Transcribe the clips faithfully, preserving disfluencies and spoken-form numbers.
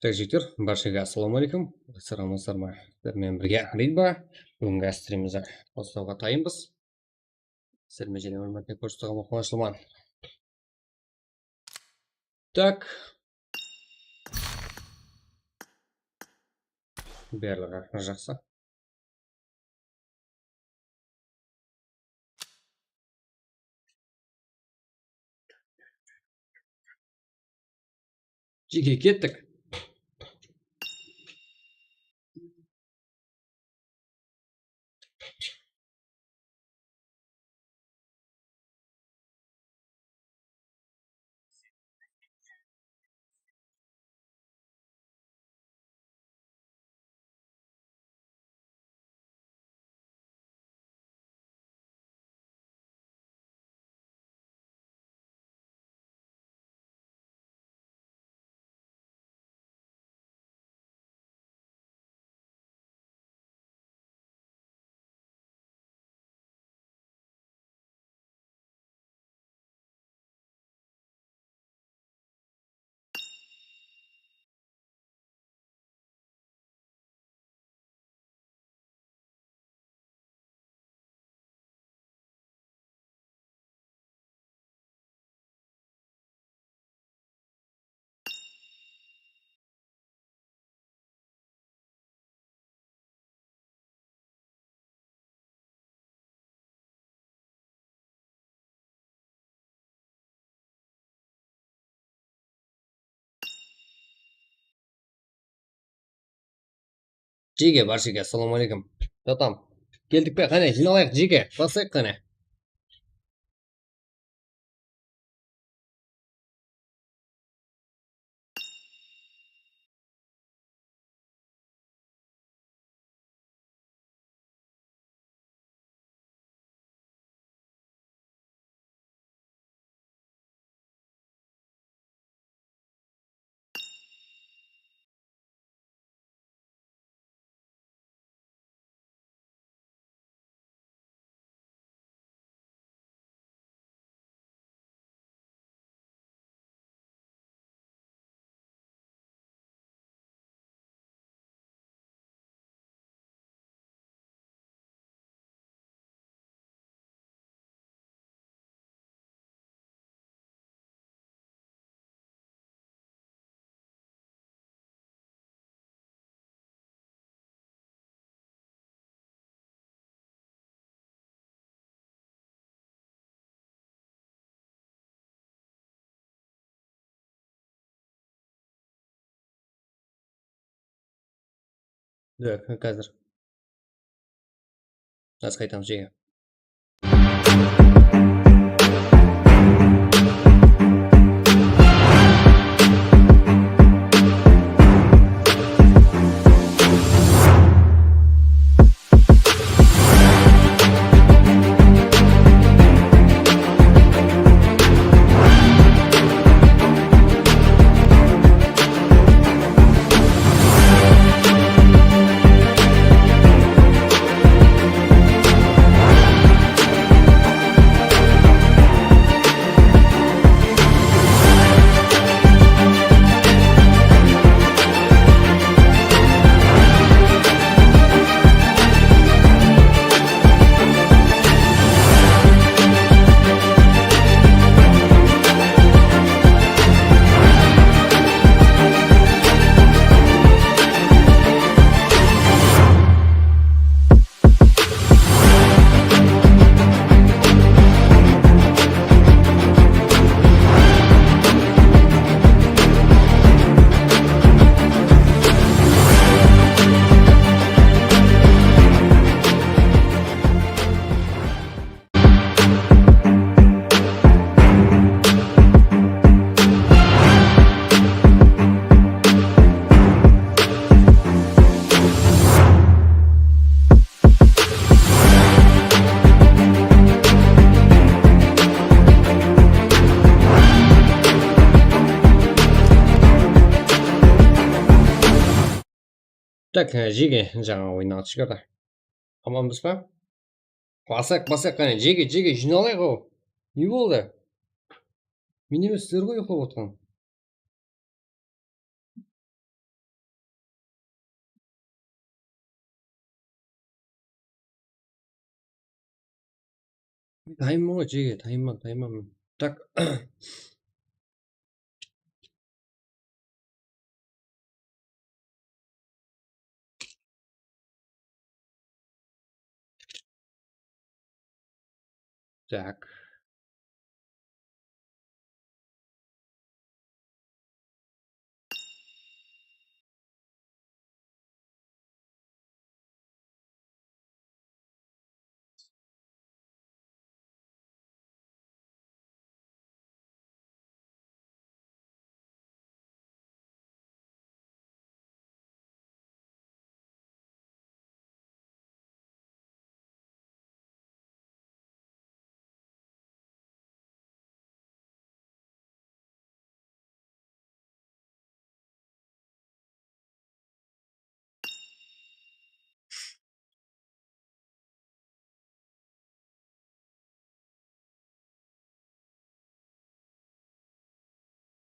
Tak, jigitler, bárshege assalawma áleykum. Salamatsızlar ma? Sizler menen birge Ridba. Búgingi strimimizdi baslawǵa tayınbız. Sizler menen jáne bir márte kórisip qalǵaныma quwanıshlıman. Tak. Barlıǵı jaqsı. Jeke, kettik. Jeke, bárshege assalawma áleykum. Tatam, keldik pe? Qáne, jıynalayıq, jeke, baslayıq qáne. Так, házir. Házir qaytamız, jeke. Tak, e, jeke, jańa oyınnan shıǵardı. Amanbız ba? Basaq, basaq, qáne, jeke, jeke, jıynalayıq-aw. Ne boldı? Men emes, sizler ǵoy uyıqlap otırǵan. Tayınman ǵoy, jege, tayınman, tayınman. Tak. Так.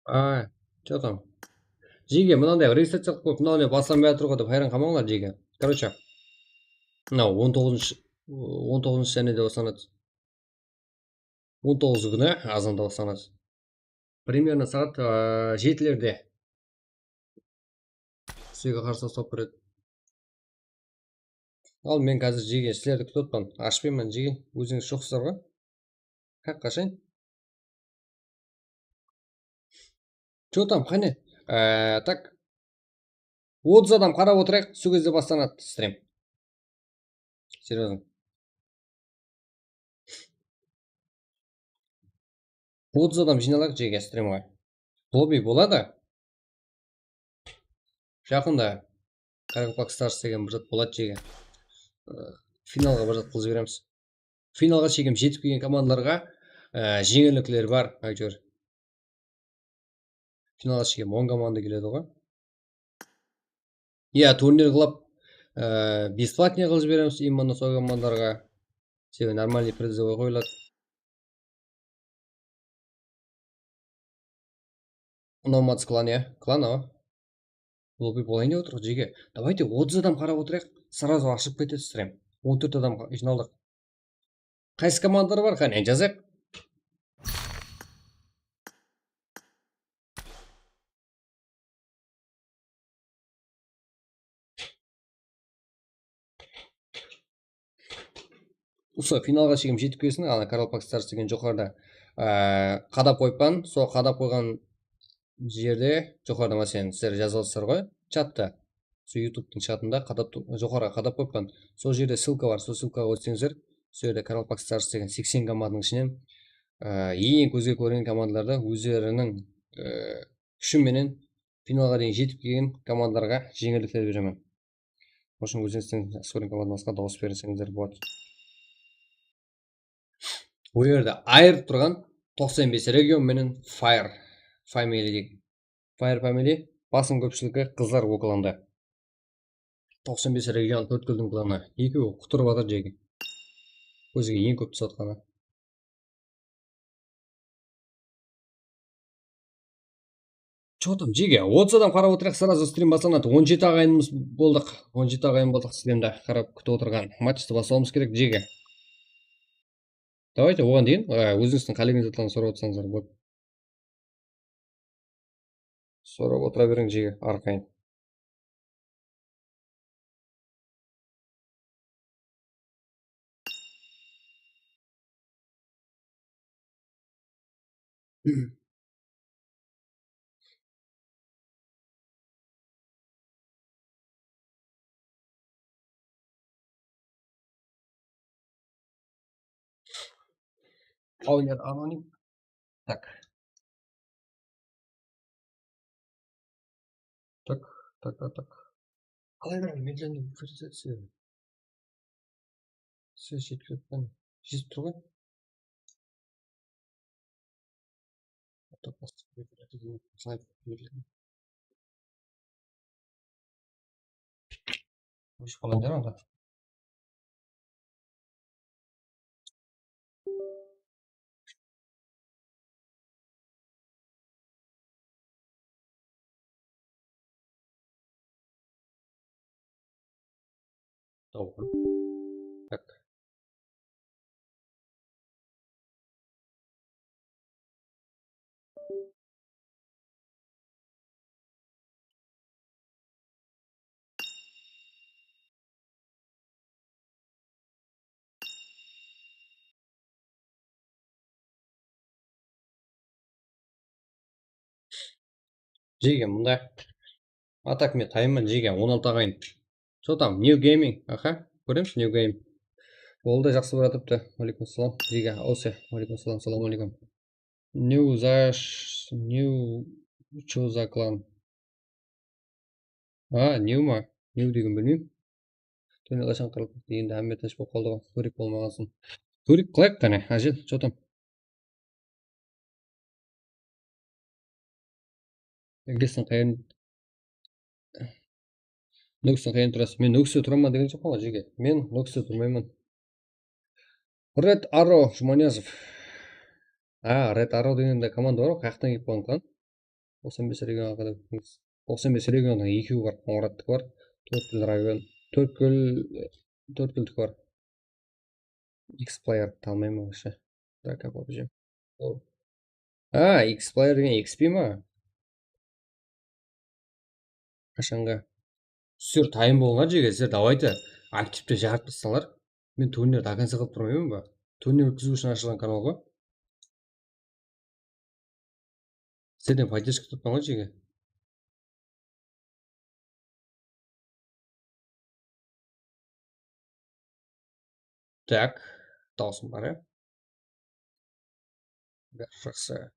Ay, что там? Jege, mınanday registraciya qılıp qoyıp, mınaw ne baslanbay atır ǵo dep hayran qalmańlar, jege. Короче, mınaw on toǵızınshı, on toǵızınshı sánede baslanadı. On toǵızı kúni azanda baslanadı. Примерно saat, aa, jetilerde. Sizlerge qarsa uslap beredi. Al, men házir jege sizlerdi kútip atpan. Ashpayman, jege. Ózińiz joqsızlar ǵoy. Haq qashayın. Что там, qáne? Ee, так. Otız adam qarap otırayıq, sol gezde baslanadı strem. Серьёзно. Otız adam jıynalayıq jege stremǵa. Lobby boladı. Jaqında Qaraqalpaq Stars degen bir zat boladı jege. Ee, finalǵa bir zat qılıp jiberemiz. Finalǵa shekem jetip kelgen komandalarǵa, ee, jeńillikler bar, áytewir. Finalǵa shekem on komanda keledi ǵoy. Iya, turnir qılıp, ee, бесплатный qılıp jiberemiz именно sol komandalarǵa. Sebebi нормальный призовой qoyıladı. Nomads klan, ya. Klan o. Lobby bolayın dep otır, jege. Давайте otız adam qarap otırayıq. Сразу ashılıp ketedi strem. On tórt adam jıynaldıq. Qaysı komandalar bar? Qáne, jazayıq. Usı finalǵa shekem jetip kelsin, ana Karl Pakstars degen joqarıda, aa, qadap qoyıppan. Sol qadap qoyǵan jerde, joqarıda, máselen, sizler jaza alasızlar ǵoy, chatta. Sol YouTube'tıń chatında qadap tu-, joqarıǵa qadap qoyıppan. Sol jerde ssılka bar, sol ssılkaǵa ótseńizler, sol jerde Karl Pakstars degen seksen komandanıń ishinen, aa, eń kózge kóringen komandalardı ózleriniń, aa, kúshi menen finalǵa deyin jetip kelgen komandalarǵa jeńillikler beremen. Oshın, ózińizdiń jáqsı kórgen komandańızǵa dawıs berseńizler boladı. Bul jerde ayırıp turǵan toqsan bes region menen Fire Family degen. Fire Family basım kópshilikke qızlar klanı. Toqsan bes region, Tórtkúldiń klanı. Ekewi qutırıp atır jege. Ózige eń kóp túsip atqanı. Что там, jege? Otız adam qarap otırıq, сразу stream baslanadı. On jeti aǵayinimiz boldıq. On jeti aǵayin boldıq streamde qarap kútip otırǵan. Matchti baslawımız kerek, jege. Давайте, oǵan deyin, e, ózińizdiń qálegeniz zatlardı sorap otsańızlar boladı. Sorap otıra beriń, jege, arqayın. Oynar anonim. Tak. Tak, tak, tak, tak. Qalay baradı, медленный visualizaciya. Ses jetkilik penen jezip tur ǵoy. Óship qaladı onda. Doğru. Tak. Jege, mında. A tak men tayınman, jege, on altı aǵayin. Что там, New Gaming? Aha, kóremiz, New Game. Ol da jaqsı baratırıptı. Aleykum salam. Jege, Ose. Aleykum salam, salam aleykum. New za, New, что за клан? A, New ma? New degen bilmeymen. Túne qashan qırılıp ketti, endi hámme tınısh bolıp qaldı ǵoy. Kórik bolmaǵansın. Kórik qılayıq qáne, ájel, что там? Nókisten qayerinde, Nókisten qayerinde turasız? Men Nókiste turaman degen joqpan ǵoy, jege. Men Nókiste turmayman. Red Arrow Jumaniyazov. A, Red Arrow degen de komanda bar ǵoy, qayaqtan kelip qalǵan? Toqsan bes region haqında. Toqsan bes regionnıń ekewi bar, Qońırattiki bar. Tórtkúl rayon, Tórtkúl, Tórtkúldiki bar. X-Player tanımayman вообще. Так, а, PUBG. O. A, X-Player degen X P ma? Qashanǵa? Sizler tayın bolıńlar, jege, sizler давайте aktivte jarıp tassańlar. Men turnirdin до конца qılıp turmayman ba? Turnir ótkiziw ushın ashılǵan kanal ǵoy. Sizlerden поддержка tutpan ǵoy, jege. Так, dawısım bar, ya. Bári jaqsı.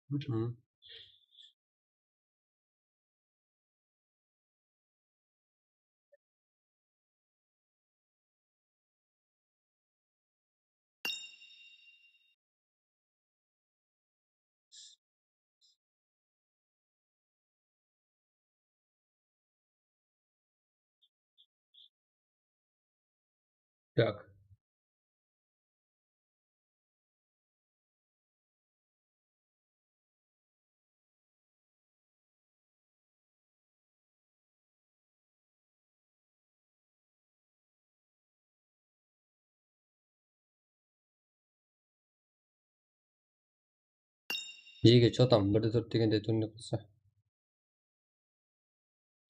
Mhm. Так. Jege, что там, bir de tórt degende turnir qılsa.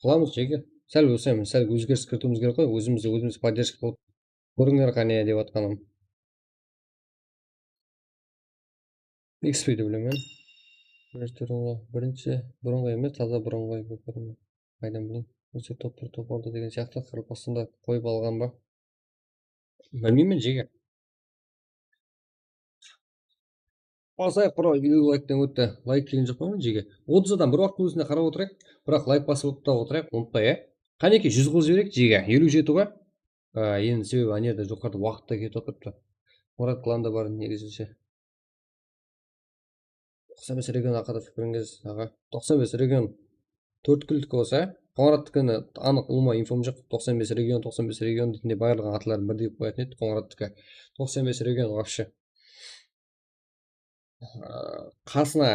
Qılamız, jege. Sál, usı emes, sál ózgeris kiritiwimiz kerek ǵoy, ózimizdi ózimiz поддержка qılıp kórińler qáne dep atqanım. X P de bilemen. Birinshi, burınǵı emes, taza burınǵı, qaydan bileyim? Ózi top bir, top aldı degen sıyaqlı, qırpasında qoyıp alǵan ba? Bilmeymen, jege. Basayıq, bro, eliw layktan ótti. Layk kelgen joq pa, jege? Otız adam bir waqıttın ózinde qarap otırayıq. Biraq layk basıp otırayıq, umıtpay, ya. Qánekey, júz qılıp jibereyik, jege. Eliw jeti ǵoy. Á, endi sebebi ane jerde joqarıda waqıt ta ketip atırıptı. Murat klanda bar, negizinshe. Toqsan bes region haqında pikirińiz, aǵa? Toqsan bes region Tórtkúldiki bolsa, Qońırattıkini anıq ulıwma infom joq. Toqsan bes region, toqsan bes region deytinde, barlıǵın atların birdey qoyatın edi Qońırattıki. Toqsan bes region вообще. Aa, qasına,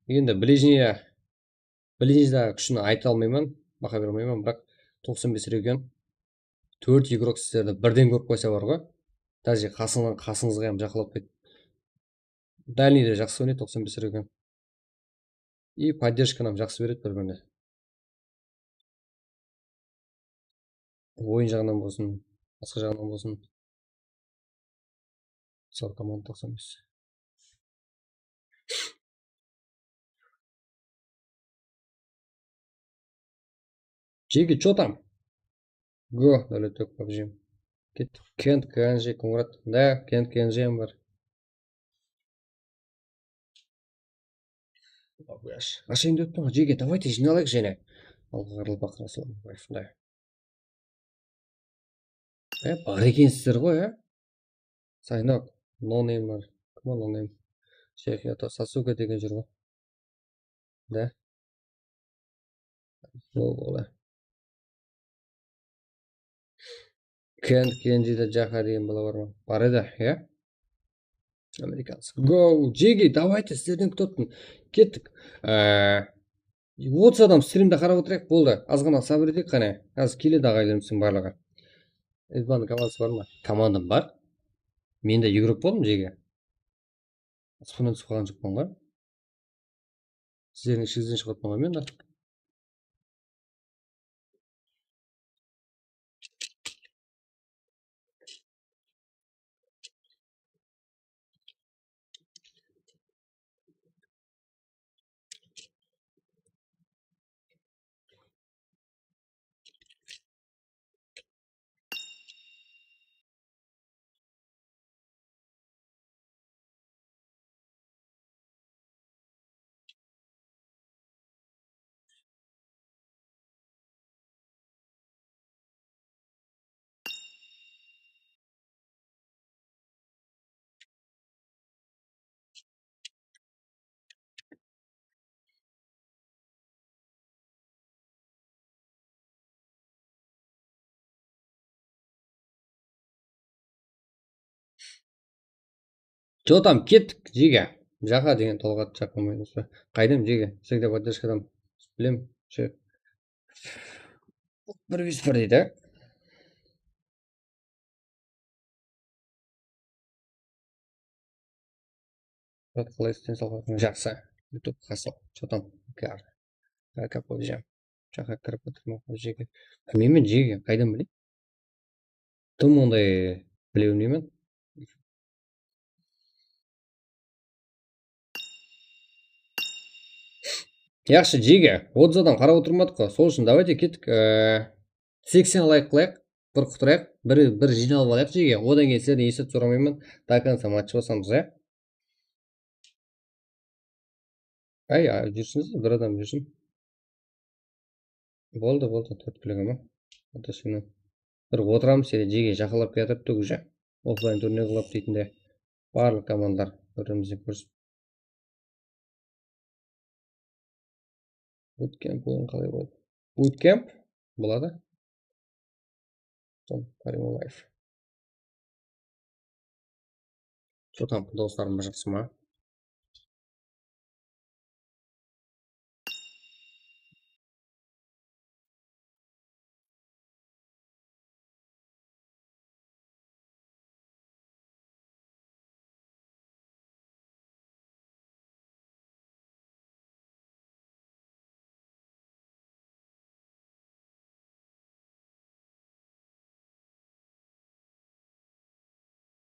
endi ближний, ближний daǵı kúshin ayta almayman, baha bere almayman, biraq toqsan bes region, tórt igrok sizlerdi birden kórip qoysa bar ǵoy. Даже qasıńnan, qasıńızǵa hám jaqınlap ketip. Дальний de jaqsı oynaydı, toqsan bes region. И поддержканы hám jaqsı beredi bir-birine. Oyın jaǵınan bolsın, basqa jaǵınan bolsın. Sol komanda toqsan bes. Jege, что там? Go, Dáwletbek, PUBG. Kettik. Kent, K N G, Qońırat. Da, Kent, K N G hám bar. Qashan dep turman, jege, давайте jıynalayıq jáne. Alǵa qarılbaq, Rasul Abrabaev, da. E, bar ekensizler ǵoy, e? Saynok, No Name bar. Kim ol No Name? Sheyx Yato, Sasuke degen júr ǵoy. Da. Ol bola. Ken, Kenji de Jaha degen bala bar ma? Bar edi, ya? Amerikanцы. Go, Jigi, давайте, sizlerden kútip atırman. Kettik. Ee, otız adam strimde qarap otırayıq, boldı. Azǵana sabır eteyik qáne. Házir keledi aǵaylarımızdıń barlıǵı. Edbandıń komandısı bar ma? Komandam bar. Men de igrok boldım, Jigi. Спонсор bolǵan joqpan ǵoy. Sizlerdiń ishigizden shıǵıp atırman ǵoy men de. Что там, kettik, Jige. Jaqa degen tolqat jaqılmaymız ba? Qaydam, Jige? Всегда поддержкадан bilem, ше. Bir bes bir deydi. Qalay, sen sawqatın? Jaqsı. YouTube hasıl. Что там? Kar. Kar kapojam. Jaqa kirip otırman, Jige. Bilmeymen, Jige. Qaydan bileyim? Tım onday bile bilmeymen. Yaqshı, Jige, otız adam qarap otırmadıq ǵo. Sol ushın давайте kettik, e, seksen layk qılayıq, bir qutıraıq, bir, bir jıynalıp alayıq, Jige. Odan keyin sizlerden esap soramayman, до конца match basamız, ya. Ay, ay, júrsińiz, bir adam júrsin. Boldı, boldı, tórt kilogram. Otasına. Bir otıramız, ele Jige jaqınlap kiyatırıptı уже. Oflayn turnir qılıp deytinde. Barlıq komandalar bir-birimizden kórisip. Bootcamp oyın qalay boladı? Bootcamp boladı. Son Karima Life. Что там, doslarım, jaqsı ma?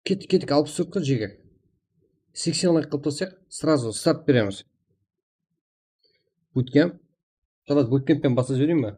Kettik, kettik, alpıs tórt qo, Jige. Seksen layk qılıp taslayıq, сразу start beremiz. Bootcamp. Shabaz, bootcamp penen baslap jibereyin be?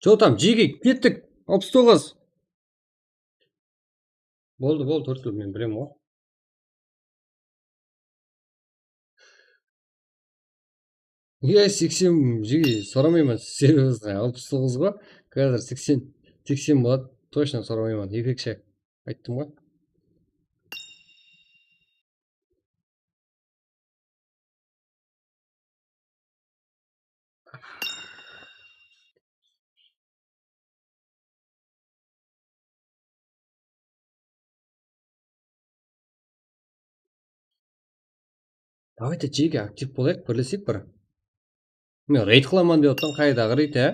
Что там, Jige, kettik. Alpıs toǵız. Boldı, boldı, tórt kilo, men bilem ǵoy. Iya, seksen, Jige, soramayman, serverda alpıs toǵız ǵoy. Házir seksen, seksen boladı, точно soramayman, efektshe ayttım ǵoy. Давайте, Jige, aktiv bolayıq, birleseyik bir. Men reyd qılaman dep otırman, qaydaǵı reyd, á?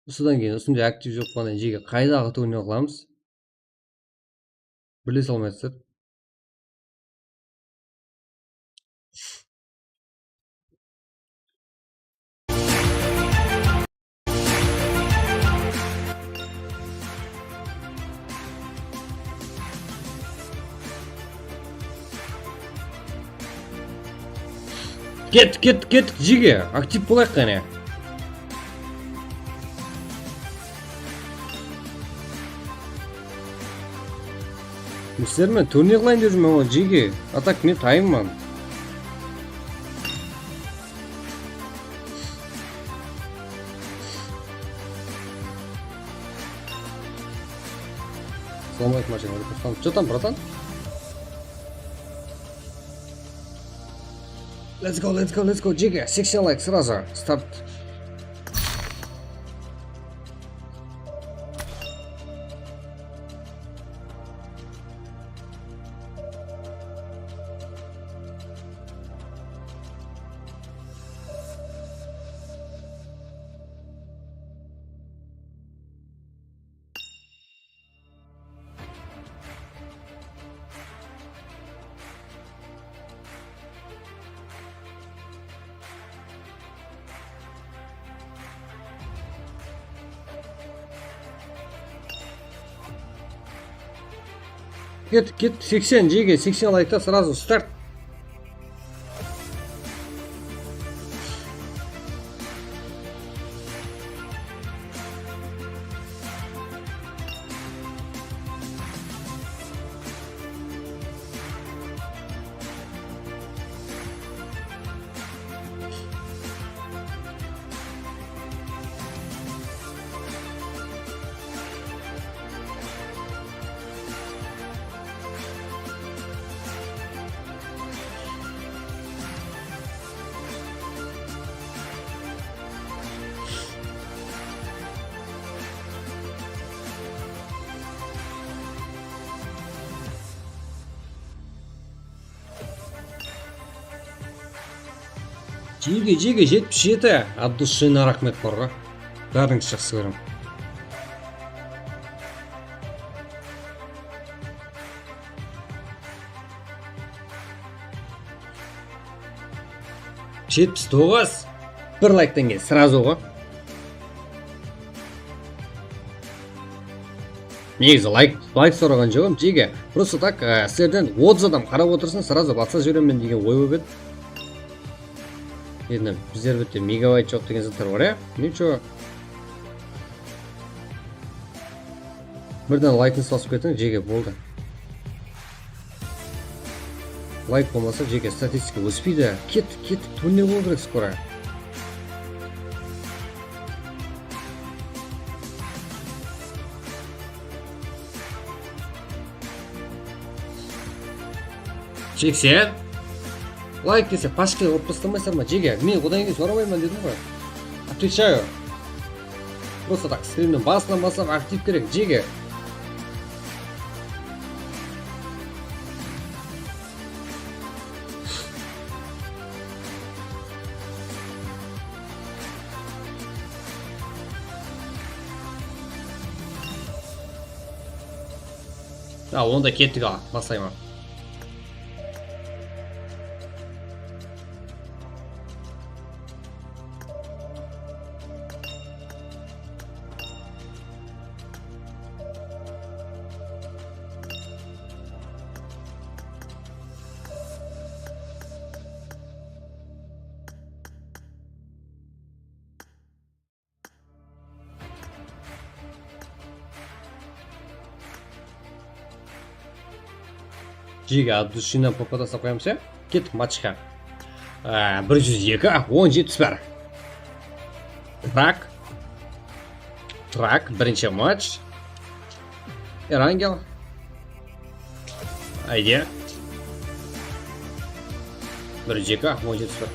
Usıdan keyin usınday aktiv joq bolǵannan, Jige, qaydaǵı turnir qılamız? Birlese almaysızlar. Kettik, kettik, kettik, Jige. Aktiv bolayıq qáne. Sizler menen turnir qılayın dep júrmen ǵoy, Jige. A так men tayınman. Сломать машину. Что там, братан? Let's go, let's go, let's go, Jige. Seksen layk сразу. Start. Kettik, kettik. Seksen, jege, seksen laykta srazu start. Jege, jege, jetpis jeti. Abdusshına raxmet qorǵa. Bárińizdi jaqsı kórem. Jetpis toǵız. Bir layktan keyin srazu ǵo. Negizi layk, layk soraǵan joq edim, jege. Просто так, e, sizlerden otız adam qarap otırsın, srazu batsa jiberemen degen oy bolıp edi. Endi bizler bitte megabayt joq degen zatlar bar, ya? Ничего. Birden laykıńız basıp ketiń, jege, boldı. Layk bolmasa, jege, statistika óspeydi. Kettik, kettik, turnir bolıw kerek skoro. Seksen. Layk dese, pashka urıp taslamaysalar ma, jege? Men odan keyin soramayman dedim ǵoy. Отвечаю. Просто так, strimniń basınan baslap aktiv kerek, jege. A, onda kettik, a, baslayman. Jege, Abdusshına popa taslap qoyamız, ya? Kettik matchqa. Á, bir júz eki, on jetpis bar. Trak. Trak, birinshi match. Erangel. Ayde. Bir júz eki, on jeti, sıfır.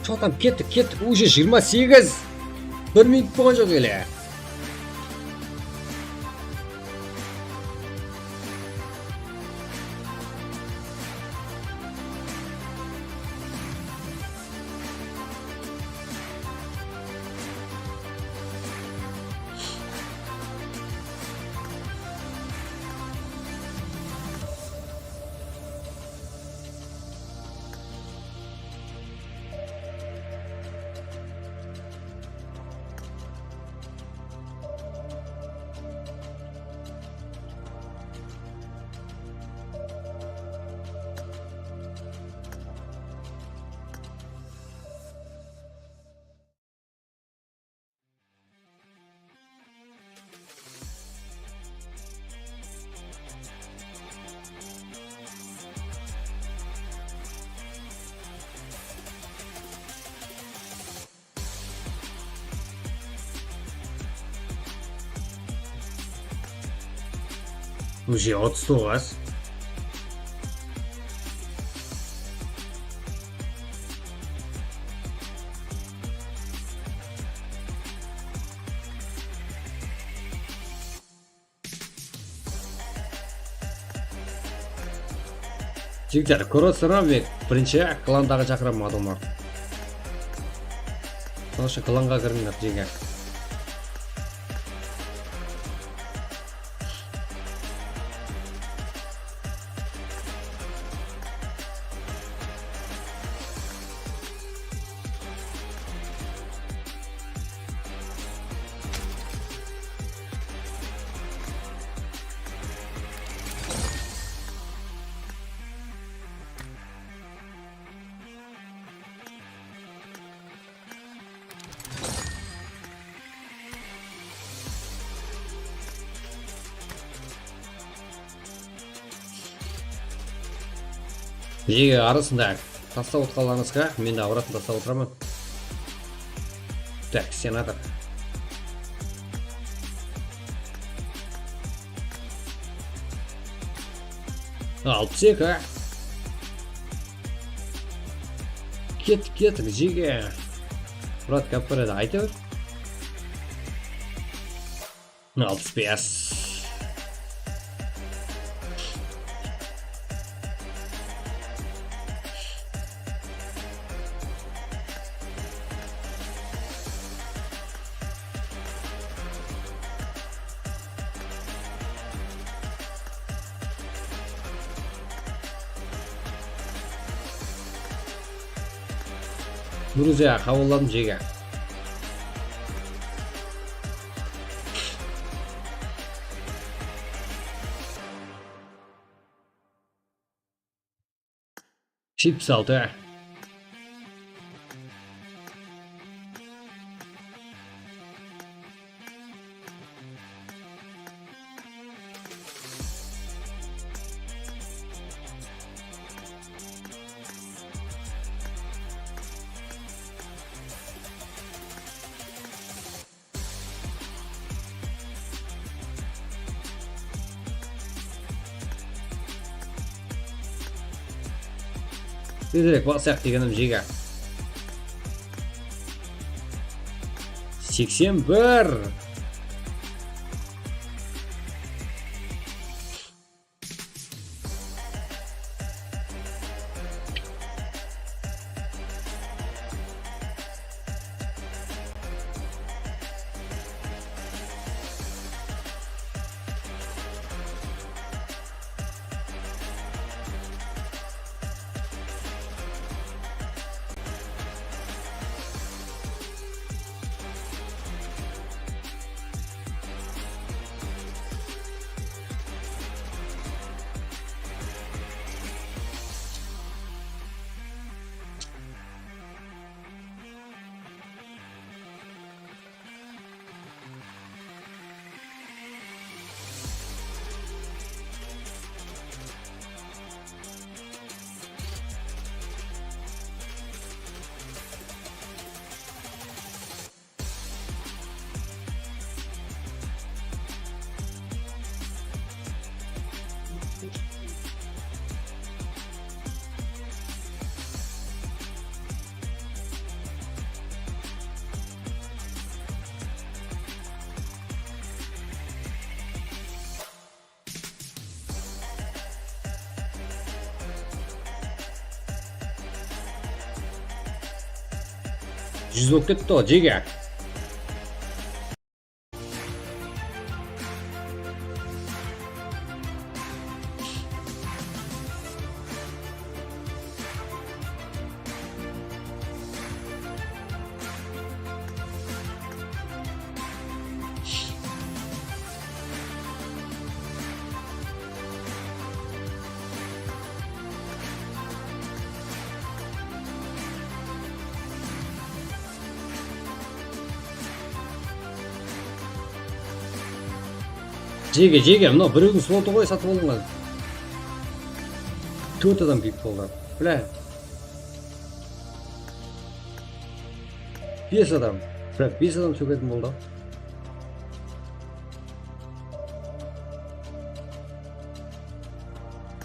Что там, kettik, kettik, уже jigirma segiz. Bir minut bolǵan joq ele. Уже otız toǵız. Jigitler, kórip otırsızlar ma, men birinshi klandaǵı shaqıraman adamlardı. Sonıń ushın klanǵa kirińler, jigitler. Jege arasında taslap otqanlarıńızǵa men de awratın taslap otıraman. Tak, senator. Alpıs eki. Kettik, kettik, jege. Murat, gáp bar edi, ayta ber. Alpıs bes. Gruziya qabılladım, jege. Jetpis altı. Tezirek basayıq degenim, jege. Seksen bir. Júz bolıp ketti ǵo, jege. Jege, jege, mınaw birewdiń slotı ǵoy satıp alınǵan. Tórt adam pik boldı. Bla. Bes adam. Bla, bes adam sógetin boldı.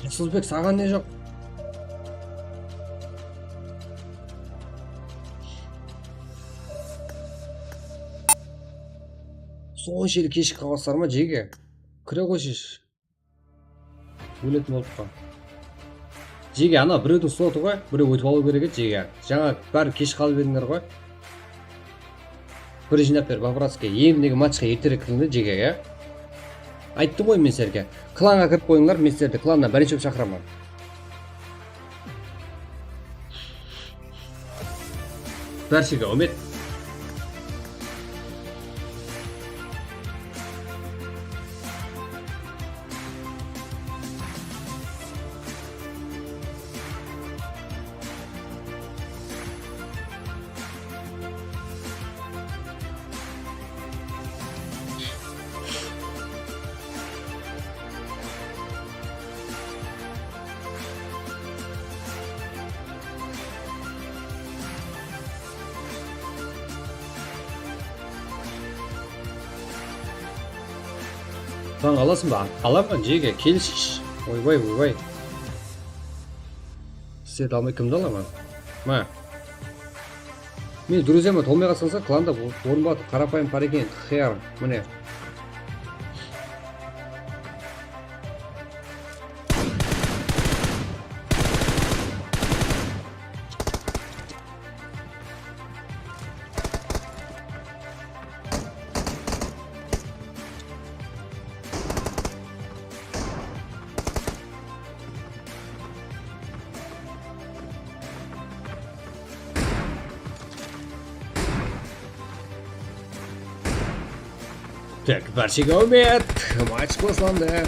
Jasılbek, saǵan ne joq? Sonshelli keshigip qalǵansızlar ma, jege? Kire ǵoyshesh. Óletin bolıp qal. Jege, ana birewdiń slotı ǵoy, birew ótip alıw kerek edi, jege. Jańa bári kesh qalıp edińler ǵoy. Bir jıynap ber, по-братски. Endigi matchqa erterek kirińler, jege, ya. Ayttım ǵoy men sizlerge. Klanǵa kirip qoyıńlar, men sizlerdi klannan birinshi bolıp shaqıraman. Bárshege úmit. Tań alasıń ba? Alaman, jege, kelishshi. Oybay, oybay. Set almay kimdi alaman? Ma. Men, друзьяma tolmay qalsańızlar, klanda orın bar, qarapayım par eken, xyar, mine. Tak, bárshege úmit, match baslandı.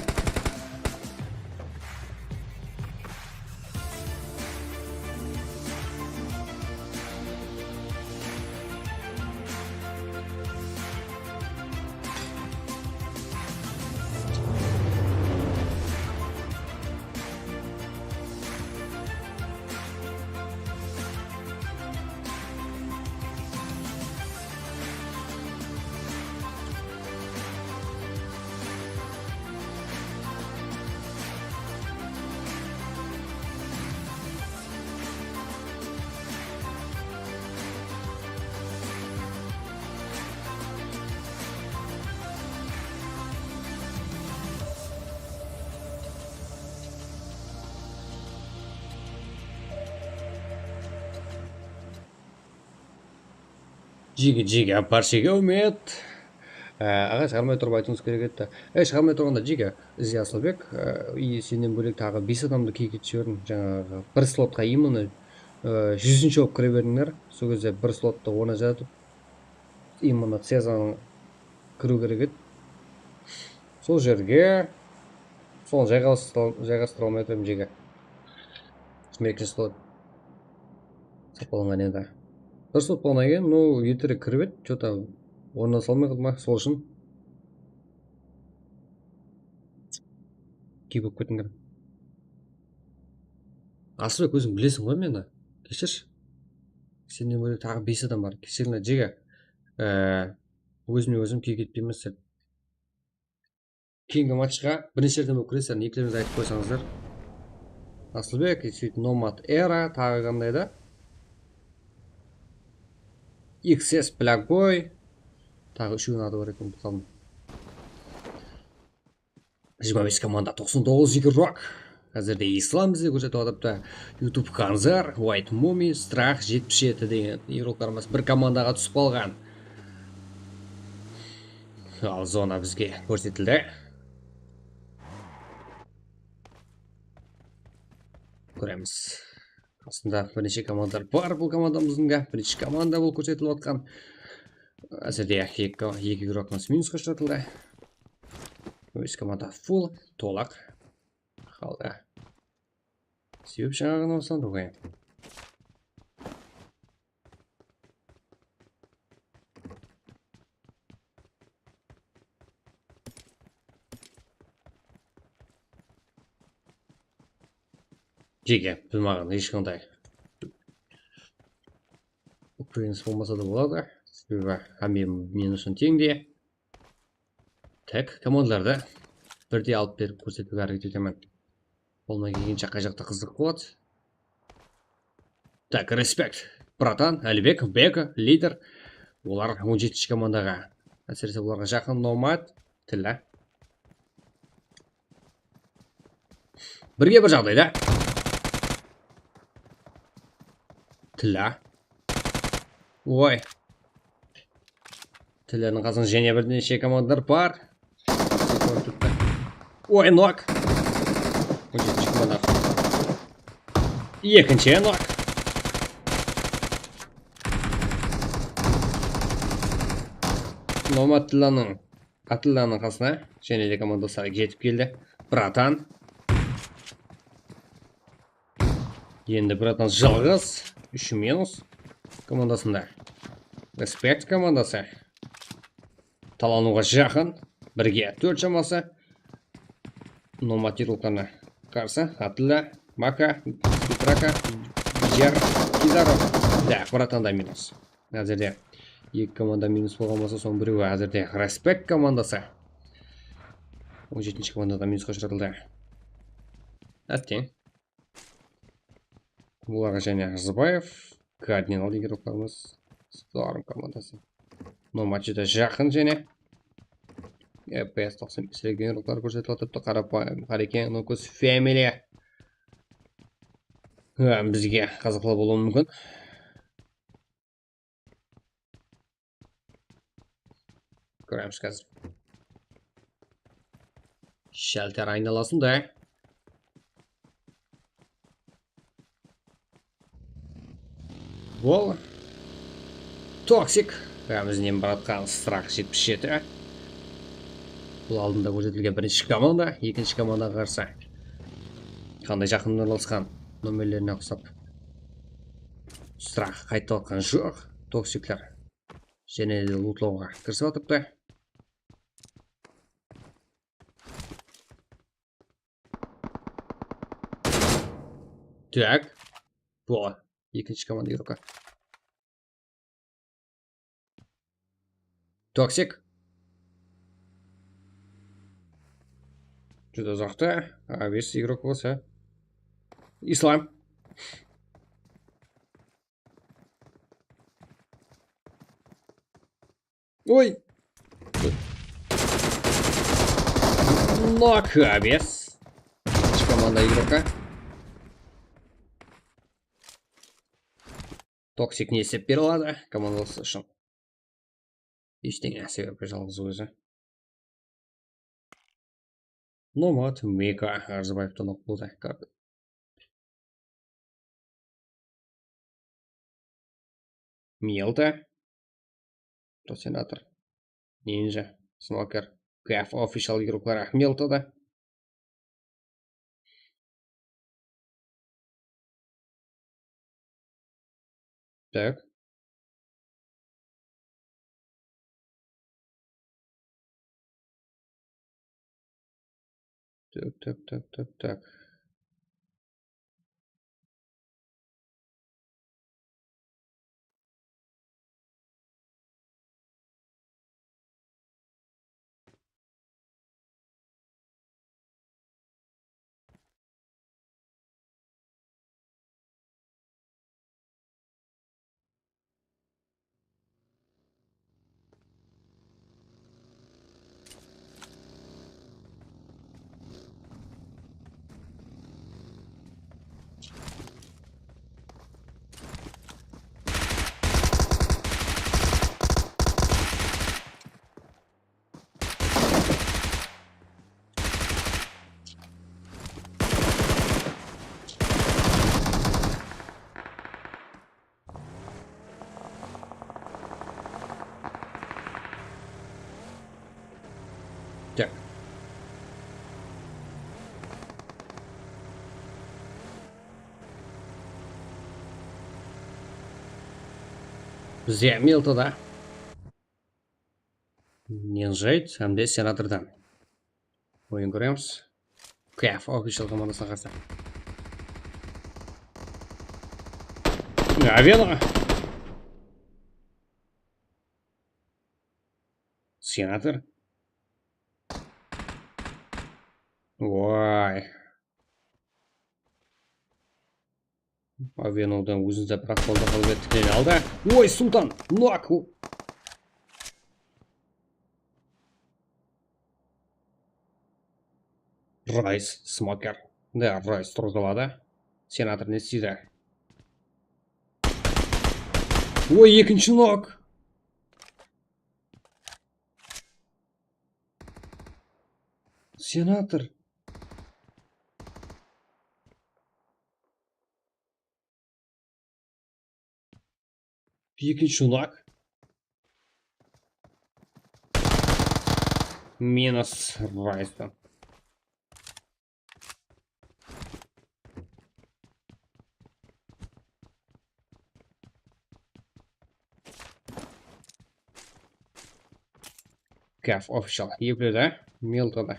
Jege, jege, bárshege úmit. Á, aǵa, shıǵarmay turıp aytıwıńız kerek edi. Ey, shıǵarmay turǵanda, jege, Izi Asılbek, á, i, sennen bólek taǵı bes adamdı kiyiketip jiberdim. Jańaǵı bir slotqa именно, á, júzinshi bolıp kire berdińler. Sol gezde bir slotta orın ajıratıp, именно Cezanıń kiriw kerek edi. Sol jerge sonı jayǵastıra, jayǵastıra almay atırman, jege. Ekinshi slot sap alınǵan edi. Bir slot bolǵannan keyin, ну, erterek kirip edi, что-то ornına salmay qaldı ma, sol ushın. Kiyik bolıp kettińler. Asılbek, óziń bilesiń ǵoy meni. Keshirshi. Sennen bólek taǵı bes adam bar. Keshirińler, jege. Ee, ózime ózim kiyik etpeymen dep. Keyingi matchqa birinshi jerden bolıp kiresizler, niklerińizdi aytıp qoysańızlar. Asılbek, sóytip Nomad Era, taǵı qanday da? X S Black Boy. Taǵı úshewiniń atı bar eken, ulıp qaldım. Jigirma bes komanda, toqsan toǵız Igorok. Házirde Islam bizge kórsetip atırıptı. YouTube Hanzar, White Mummy, Strah jetpis jeti degen igroklarımız bir komandaǵa túsip qalǵan. Al, zona bizge kórsetildi. Kóremiz. Qasında bir neshe komandalar bar bul komandamızdıń da. Birinshi komanda bolıp kórsetilip atqan. Házirde eki, eki igrokımız minusqa ushıratıldı. Úsh komanda full, tolaq. Qaldı. Sebep jańa ǵana baslandı ǵoy. Jege, bul maǵan hesh qanday preference bolmasa da boladı. Sebebi hámme men ushın teń de. Tak, komandalardı birdey alıp berip kórsetiwge háreket etemen. Qolımnan kelgenshe qay jaqta qızıq qıladı. Tak, respekt. Bratan, Alibek, Beka, lider. Olar on jetinshi komandaǵa. Ásirese bularǵa jaqın Nomad, Tilla. Birge bir jaǵdayda. Tilla. Oy. Tillanıń qasında jáne bir neshe komandalar bar. Oy, nok. On jetinshi komanda. Ekinshi nok. Nomad Tillanıń, Atillanıń qasına jáne de komandası jetip keldi. Bratan. Endi Bratan jalǵız. Úsh minus. Komandasında. Respekt komandası. Talanıwǵa jaqın. Birge tórt shaması. Nomad yurıqlarına qarsı. Atilla, Maka, Spitraka, Jar, Kizarov. Da, Bratan da minus. Házirde eki komanda minus bolǵan bolsa, sonıń birewi házirde Respekt komandası. On jetinshi komanda da minusqa ushıratıldı. Átteń. Bularǵa jáne Arzıbaev, Kardinal degen ruqlarımız, Storm komandası. Nomad júdá jaqın jáne. F P S toqsan bes degen ruqlar kórsetip atırıptı. Qarapayım, Qarekeń, Nokos, Family. Ha, bizge qızıqlı bolıwı múmkin. Kóremiz házir. Shelter aynalasında. Bol. Toksik. Hámizinen baratqan Straq jetpis jeti. Bul aldında kórsetilgen birinshi komanda, ekinshi komandaǵa qarsı. Qanday jaqın ornalasqan nomerlerine uqsap. Straq qaytalatqan joq. Toksikler jáne de lutlawǵa kirisip atırıptı. Tak. Bol. Ekinshi komanda yurka. Toksik. Júdá uzaqta. A bes igrok bolsa. Islam. Oy. Nok, a bes. Ekinshi komanda igroka. Toksik ne islep bere aladı komandalısı ushın? Eshteńe, sebebi jalǵız ózi. Nomad, Meka, Arzıbaevtı nok qıldı. Milta. Senator. Ninja. Smoker. Kaf official igrokları Miltada. Tak. Tak, tak, tak, tak, tak. Tak. Bizde Miltada. Ninjayt hám de Senatordan. Oyın kóremiz. Kaf official komandasına qarsı. Avena. Senator. Vay. Avianoldan ózin zapravka aldı, qalbet tiklenip aldı. Oy, Sultan! Nok! Rice Smoker. Da, Rice turıp aladı. Senator ne isteydi? Oy, ekinshi nok. Senator. Ekinshi nok. Minus Rice. Kaf official. Epledi, á? Meltada.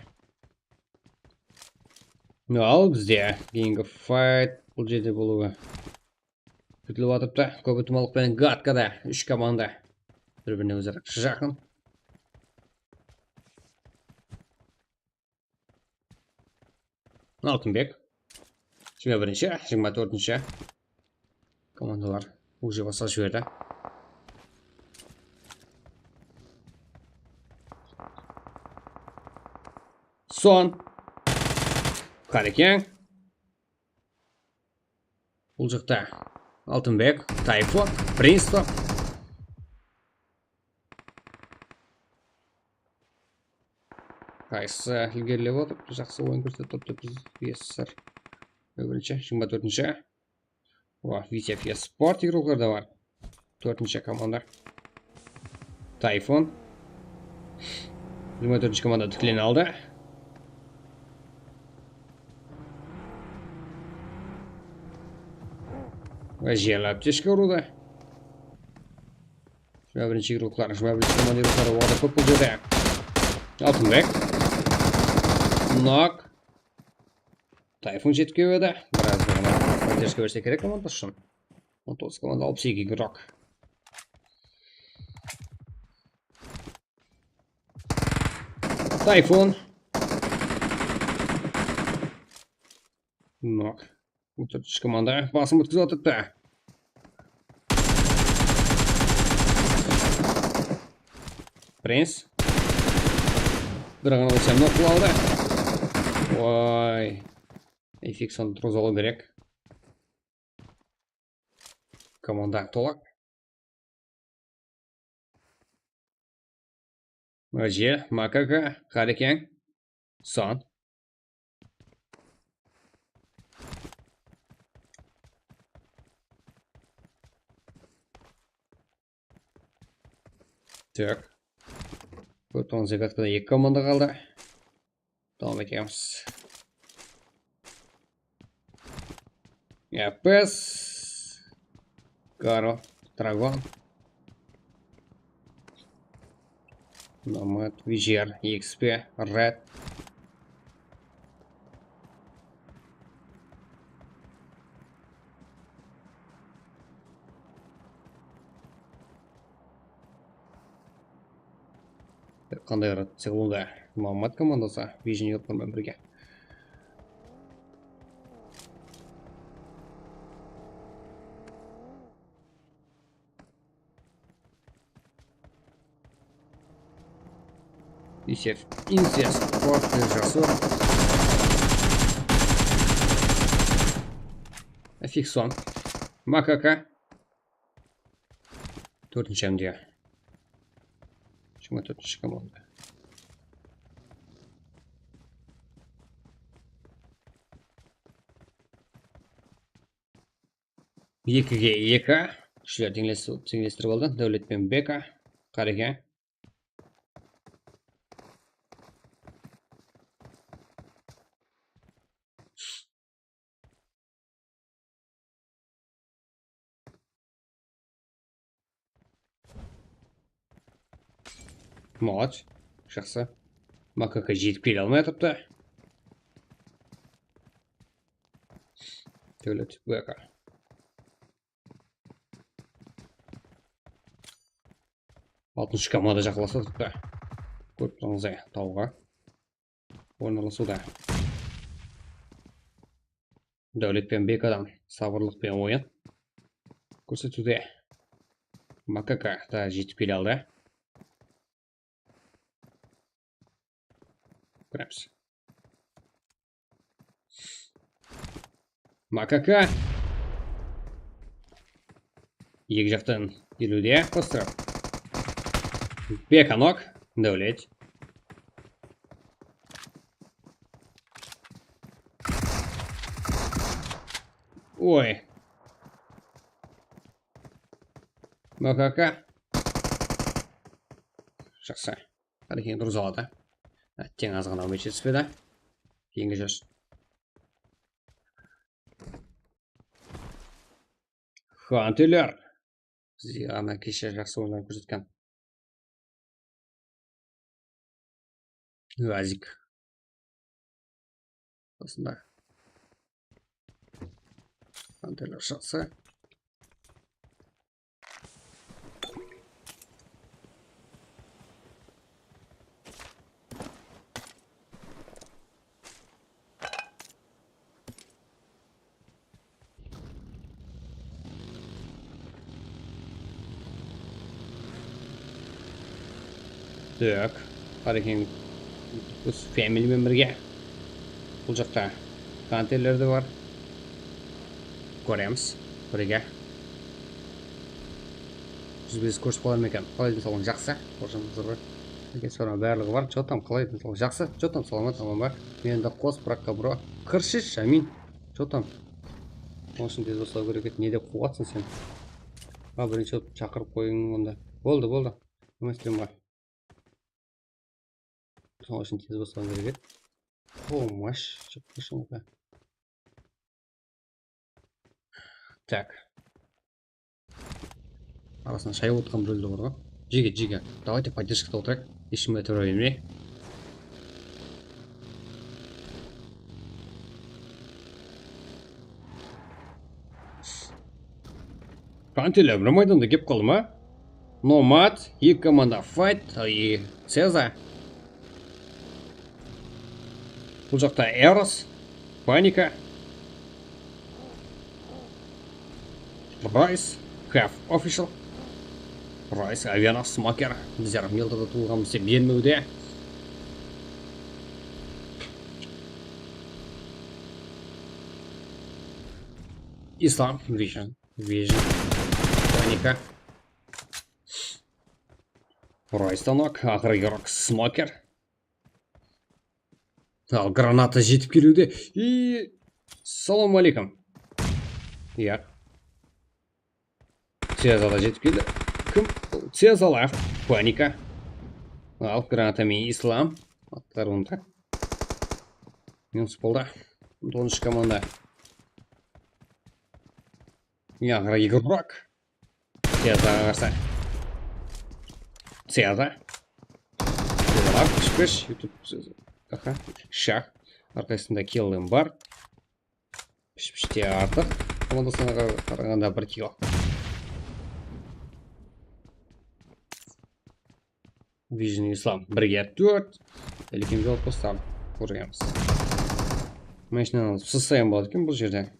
Al bizde King of Fight bul jerde bolıwı kútilip atırıptı. Kóp itimalıq penen Gatka da, úsh komanda bir-birine óz-ara jaqın. Altınbek. Jigirma birinshi, jigirma tórtinshi. Komandalar уже basqa jiberdi. Son. Qarekeń. Bul jaqta Altınbek, Tayfun, Princeton. Qaysı ilgerilep atır, jaqsı oyın kórsetip atır, biz V S S R. Birinshi, jigirma tórtinshi. Wah, V S S R Sport igroklar da bar. Tórtinshi komanda. Tayfun. Jigirma tórtinshi komanda tiklenip aldı. Ve jiyerli aptechka urıwda. Jigirma birinshi igroklar, jigirma birinshi komanda igrokları oǵada kóp bul jerde. Altınbek. Nok. Tayfun jetip kelip edi. Biraz ǵana podderjka berse kerek komanda ushın. On toǵız komanda, alpıs eki igrok. Tayfun. Nok. On tórtinshi komanda basım ótkizip atırıptı. Prince. Bir ǵana bolsa nok qılıp aldı. Oy. Efik sonı turǵızıp alıw kerek. Komanda tolaq. Áje, Makaka, Qarekeń, Son. Tak. Kópten zagadkada eki komanda qaldı. Dawam etemiz. F P S. Garo. Dragon. Nomad, V G R, X P, Red. Qanday red? Tsiklonda Nomad komandası, Vision Yotlar menen birge. Yusef, Incest, Portler, Jasur. Fikson. Makaka. Tórtinshi M D. Jigirma tórtinshi komanda. Ekige eki. Kúshler teńlesip, teńlestirip aldı. Dáwlet penen Beka. Qarekeń. Молодец. Jaqsı. Makaka jetip kele almay atırıptı. Dáwlet, Beka. Altınshı komanda jaqınlasıp atırıptı. Kórip turıńızday, tawǵa ornalasıwda. Dáwlet penen bek adam, sabırlıq penen oyın. Kórsetiwde. Makaka da jetip kele aldı. Kóremiz. Makaka. Eki jaqtan keliwde, qostırıp. Bekanok, Dáwlet. Oy. Makaka. Jaqsı. Qáne, keyin durıs aladı. Átteń, azǵana umid jetispedi. Keyingi júz. Xanterler. Bizge ana keshe jaqsı oyınlardı kórsetken. Uazik. Basında. Xanterler jaqsı. Tak, qáne, keyin biz family menen birge. Bul jaqta xanterler de bar. Kóremiz birge. Júz bes kórsip qalar ma eken? Qalay, densawlıǵıń jaqsı? Qoshan zırı. Eke, soraw barlıǵı bar. Chotam, qalay, densawlıq jaqsı? Chotam, salamat, aman ba? Meni de qos, brakka, bro. Kirshi, Shamin. Chotam. Onıń ushın tez baslaw kerek edi. Ne dep quwıp atsań sen? A, birinshi bolıp shaqırıp qoyıń onda. Boldı, boldı. Nima islewim bar? Sonıń ushın tez baslaw kerek edi. Qomash, shıqpashıńǵa. Tak. Arasında shayıp otırǵan birewler bar ǵoy. Jege, jege. Давайте поддержкада otırayıq. Hesh kim aytıp bermey. Panterler bir maydanda kelip qaldı ma? Nomad, eki komanda fight, и Ceza. Bul jaqta Eros, Panika, Rice, Half Official, Rice, Aviana, Smoker. Bizler Miltada tuwılǵanbız dep ermewde. Islam, Vision, Vision, Panika, Rice, Stanok, Aqırı York, Smoker. Al, granata jetip keliwde. I, salam aleykum. Yaq. Ceza da jetip keldi. Kim? Ceza alayıq. Panika. Al, granata menen Islam. Atlar onda. Minus boldı. Donush komanda. Yaq, Igorok. Cezaǵa qarsı. Ceza. Cezaǵa pish-pish. YouTube. Aha. Shah. Arqasında killim bar. Pish-pishte artıq. Komandasına qaraǵanda bir kill. Vision Islam birge tórt. Lekin jol posttan kórgenbiz. Mashinanı sızsayam boladı eken bul jerde.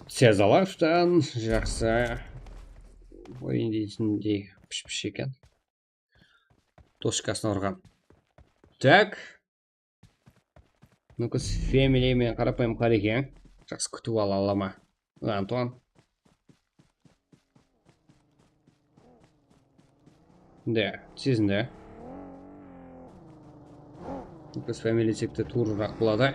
Cezalardan jaqsı. Oyın deytindey pish-pish eken. Tochkasına urǵan. Tak. Nukus Family menen qarapayım qáne eken. Jaqsı kútip ala, ala ma? Anton. De, sizin de. Nukus Family sekte tuwrıraq boladı.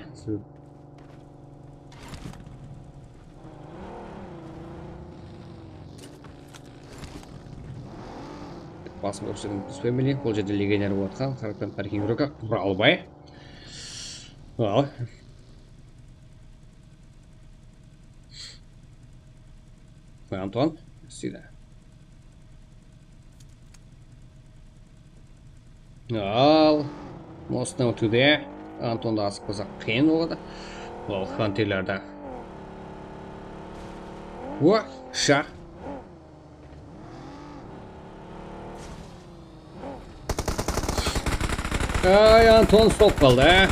Basın kórsetim Nukus Family. Bul jerde legioner bolıp atqan. Qaraktan Parking Roka, Quralbay. Al. Anton, sıyla. Al. Mosttan ótiwde. Antondı asıp qalsaq qıyın boladı. Al, Hunterlerde. O, shah. Ay, Anton stop qaldı, á.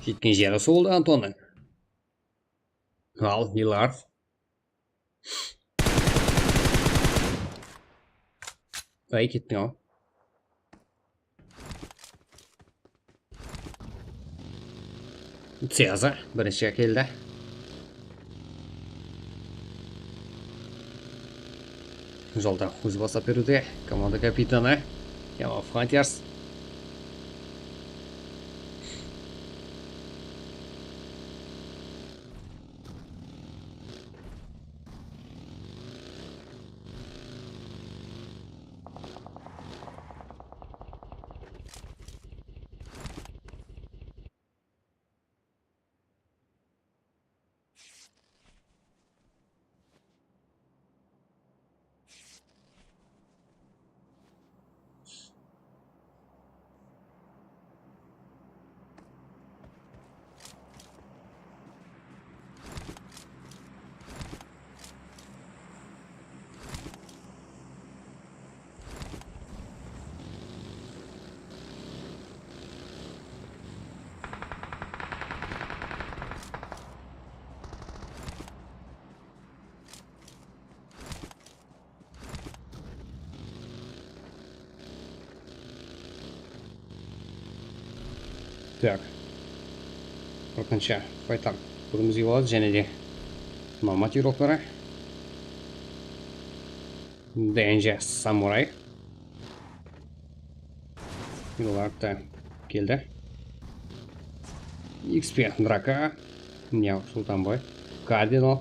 Ketken jeri sol boldı Antonnıń. Al, Lillard. Ay, kettiń-aw. Ceza birinshi keldi. Jolda ózi baslap beriwde komanda kapitanı Yama Frontiers. Так. Qırqınshı faytar. Kórgenińizdey boladı, jáne de mına motirovkaları. Danger Samurai. Lillard ta keldi. X P Draka. Ne, Sultanboy. Kardinal.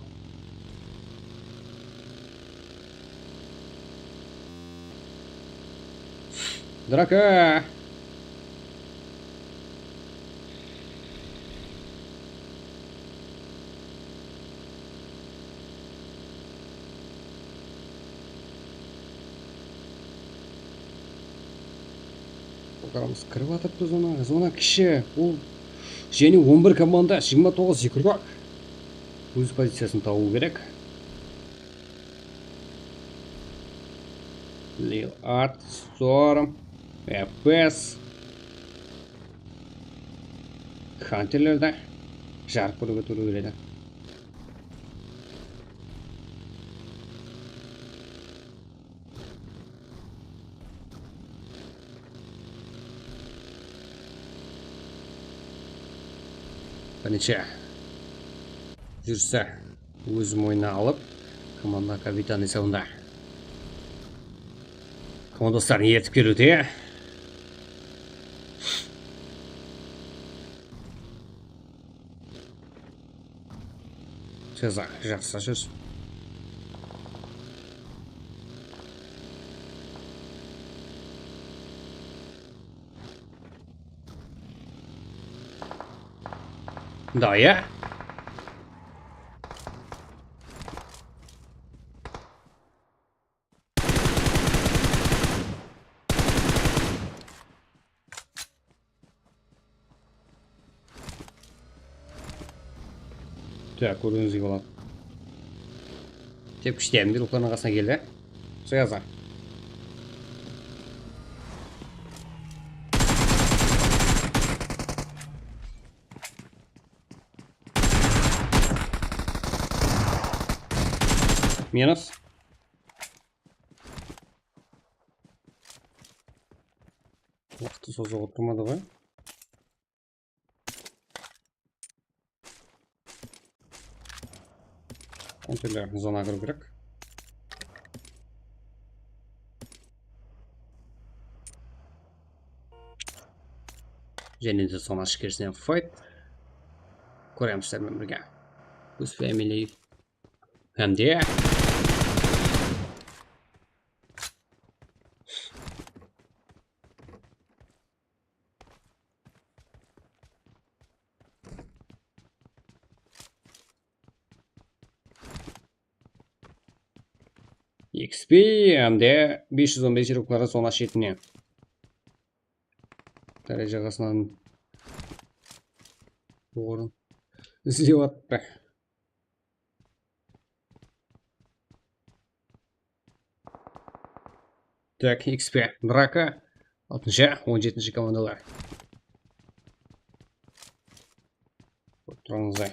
Draka. Bakarmız, kirip atırıptı zona. Zona kishi. Ol jáne on bir komanda, jigirma toǵız Zekrubak. Óz poziciyasın tabıw kerek. Lillard, Storm, F P S. Hunterler de jarıp kóriwge tuwrı keledi. Birinshi júrisi óz moynına alıp, komanda kapitanı esabında komandosların ertip keliwde. Ceza, jaqsı júrsiz. Daya. Tak, kórgenińizdey boladı. Tepkishte Miruklardıń qasına keldi. Sıyasa. Minus. Waqtı sozıp otırmadı ǵoy. Kontrler zona kiriw kerek. Jáne de zona ishkerisinen fight. Kóremiz sizler menen birge. Who's Family. Hám de X P hám de bes júz on bes rublları zona shetine. Dáre jaǵasınan orın izlep attı. Tak, X P, Draka, altınshı, on jetinshi komandalar. Turıńızlar.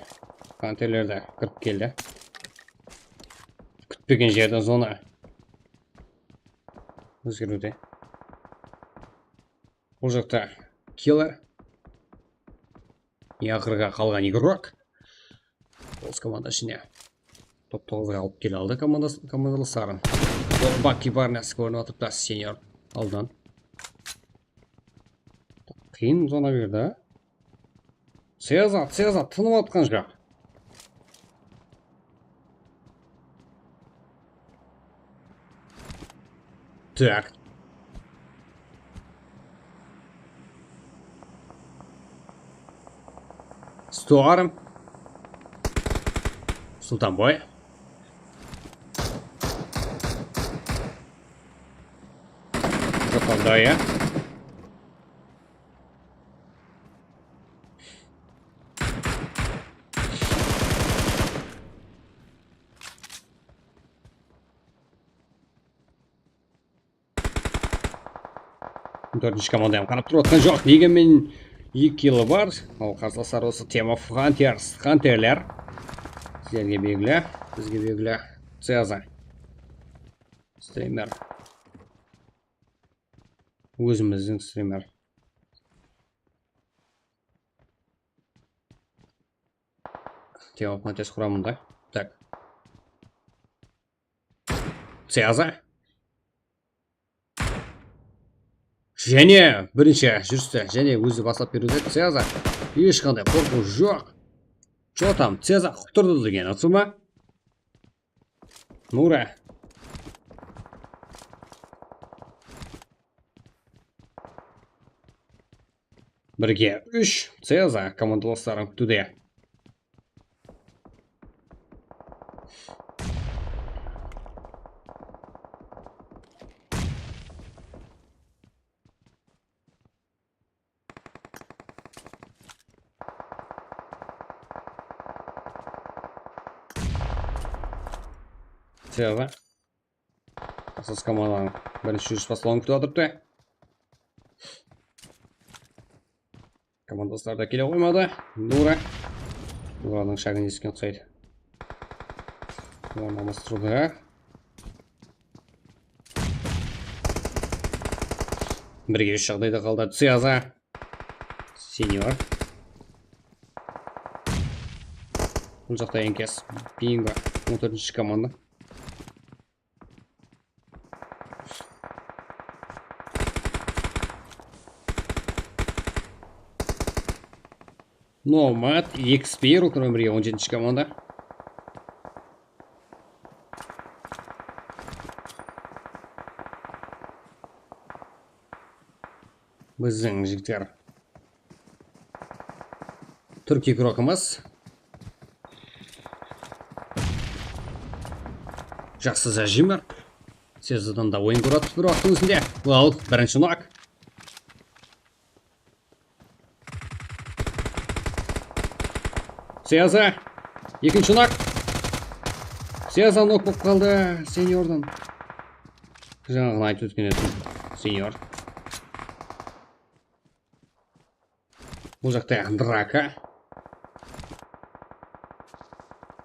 Kontenerler de kirip keldi. Kútpegen jerden zona ózgeriwde. Bul jaqta killer. Eń aqırǵı qalǵan igrok. Toǵız komanda ishine. Top toǵızǵa alıp kele aldı komandas-, komandalasların. Bomba kibarnesi kórinip atırıptı, Senyor. Aldan. Qıyın zona berdi. Ceza, Ceza, tınıp atqan joq. Так. Storm. Sultanboy. Joqarıda, ya. Tórtinshi komanda hám qarap turıp atqan joq. Degen menen eki killi bar. Al, qarsılaslar usı Team of Hunters, Hunterler. Sizlerge belgili, bizge belgili. Ceza. Streamer. Ózimizdiń streamer. Team of Hunters quramında. Tak. Ceza. Jáne birinshi júristi, jáne ózi baslap beriwde Ceza. Hesh qanday qorqıw joq. Chё tam, Ceza qutırdı degen atırma? Nura. Birge úsh, Ceza komandalasların kútiwde. Ceza. Asıl komandanıń birinshi júris baslawın kútip atırıptı. Komandaslar da kele qoymadı. Nura. Nuranıń shagin esitken uqsaydı. Nuranı almastırıwda. Birge úsh jaǵdayda qaldı. Ceza. Senyor. Bul jaqta enkes. Bingo. On tórtinshi komanda. Nomad, X bir, olarman birge on jetinshi komanda. Bizdiń jigitler. Túrkiy igrokımız. Jaqsı zajim bar. Cezadan da oyın kórip atırmız bir waqıttıń ózinde. Al, birinshi nok. Ceza. Ekinshi nok. Ceza nok bolıp qaldı. Senyordan. Jańa ǵana aytıp ótken edim. Senyor. Bul jaqta draka.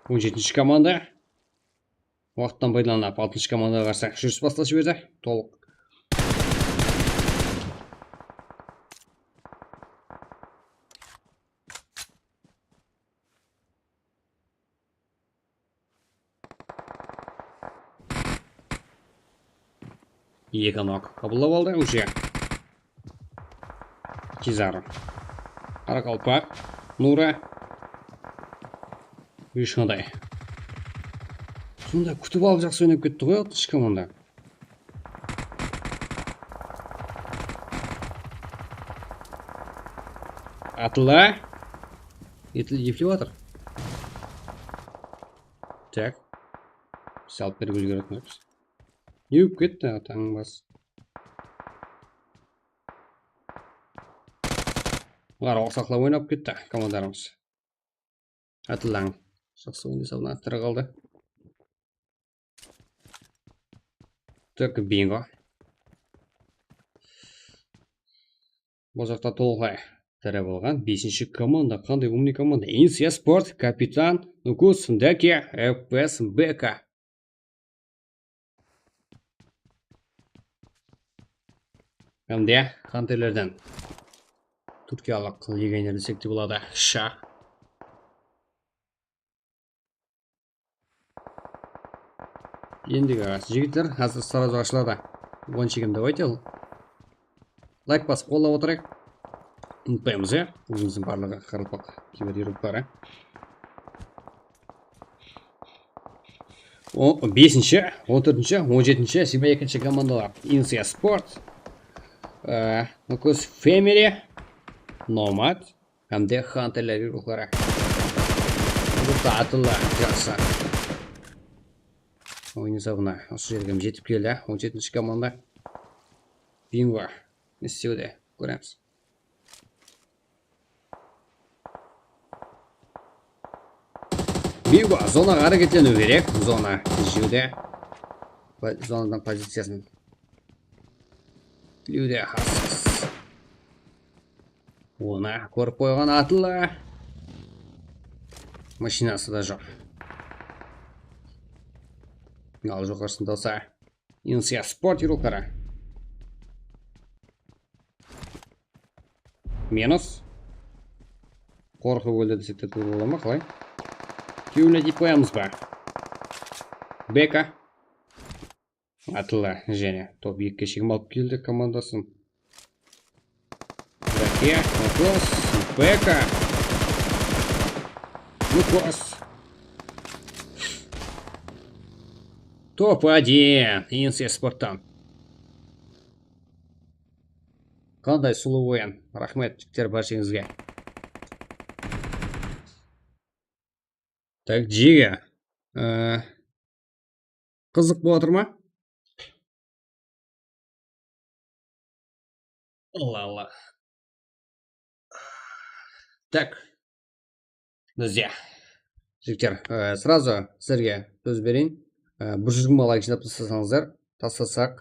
On jetinshi komanda. Waqıttan paydalanıp, altınshı komandaǵa qarsı júris baslap jiberdi. Tolıq. Eki nok qabıllap aldı, уже. Kizaru. Qaraqalpaq. Nura. Hesh qanday. Sonda kútip alıp jaqsı oynap ketti ǵoy, altınshı komanda. Atla. Etil-, eplep atır. Tak. Salıp berip úlgeretin emes. Ne bolıp ketti, tańbas? Bular oqsaqlap oynap ketti komandalarımız. Atıllan. Jaqsı oyın esabına tiri qaldı. Tak, bingo. Bul jaqta tolıqlay. Tara bolǵan besinshi komanda, qanday umnıy komanda? Insiya Sport, kapitan, Nukus, Dake, F P S, Beka. Hám de Hunterlerden túrkiyalıq legioner desek te boladı, Shah. Endigi jigitler, házir srazu ashıladı. One chegem, давайте. Layk basıp qollap otırayıq. Unıtpaymız, ya? Ózimizdiń barlıǵı qaraqalpaq kiber yurıqları. O, besinshi, on tórtinshi, on jetinshi, jigirma ekinshi komandalar. Insiya Sport, e, Nukus Family, Nomad hám de Hunterler yurıqları. Burada atıllar, jaqsı. Oyın esabına usı jerge jetip keldi, on jetinshi komanda. Bingo. Ne istewde? Kóremiz. Bingo, zonaǵa háreketleniw kerek. Zona jewde. Po-, zonadan poziciyasın. Jewde, has. Onı kórip qoyǵan atlı. Mashinası da joq. Al, joqarısında bolsa Insiya Sport yurıqları. Minus. Qorqıp óldi desek te tuwrı bola ma, qalay? Kewline tiyip qoyamız ba? Beka. Atıldı, jáne top ekige shekem alıp keldi komandasın. Dake, Nukus, Beka. Nukus. Top один, Insiya Sporttan. Qanday sulıw oyın. Raxmet, jigitler, bársheńizge. Tak, jege. Ee, qızıq bolıp atır ma? Alla, Alla. Tak. Bizde. Jigitler, e, srazu sizlerge sóz bereyin. E, bir júz jigirma layk jıynap taslasańızlar, taslasaq,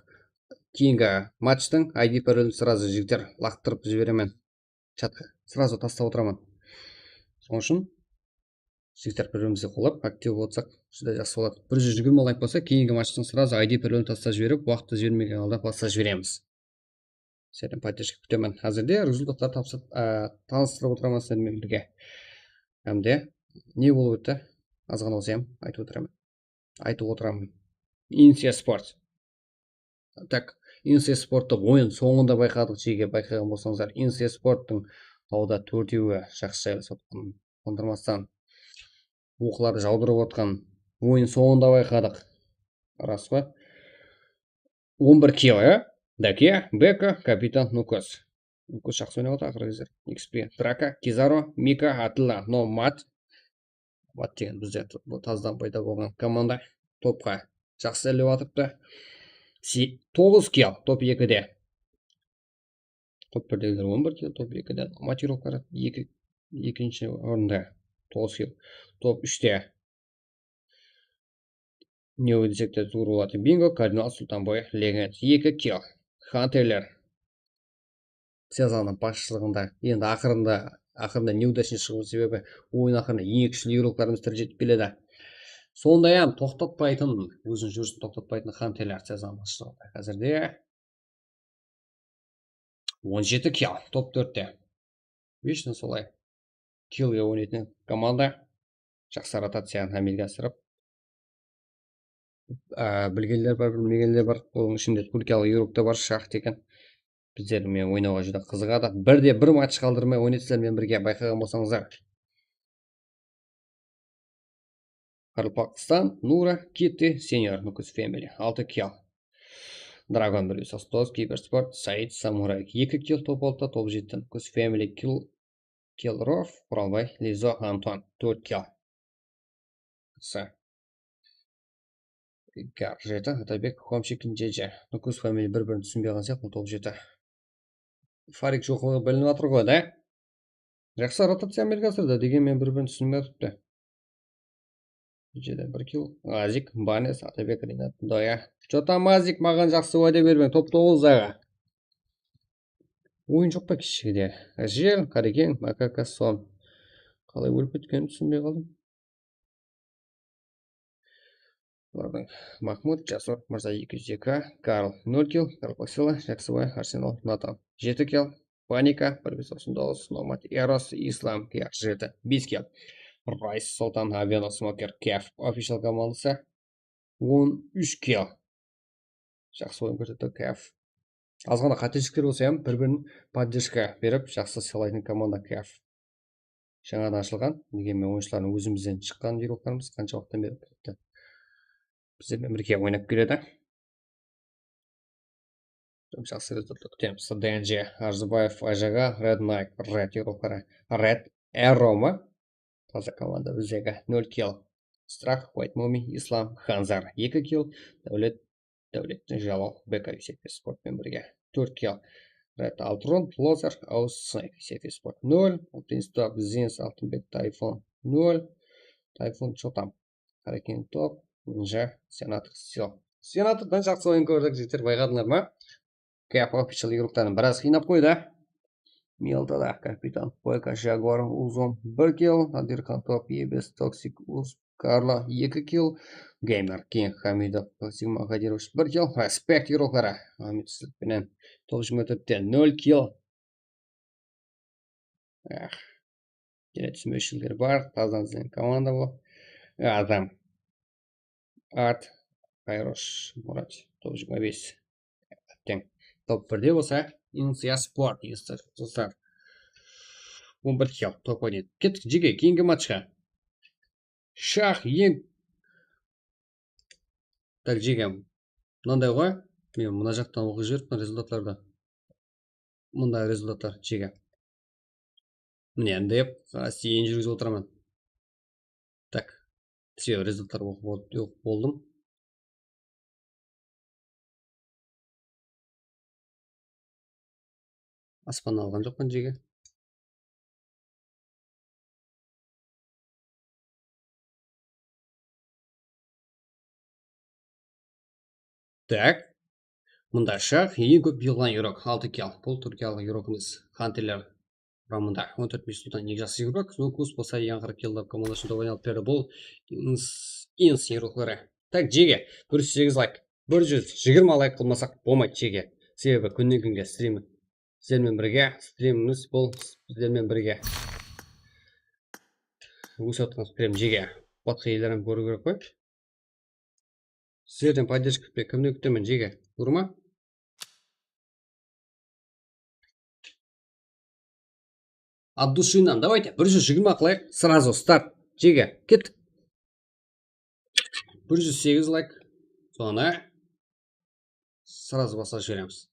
keyingi matchtıń I D parolin srazu, jigitler, laqtırıp jiberemen chatqa. Srazu taslap otıraman. Sonıń ushın, jigitler, bir-birimizdi qollap, aktiv bolıp otsaq, júdá jaqsı boladı. Bir júz jigirma layk bolsa, keyingi matchtıń srazu I D parolin taslap jiberip, waqıttı jibermegen halda baslap jiberemiz. Sizlerden podderjka kútemen. Házirde rezultatlar tapsır-, á, tanıstırıp otıraman sizler menen birge. Hám de ne bolıp ótti? Azǵana bolsa hám aytıp otıraman. Aytıp otıraman. Insiya Sport. Tak, Insiya Sporttı oyın sońında bayqadıq, jege, bayqaǵan bolsańızlar. Insiya Sporttıń tawda tórtewi jaqsı jaylasıp atqanın qondırmastan, oqlardı jawdırıp atqanın oyın sońında bayqadıq. Ras pa? On bir kill, ya? Dake, Beka, kapitan, Nukus. Nukus jaqsı oynap atır aqırǵı gezler. X P, Draka, Kizaro, Mika, Atilla, Nomad. Nomad degen bizde t-, bul tazdan payda bolǵan komanda. Topqa jaqsı ilerlep atırıptı. Si-, toǵız kill, top ekide. Top birdegiler on bir kill, top ekide Nomad yurıqları eki, ekinshi orında, toǵız kill. Top úshte. Ne desek te tuwrı boladı. Bingo, Kardinal, Sultanboy, Legend, eki kill. Hunterler sezonıń basshılıǵında, endi aqırında, aqırında neudachniy shıǵıw sebebi, oyın aqırında eń kúshli yurıqlarımız tiri jetip keledi. Sonday hám toqtatpaytın, óziniń júrisin toqtatpaytın Hunterler sezon basshılıǵında házirde. On jeti kill, top tórtte. Vecho solay. Killge oynaytın komanda. Jaqsı rotaciyanı ámelge asırıp, á, bilgenler bar, bilmegenler bar. Onıń ishinde túrkiyalı yurık ta bar, Shah degen. Bizler menen oynawǵa júdá qızıǵadı. Bir de bir match qaldırmay oynaydı sizler menen birge, bayqaǵan bolsańızlar. Qaraqalpaqstan, Nura, Kitty, Senior, Nukus Family, altı kill. Dragon bir vs otız toǵız, Kibersport, Said, Samuray, eki kill, top altıda, top jetide, Nukus Family, kill, Kill Rof, Quralbay, Lizo, Anton, tórt kill. Sa. Gar jeti, Atabek, Homchik, Jeje. Nukus Family bir-birin túsinbey qalǵan sıyaqlı, top jeti. Farik joqlıǵı bilinip atır ǵoy da. Jaqsı rotaciya ámelge asırdı, degenmen bir-birin túsinbey atırıptı. Jede bir kill. Azik, Banes, Atabek, Rinat, Doya. Chota Mazik maǵan jaqsı wáde bermeń, top toǵız aǵa. Oyın joq pa keshegide? Ajel, Qárekeńev, Makaka, Son. Qalay ólip ketkenin túsinbey qaldım. Bulardıń Mahmud, Jasur, Mırza eki júz eki, Karl nol kill, Karl Paksila, Jaksıbay, Arsenal, Natan jeti kill, Panika bir bes toqsan toǵız, Nomad, Eros, Islam, Kiyar jeti, bes kill, Rays, Soltan, Aveno, Smoker, Kef, Official komandası on úsh kill. Jaqsı oyın kórsetti Kef. Azǵana qátelikler bolsa hám bir-birin podderjka berip, jaqsı sıylaytın komanda Kef. Jańadan ashılǵan, degen men oyınshılardıń ózimizden shıqqan yurıqlarımız qansha waqıttan beri turıptı. Bizler menen birge oynap keledi. Jaqsı rezultatlar kútemiz. D N G, Arzıbaev, Ajaga, Red Knight, Red yurıqları, Red Arrow ma? Taza komanda bizdegi. Nol kill. Strah, White Mummy, Islam, Hanzar eki kill, Dáwlet, Dáwlettin Jalal, B K U S F Sport penen birge tórt kill. Red Altron, Lozer, Aus, Snake, S F Sport nol, Altın Stop, Zins, Altınbek, Tayfun nol, Tayfun, Chotam, Qárekeńev, Top, Ninja, Senator, Sil. Senatordan jaqsı oyın kórdik, jigitler, bayqadıńlar ma? Kef Official yurıqların biraz qıynap qoydı. Mialtada Kapitan, P K, Jaguar, Uzun, bir kill, Nadirxan, Top, Ebes, Toxic, Uz, Karla, eki kill, Gamer, King, Hamidov, Sigma, Kadirovich, bir kill, Respekt yurıqları, Ahmet Sizlik penen Tolshımetov, nol kill. Eh, kene túsinbewshilikler bar, tazadan izlenen komanda bul. Adam. Art, Qayrosh, Murat, top jigirma bes. Teń. Top birde bolsa, Insiya Sport, Insiya Sport. On bir kill, top on yedi. Kettik, jege, keyingi matchqa. Shax, eń. Tak, jege. Mınanday ǵoy. Men mına jaqtan oqıp jiberiptin rezultatlardı. Mınday rezultatlar, jege. Mine, mınday qara, isteyin júrgizip otıraman. Tak. Sebebi rezultatlar oqıp, oqıp boldım. Aspannan alǵan joqpan, jege. Tak. Mında shax, eń kóp yıǵılǵan yuraq, altı kill. Bul Túrkiyalıq yuraq emes. Hanterler quramında on tórt minus sultan, eń jaqsı yuraq. Zunkus bolsa yańǵırıp keldi, komanda ushın dobanı alıp berdi. Bul ins-, ins yuraqları. Tak, jege, bir júz segiz layk. Bir júz jigirma layk qılmasaq bolmaydı, jege. Sebebi kúnnen kúnge strim. Sizler menen birge, strimimiz bul, sizler menen birge. Ósip atırǵan strim, jege. Batqa ellerden kóriw kerek qoy. Sizlerden podderjka kútpey, kimden kútemen, jege? Durma? От души нам. Давайте, bir júz jigirma qılayıq. Сразу старт. Jege, kettik. Bir júz segiz layk. Sonı сразу basqa jiberemiz.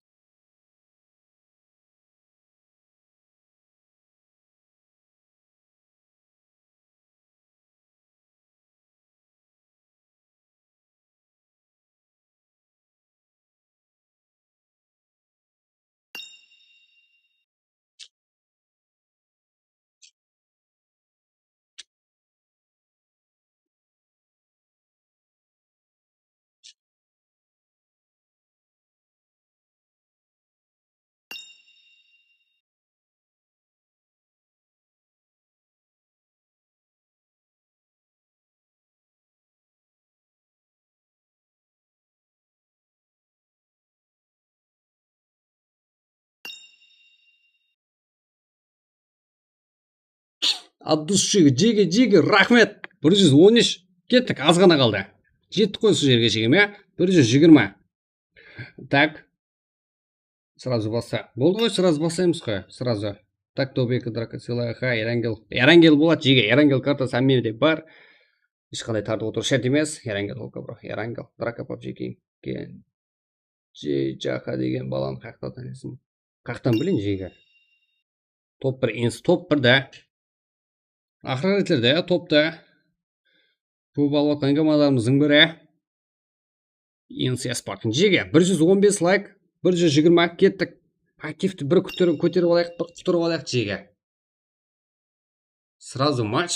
От души, jege, jege, raxmet. Bir júz on úsh. Kettik, azǵana qaldı. Jettik qoy usı jerge shekem, ya. Bir júz jigirma. Tak. Сразу bassa. Boldı ǵoy, сразу baslaymız ǵoy, сразу. Tak, top eki, Draka, Silaha, Erangel. Erangel boladı, jege, Erangel kartası hámmede bar. Hesh qanday tartıp otırıw shárt emes. Erangel, oka, bro. Erangel, Draka, pabjiki. Ken-, Je-, Jaka degen balanı qayaqtan tanıysań? Qayaqtan bileyin, jege? Top bir, ins, top bir da. Aqırǵı retlerde, topta. Kóp alıp atqan komandalarımızdıń biri. Ins Esportın, jege. Bir júz on bes layk, bir júz jigirma, kettik. Aktivti bir kóter-, kóterip alayıq, bir quttırıp alayıq, jege. Сразу матч.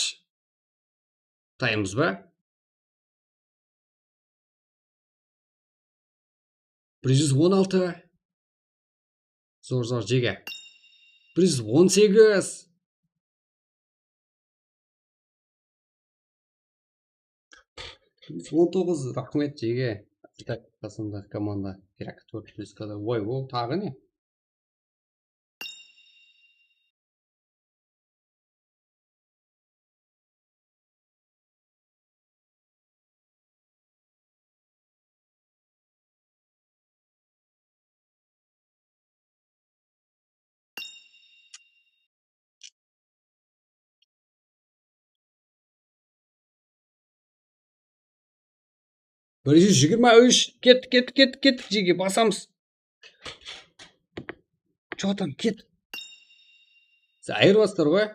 Taymız ba? Bir júz on altı. Zor, zor, jege. Bir júz on segiz. Bir júz on toǵız, raxmet, jege. Tak, qasımda komanda kerek, tórt júz kadr. Oy, ol taǵı ne? Bir júz jigirma úsh. Kettik, kettik, kettik, kettik, jege, basamız. Чё там, ket. Siz ayırıp atır ǵoy.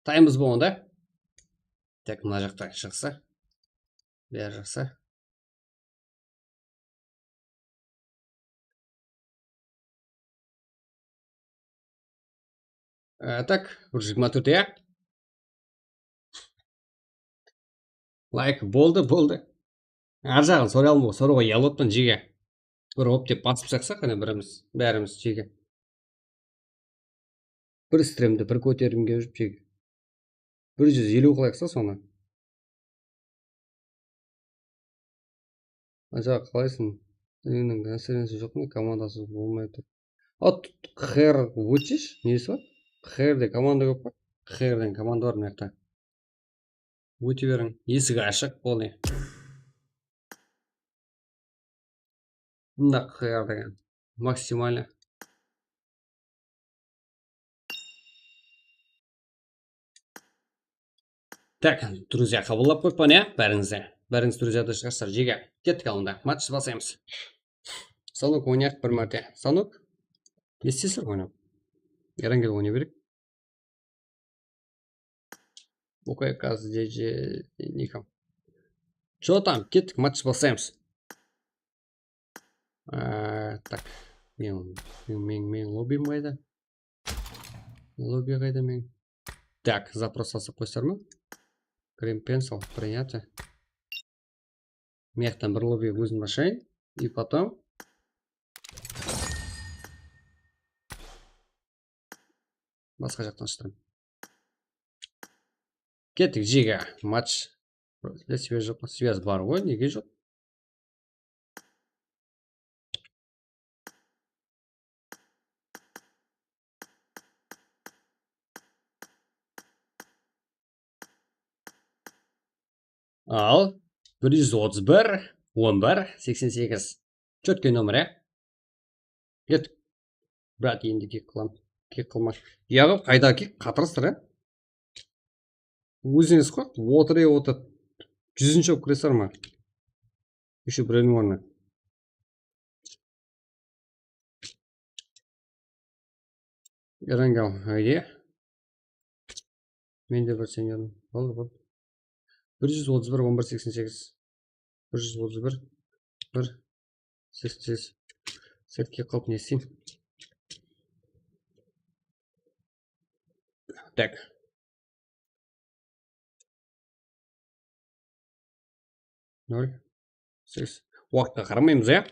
Taymız bolǵanda. Tek mına jaqta jaqsı. Beri jaqsı. E, tak, bir júz jigirma tórt, ya. Layk, boldı, boldı. Ar jaǵın soray aldım, sorayǵa uyalap atpan, jege. Bir hop dep basıp shıqsaq, qáne birimiz, bárimiz, jege. Bir stremdi bir kótergim kelip júr, jege. Bir júz eliw qılayıq sa sonı. Aja, qalaysıń? Seniń násibiń joq ne, komandasız bolmay tur. A, qr ótish, nesi bar? Qrde komanda kóp pa? Qrden komanda bar mıyaqta. Óte beriń. Esik ashıq, boldı. Mında qr degen. Maksimalno. Tak, druzya qabıllap qoyıppan, ya, bárińizdi. Bárińiz druzyada shıǵarsızlar, jege. Kettik al onda. Match baslaymız. Stanok oynayıq bir márte. Stanok? Ne isteysiz oynap? Erangel oynay bereyik. Okey, kaz, dj, nikom. Чё там? Kettik, match baslaymız. Á, tak. Men, men, men, men lobbim qayda? Lobbi qayda men? Tak, запрос jasap qoysar ma? Green pencil, принято. Mıyaqtan bir lobbi ózim ashayın. И потом basqa jaqtan ashtıraman. Kettik, jege, match. Sizde связь joq pa? Связь bar ǵoy, nege joq? Al, bir júz otız bir, on bir, seksen segiz. Chótke nomer, ya? Kettik. Brat, endi kek qılam. Kek qılma. Yaǵıp, qayda kek? Qatırıstır, ya? Ózińiz qoy, otırıp otır. Júzinshi bolıp kiresizler ma? Ещё birewdiń ornına. Erangel, ayde. Men de bir senyorım. Boldı, boldı. Bir júz otız bir, on bir, seksen segiz. Bir júz otız bir, bir, seksen segiz. Sertke qılıp ne isteyim? Tak. Nol. Segiz. Waqıtqa qaramaymız, ya?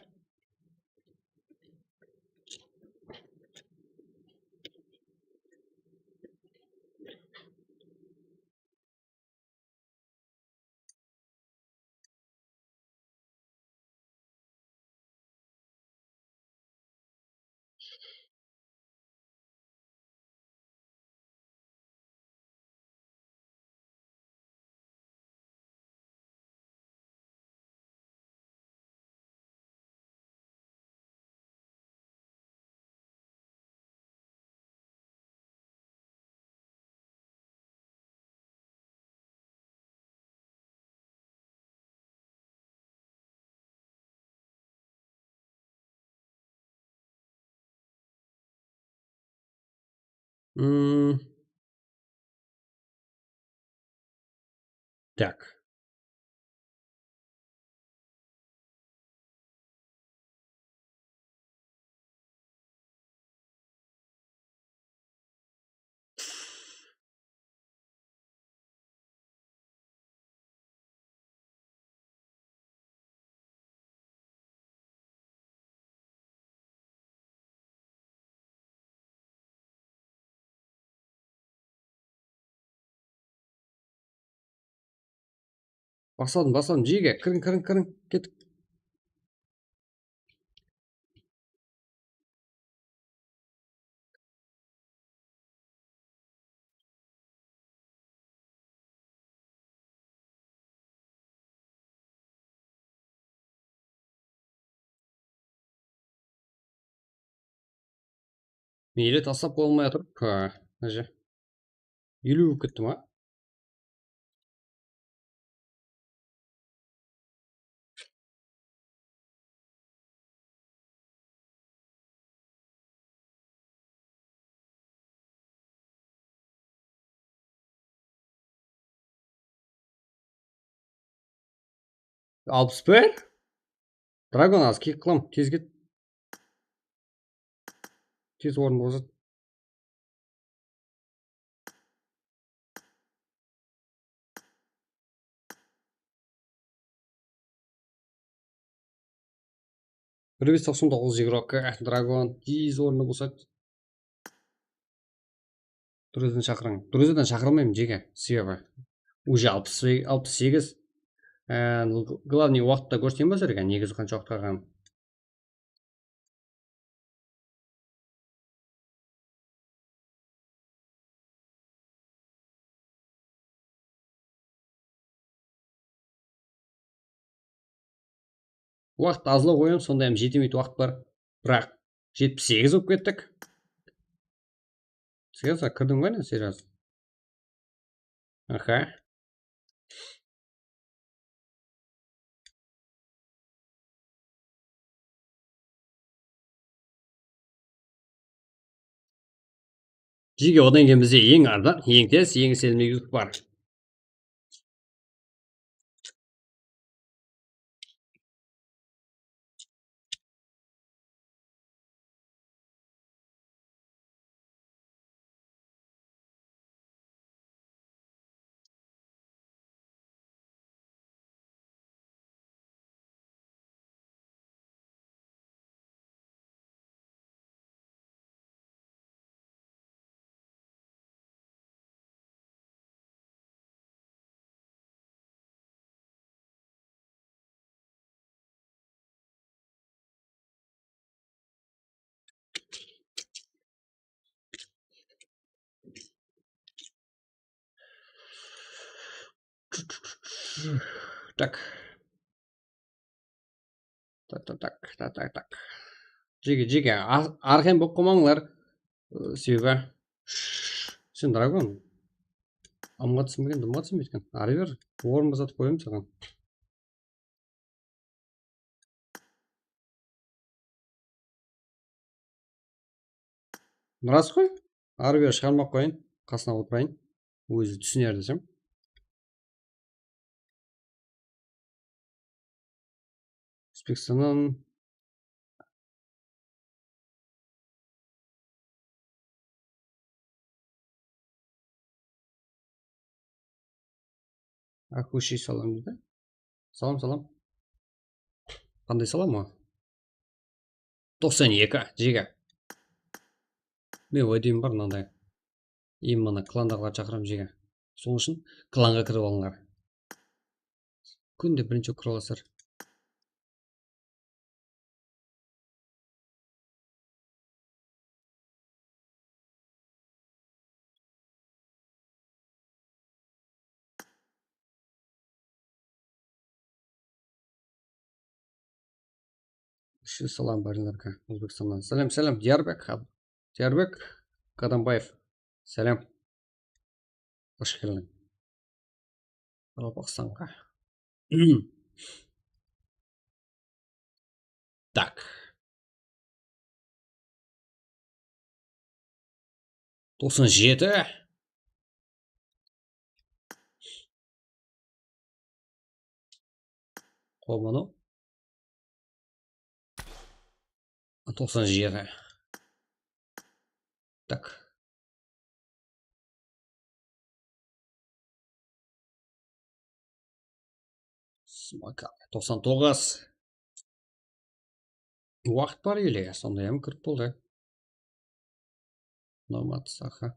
М. Так. Basladım, basladım, jege, kiriń, kiriń, kiriń, kettik. Meyli, taslap qoya almay atır. Ha, mına jer. Eliw bolıp ketti ma? Alpıs bir? Dragon, az kiyik qılam, tez ket. Tez orındı bosat. Bir bes toqsan toǵız igrok, Dragon, tez orındı bosat. Druzyadan shaqırıń. Druzyadan shaqıra almayman, jege, sebebi. Уже alpıs, alpıs segiz. Ee, glavnıy waqıtta kórsetem ba sizlerge, negizi qansha waqıt qalǵanın? Waqıt azlaw qoyın, sonday hám jeti minut waqıt bar. Biraq jetpis segiz bolıp kettik. Seryoz, kirdiń ba, seryoz? Aha. Jege, odan keyin bizde eń arzan, eń tez, eń iselimli yusuf bar. Tak. Tak, tak, tak, tak, tak, tak. Jege, jege, a-, arqayın bolıp qalmańlar. Aa, sebebi. Sen, Dragon. Amǵa túsinbegen, dımǵa túsinbeydi eken. Arı ber, orın bosatıp qoyayın saǵan. Ras qoy. Arı beri shıǵarmay-aq qoyayın. Qasına otırayın. Ózi túsiner desem. Ózbekstannan Akushi salam deydi. Salam, salam. Qanday salam o? Toqsan eki, jege. Men ódeyim bar mınanday. Endi mına klandaǵılardı shaqıramın, jege. Sonıń ushın klanǵa kirip alıńlar. Kúnde birinshi kirip alasızlar. Ещё salam, Barinlarka, Ózbekstannan. Sálem, sálem, Diyarbek, Diyarbek Kadambaev. Sálem. Xosh keldiń. Qaraqalpaqstanǵa. Tak. Toqsan jeti. Qolmanıw. Toqsan jeti. Tak. Smaka. Toqsan toǵız. Waqıt bar ele, sonday hám kirip boldı. Nomad, aha.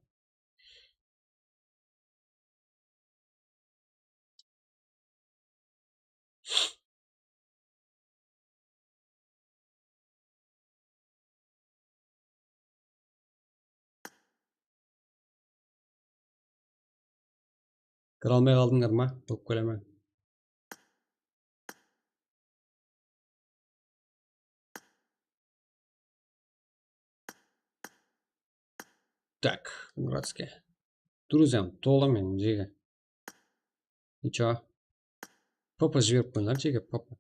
Kire almay qaldıńlar ma? Ópkelemen. Так, Градский. Друзьям, tola men jege. Ничего. Papa jiberip qoyıńlar jege, papa.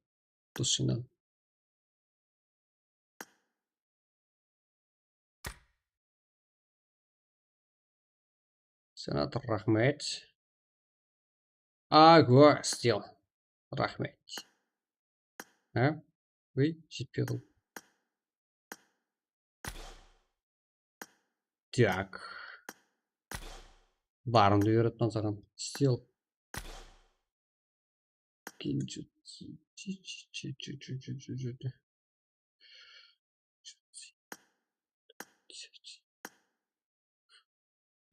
Dos jıynadım. Senator, raxmet. Ago, Steel. Raxmet. Ha? Uy, jetpey qaldı. Так. Barımdı uyarıp saǵan. Steel.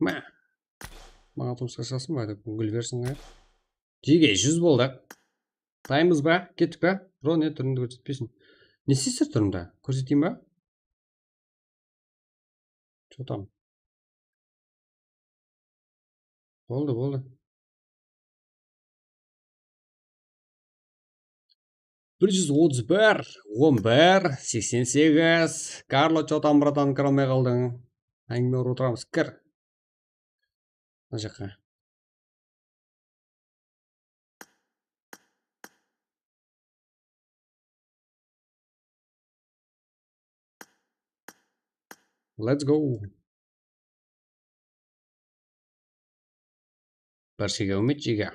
Má. Maǵan turmısqa shıǵasın ba dep gúl bersin ǵa. Jege, júz boldıq. Taymız ba? Kettik pa? Bro, ne túrimdi kórsetpesin. Ne isteysizler túrimdi? Kórseteyin ba? Что там? Boldı, boldı. Bir júz otız bir, on bir, seksen segiz. Karlo, что там, bratan, kire almay qaldıń. Áńgime urıp otıramız. Kir. Mına jaqqa. Let's go. Bir shege úmit jege.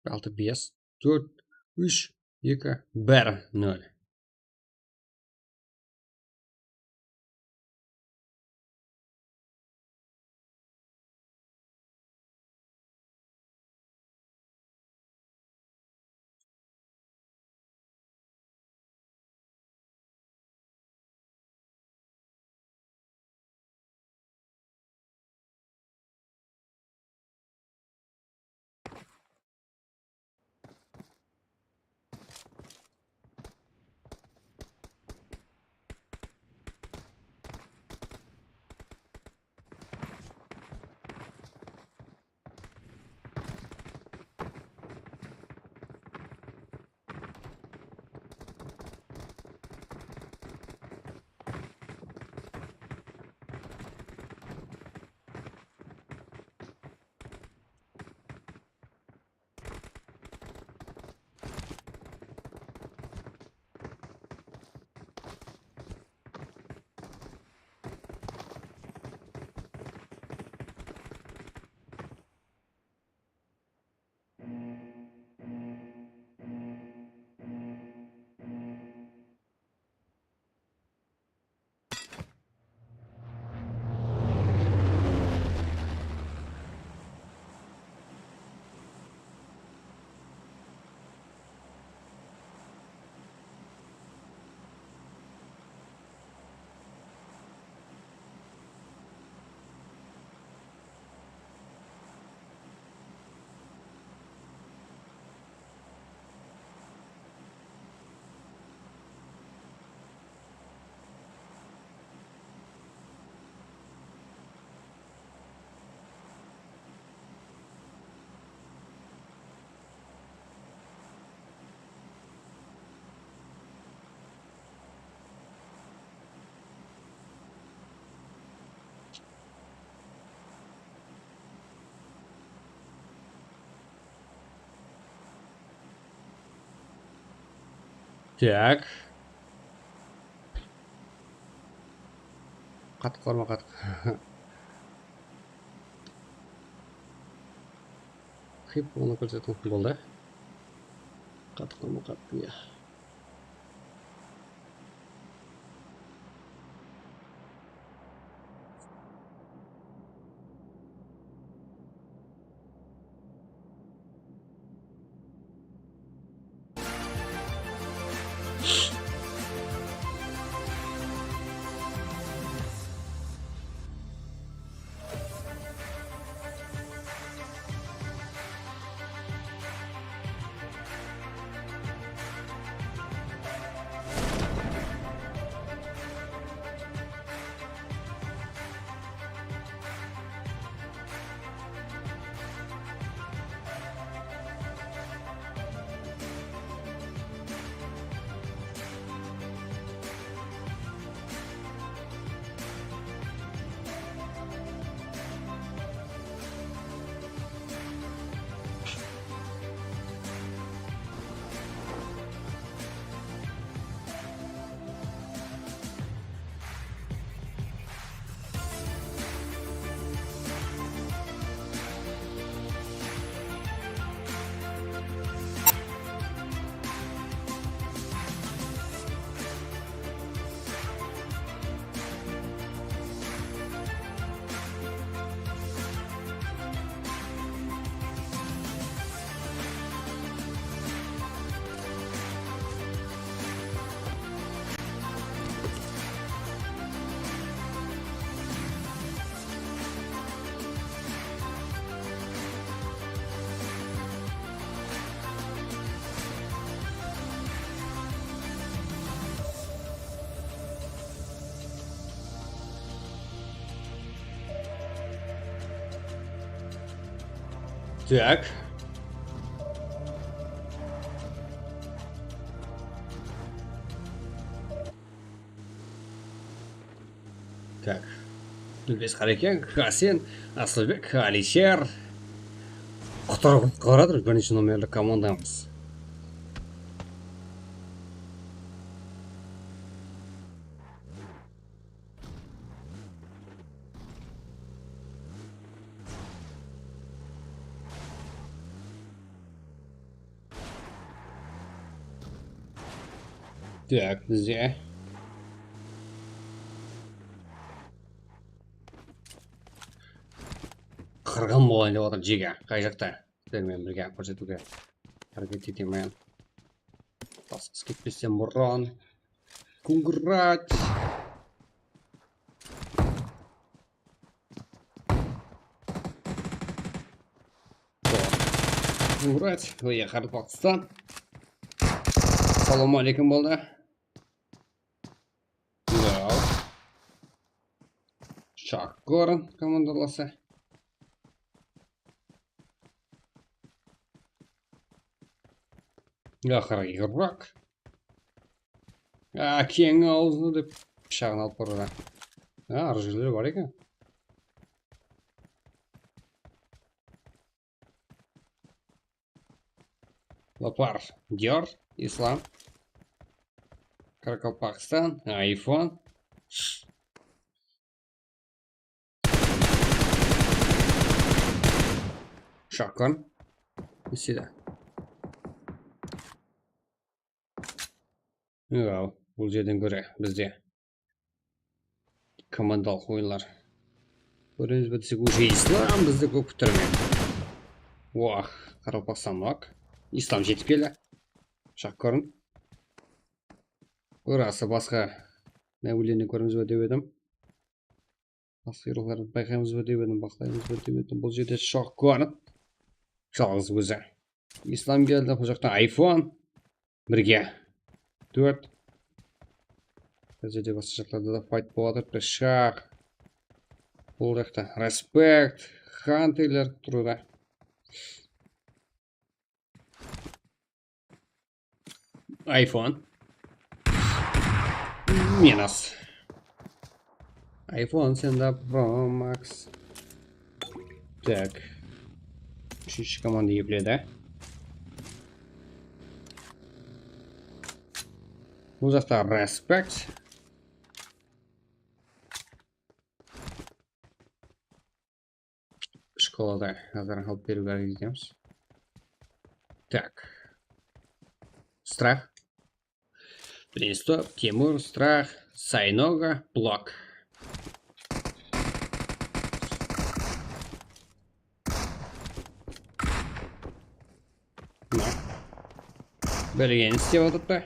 Altı, bes, tórt, úsh, eki, bir, nol. Так. Qattı qorma, qattı. Xip, onı kórsetiń. Boldı. Qattı qorma, qattı, ya. Так. Так. Nurpes Qareken, Hasen, Asılbek, Alisher. Qutqarıp atır birinshi nomerli komandamız. Так, bizde. Qırǵın bolayın dep atır, jege. Qay jaqta? Sizler menen birge kórsetiwge háreket etemen. Tasqız ketpesten burın. Kungrat. Kungrat. Oya, Qaraqalpaqstan. Salawma aleykum boldı. Wow. Shakkor komandalası. Aqırı Irak. A, keń awzını dep pıshaǵın alıp barıp atır. A, arı jerler bar eken. Lapar, Diyor, Islam, Qaraqalpaqstan, iPhone. Shotgun. Sida. Al, bul jerden kóre bizde komandalıq oyınlar. Kóremiz be desek, уже Islam bizdi kóp kúttirmey. Wah, Qaraqalpaqstan bak. Islam jetip keldi. Shotgun. Burası basqa náwirlerden kóremiz be dep edim. Basqa jaqlardı bayqaymız ba dep edim, baqlaymız ba dep edim. Bul jerde shotgun. Jalǵız ózi. Islam keldi, bul jaqtan iPhone. Birge. Tórt. Bizde de basqa jaqlarda da fight bolıp atır. Pıshaq. Bul jaqta Respect. Hunterler turıwda. iPhone. Minus. iPhone sende Pro Max. Tak. Úshinshi komanda epledi. Bul jaqta Respect. Shkolada házir alıp beriwge háreket etemiz. Tak. Strah. Birinshi top, Temur, Strah, Saynoga, Blok. Mına. Bilgeni islep atırdı.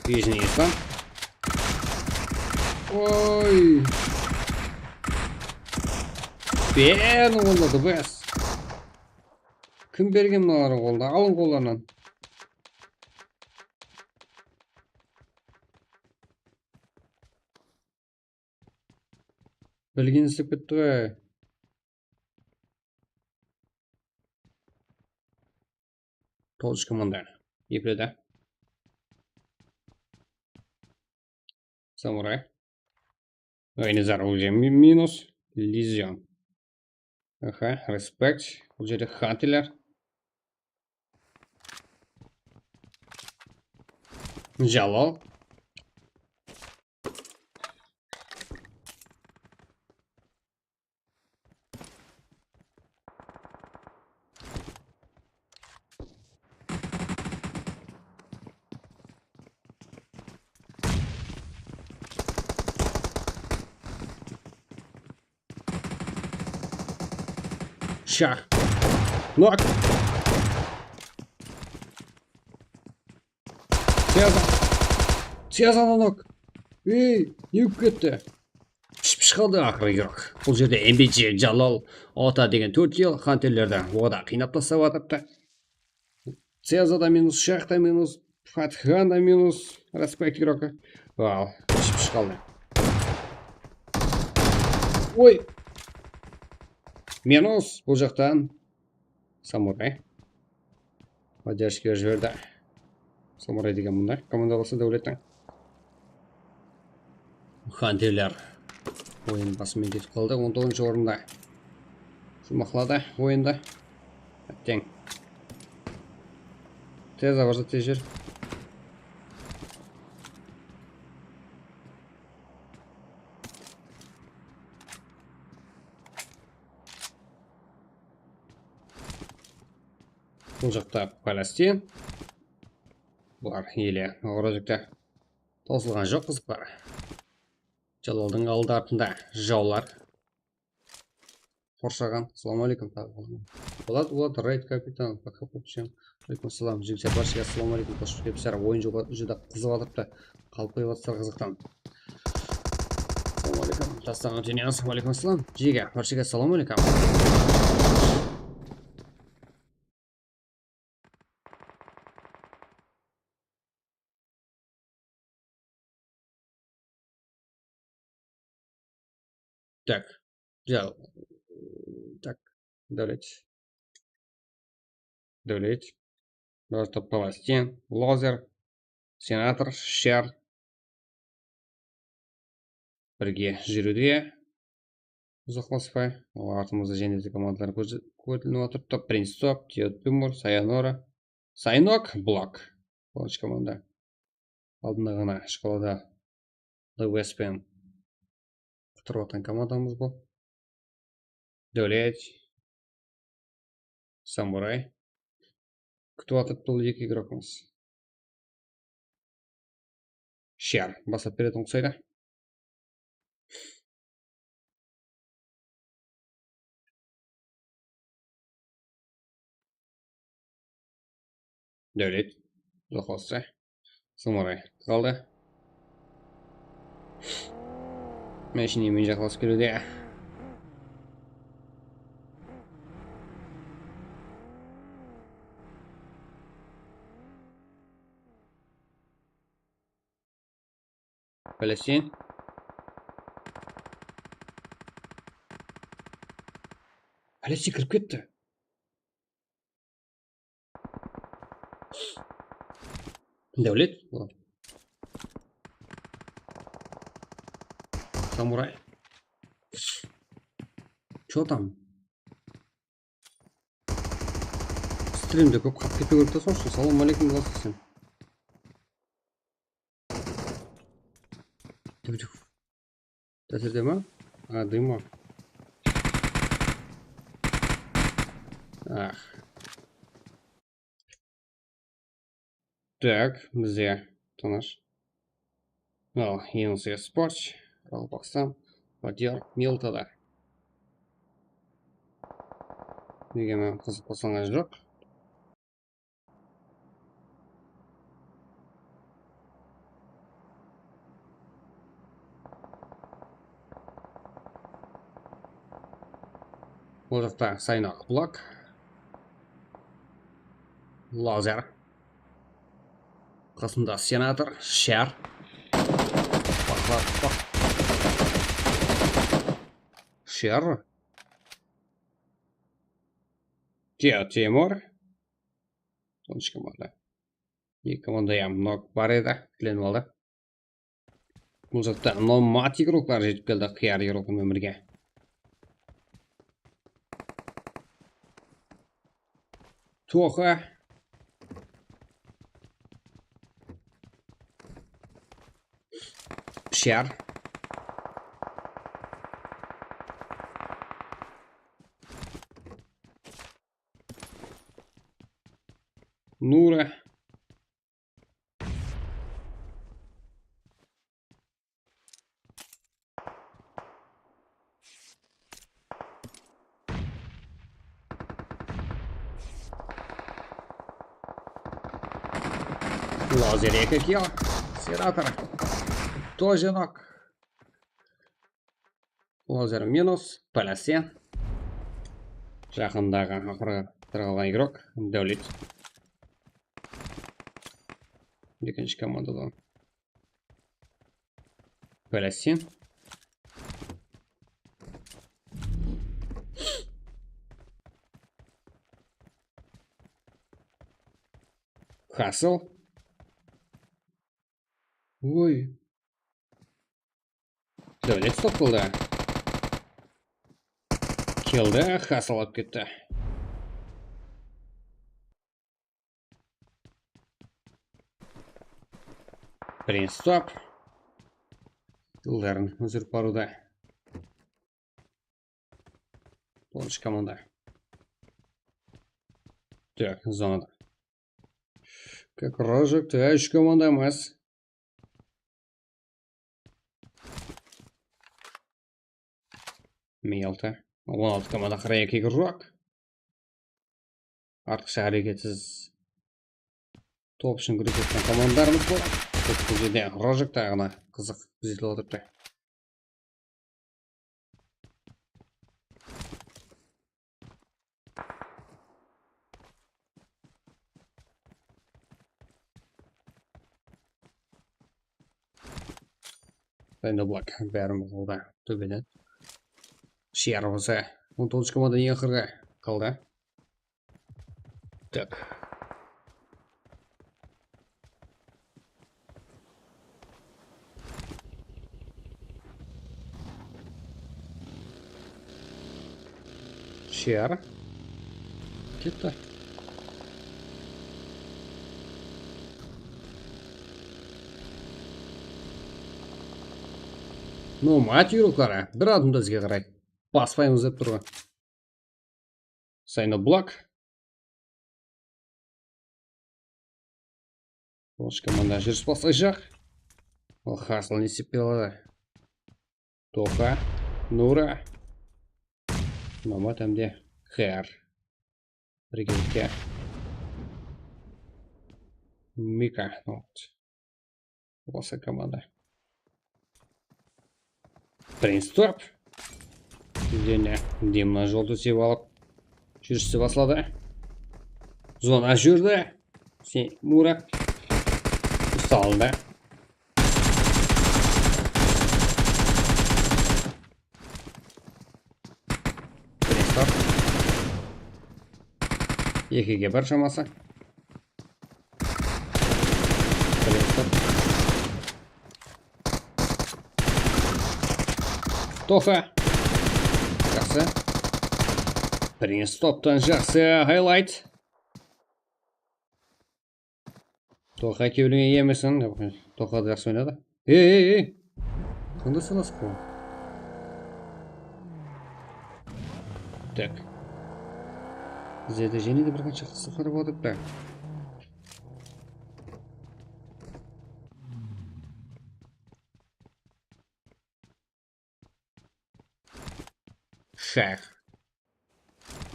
Bejin Islam. Oy. Ben onda the best. Kim bergen mınalardıń qolına? Alıń qollarınan. Bilgeni islep ketti ǵoy. Toǵız komanda. Epledi. Samuray. Aynazar уже mi-, minus. Lezion. Aha, Respect. Bul jerde Hunterler. Jalal. Shah. Nok. Siyazan. Siyazan nok. Ey, ne bolıp ketti? Piship-piship qaldı aqırı Irak. Bul jerde M B C, Jalal, Ota degen tórt kill Hunterlerdi oda qıynap taslap atırıptı. Siyazada minus, Shahta minus, Fatxanda minus, Respect Irakka. Wow, piship-piship qaldı. Oy! Minus, bul jaqtan. Samuray. Podderjka jiberdi. Samuray degen bunday komanda bolsa Dáwlettiń. Xanterler oyın basınan ketip qaldı. On toǵızınshı orında juwmaqladı oyındı. Átteń. Tez, abarsa tez júr. Bul jaqta Palestin. Bular ele, ora jaqta tawsılǵan joq qızıqlar. Jalaldıń aldı artında jawlar qorshaǵan. Assalawma aleykum, taǵı. Bolad, Bolad, raid kapitan, пока получаем. Aleykum assalam, jigitler, bárshege assalawma aleykum, xosh kelipsizler. Oyın júdá, júdá qızıp atırıptı. Qalib qoyıp atırsızlar qızıqtan. Assalawma aleykum, Tastan Óteniyaz, aleykum assalam. Jege, bárshege assalawma aleykum. Так. Jal. Tak. Dáwlet. Dáwlet. Bártop Palestin. Lozer. Senator. Shar. Birge júriwde. Uzaqlaspay. Al, artımızda jáne de komandalar kóz-, kórinip atırıptı. Prince Top, Diod Bimur, Sayonara. Saynok, Blok. Birinshi komanda. Aldında ǵana shkolada The West penen qıtırıp atırǵan komandamız bul. Dáwlet. Samuray. Kútip atırıptı bul eki igrokımız. Shar baslap beretuǵın uqsaydı. Dáwlet. Uzaqlassa. Samuray qaldı. Mine, ishine men jaqlasıp keliwde. Palestin. Palestin kirip ketti. Dáwlet. Samuray. Чё там? Strimde kóp qap kete berip tursań, assalawma aleykum, Blas, sen. Dáterde ma? A, dıyma. Ah. Tak, bizde tanış. Al, Enos Sports, Qaraqalpaqstan, Badiyar Miltada. Nege men qızıq qosılǵan joq? Bul jaqta Saynok Blok. Lazer. Qasında Senator, Shar. Baqla, baq. Shar. Teo Timur. Sonısh komanda. Eki komanda hám nok bar edi, tiklenip aldı. Bul jaqta Nomad igroklar jetip keldi, Qıyar igrokı menen birge. Toxa. Pishar. Nura. Lazer eki kill. Senator. Тоже nok. Lazer minus. Palestin. Jaqındaǵı aqırǵı tiri qalǵan igrok. Dáwlet. Ekinshi komandadan. Palestin. Asıl. Oy. Dáwlet stop qıldı. Keldi, hasıl alıp ketti. Birinshi stop. Yılların ózgerip barıwda. Toǵızınshı komanda. Tak, zonada. Как рожек, так, úsh komanda emas. Miyalta. On altı komanda qırq eki игрок. Artıqsha háreketsiz. Top ushın kúresetiń komandalarımız boladı. Bul jerde Rojek taǵına qızıq kúzetip otırıptı. Endi blok bárin boldı tóbeden. Shiyar bolsa on toǵızınshı komanda eń aqırǵı qaldı. Tak. Shiyar. Ketti. Ну, mat yurıqları. Bir adam da bizge qaray. Baspaymız dep turǵan. Sayno blok. Bosh komanda júris baslayjaq. Ol hasıl ne istep keladı? Toqa, Nura, Mamat hám de Xayar. Birgelikte. Mika, вот. Bolsa komanda. Birinshi stop. Dene, demine jol tósep alıp, júriste basladı. Zona júrdi. Sen, Murat. Ustaldı. Birinshi stop. Ekige bir shaması. Toxa. Jaqsı. Birinshi stoptan jaqsı highlight. Toxa kewlińe iyemesen. Toxa da jaqsı oynadı. Ey, ey, ey. Qanday sılasıq bul? Tak. Bizlerde jáne de bir qansha qızıq qaraw otırıptı. Shayx.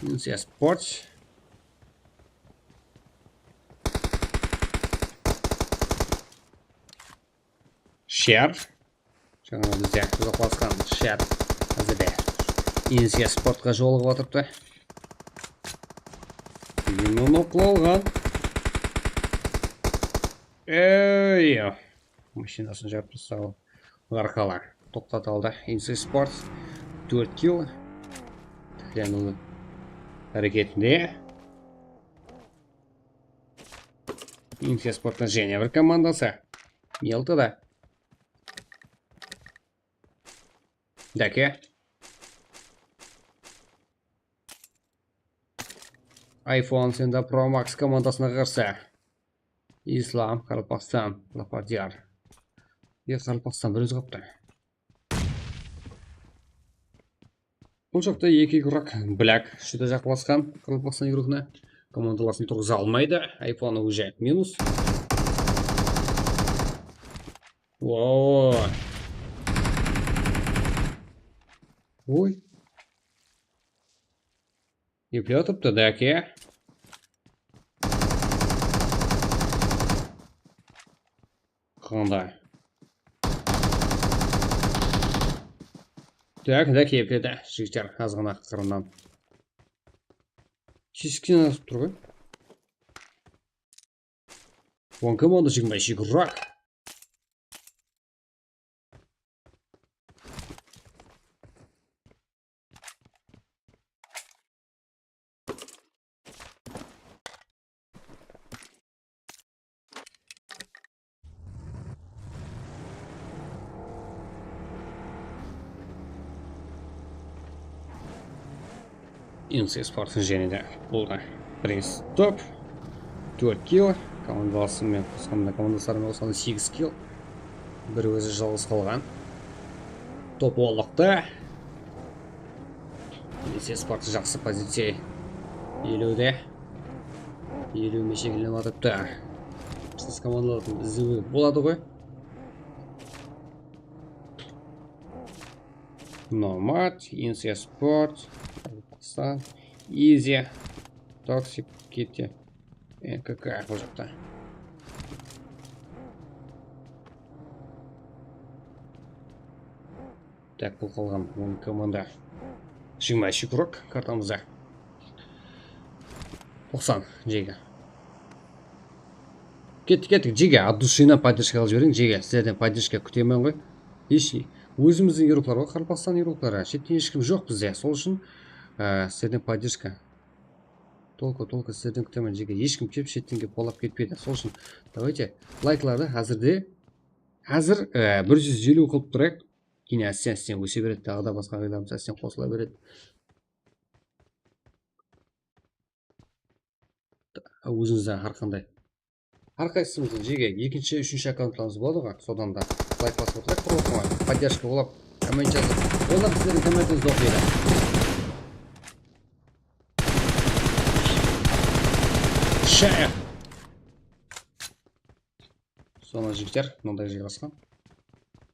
Insiya Sport. Shar. Jańa bizde uzaqlasqan Shar. Házirde Insiya Sportqa jolıǵıp atırıptı. Meni noqlap alǵan. Ey! Mashinasın jarıp tasladı. Arqalı toqtatıp aldı. Insiya Sport. Tórt kill. Tiklenildi. Háreketinde. Insiya Sporttıń jáne bir komandası. Yıltıda. Dake. iPhone sende Pro Max komandasına qarsı. Islam, Qaraqalpaqstan, Lapadyar. E, Qaraqalpaqstan bir ózi qaptı. Bul jaqta eki игрок Black júdá jaqınlasqan Qaraqalpaqstan игрогına. Komandalasın turǵıza almaydı. iPhone уже minus. Wow. Oy. Eplep atırıptı, dake. Qanday. Tak, dake epledi. Jigitler, azǵana qırınan. Seskene atıp tur ǵoy. On komanda jigirma eki игрок. N C S Spartan jáne de boldı. Birinshi top. Tórt kill. Komandası menen qosqanda, komandasları menen qosqanda segiz kill. Bir ózi jalǵız qalǵan. Top onlıqta. N C S Spartan jaqsı poziciya iyelewde. Iyelew meshegilep atırıptı. Biz komandalardıń izlewi boladı ǵoy. Nomad, N C S Sport, Qaraqalpaqstan, Easy, Toxic, Kitty, N K K bul jaqta. Tak, bul qalǵan on komanda. Jigirma úsh krok kartamızda. Toqsan, jege. Kettik, kettik, jege, от души-nan поддержка qılıp jiberiń, jege, sizlerden поддержка kútemen ǵoy. Hesh, ózimizdiń игрокlar ǵoy, Qaraqalpaqstan игроклары, shetten hesh kim joq bizde. Sol ushın, á, sizlerden поддержка. Только, только sizlerden kútemen, jege, hesh kim kelip, shetten kelip qolap ketpeydi. Sol ushın, давайте, layklardı házirde, házir, á, bir júz eliw qılıp turayıq. Keyin ásten-ásten óse beredi, taǵı da basqa ǵıylarımız ásten qosıla beredi. Ózińizden hár qanday. Hár qaysımızdıń jege ekinshi, úshinshi akkauntlarımız boladı ǵoy, sodan da layk basıp otırayıq, qurılısıma podderjka bolap, komment jazıp, onda bizlerdiń kommentimizdi oqıydı. Shayıq. Sonı jigitler, mınanday jerge basqan.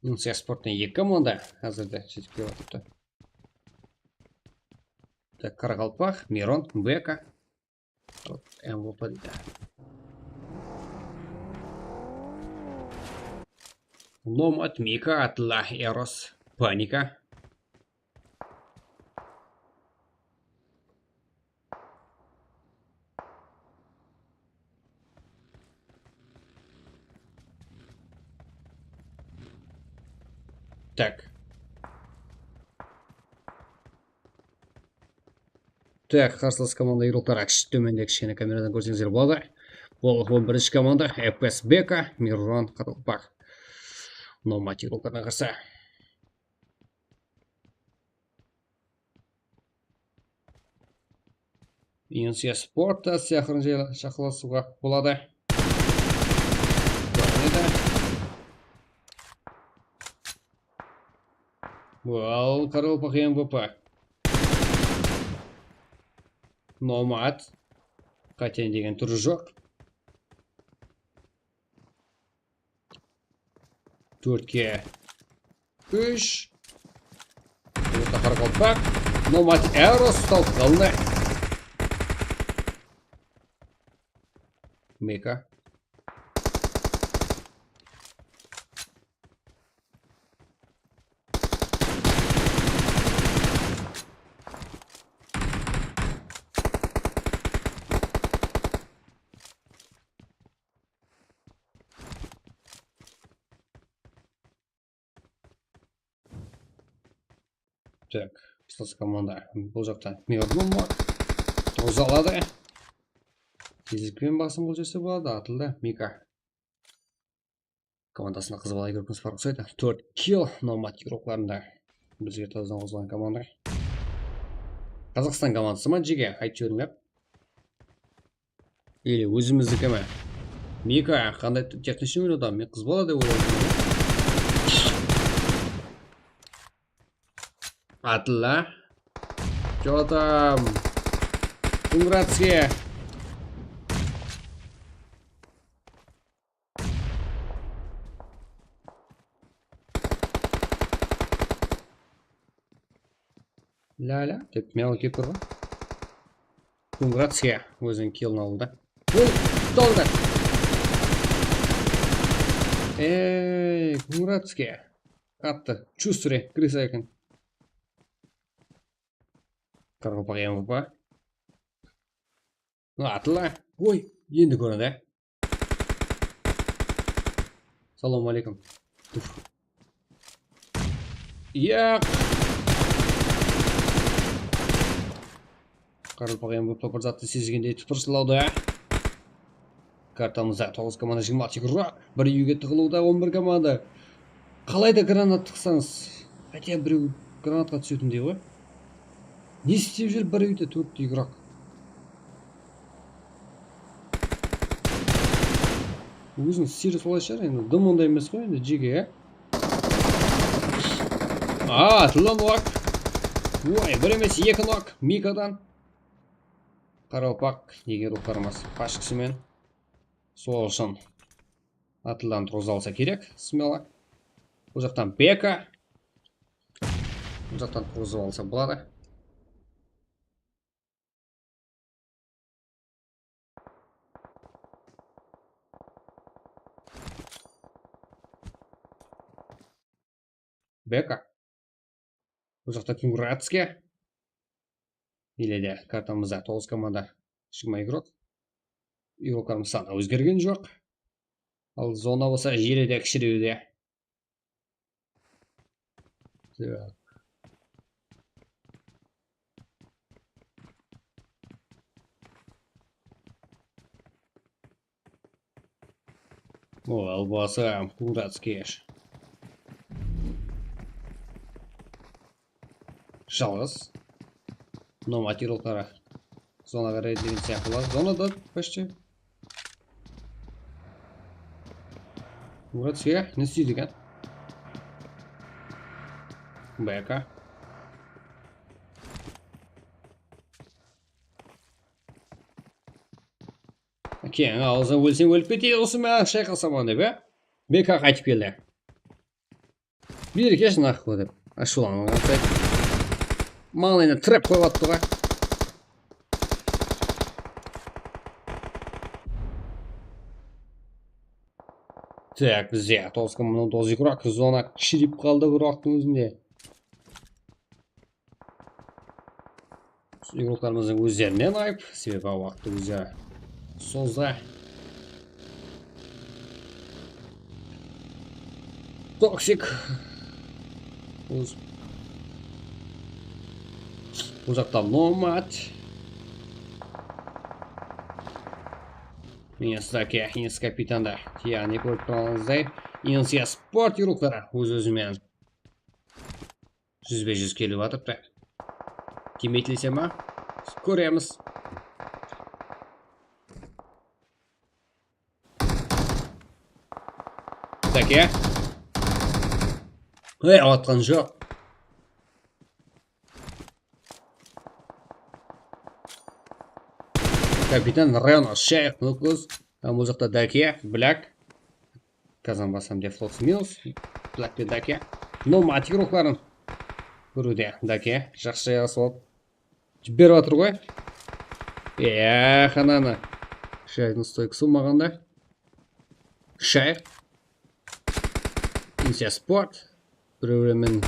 N C S Sporttan eki komanda házirde jetip kelip atırıptı. Tak, Qaraqalpaq, Miron, Beka. Hop, M V P deydi. Nomad, Mika, Atilla, Eros, Panika. Tak. Tak, qarsılas komanda игроклары kishi, tómende kishkene kameradan kórseńizler boladı. Bul on birinshi komanda, F P S Beka, Mirran, Qaraqalpaq. Nomad игрокларına qarsı. N C S Sport ta sıyaqırın jayla-, shaqalasıwǵa boladı. Kóredi. Al, Qaraqalpaq M V P. Nomad. Qáte degen túri joq. Tórtke úsh. Orta Qaraqalpaq. Nomad Eros usalıp qaldı. Meka. Tak, qısqası komanda. Bul jaqta Mirdun bar. Uzaladı. Tezlikpen basım qıl jese boladı, atıldı. Mika. Komandasında qız bala igrokımız bar uqsaydı. Tórt kill, Nomad igroklarında. Bizge tazdan qosılǵan komanda. Qazaqstan komandası ma, jege? Aytıp jiberińler. Ele ózimizdiki me? Mika, qanday texnichniy oynawdı? Men qız bala dep oyladım. Atilla. Чё там? Кунгратский. Ля-ля, dep mınaw kelip tur ǵoy. Kungratskiya óziniń killin aldı. Ol, toldı. Ey, Kungratskiya. Qattı. Чувствуй, krısa eken. Qaraqalpaq M V P. Atla. Oy, endi kóredi. Salawma aleykum. Tuf. Yaq. Qaraqalpaq M V P bir zattı sezgendey tıpırsılawdı. Kartamızda toǵız komanda, jigirma altı figura. Bir úyge tıǵılıwda on bir komanda. Qalayda granat tıqsańız, хотя birew granatqa túsetindey ǵoy. Ne istep júr bir úyde tórtte igrak? Ózin siri solay shıǵar, endi dım onday emes ǵoy, endi jege, ya? Aa, atıldı nok. Oy, bir emes, eki nok. Mikadan. Qaraqalpaq, nege ruxlarımız pashkisi men. Sol ushın atıldan turǵızıp alsa kerek, smela. Bul jaqtan Beka. Bul jaqtan turǵızıp alsa boladı. Beka. Bul jaqta Kungratskiy. Ele de kartamızda toǵız komanda, jigirma igrok. Igroklarımız sanı ózgergen joq. Al zona bolsa ele de kishirewde. Tak. O, albası Kungratskiy. Jalǵız. Nomad igrokları zonaǵa reyd degen sıyaqlı boladı. Zonada почти. Kungratskiy ne isteydi eken? Beka. Keyin awzına ólsem ólip keteydi, usı maǵan shayqalsaman dep, ya? Beka qaytıp keldi. Berkesh naqı dep ashıwlanǵan say. Mańlayına tirep qoyıp attı ǵoy. Tak, bizde toǵız komanda, toǵız igrok, zona kishireyip qaldı bir waqıttıń ózinde. Igroklarımızdıń ózlerinen ayıp, sebebi waqıttı ózleri sozdı. Toksik. Óz-, bul jaqta Nomad. Mine, Zaki, Ines kapitanda. Yaǵnıy, kórip turǵanıńızday, Insiya Sport igrokları óz-ózi menen júzbe-júz kelip atırıptı. Tiymetlese ma? Kóremiz. Zaki. Ey, atqan joq. Kapitan Reno, Shayx, Nukuz. Hám bul jaqta Dake, Black. Kazan basam, Deflox minus. Black pe Dake. Nomad igrokların kóriwde Dake. Jaqsı jayǵasıp alıp jiberip atır ǵoy. Ya, hananı. Shayxtıń stoykası bolmaǵanda. Shayx. Insiya Sport. Birewler menen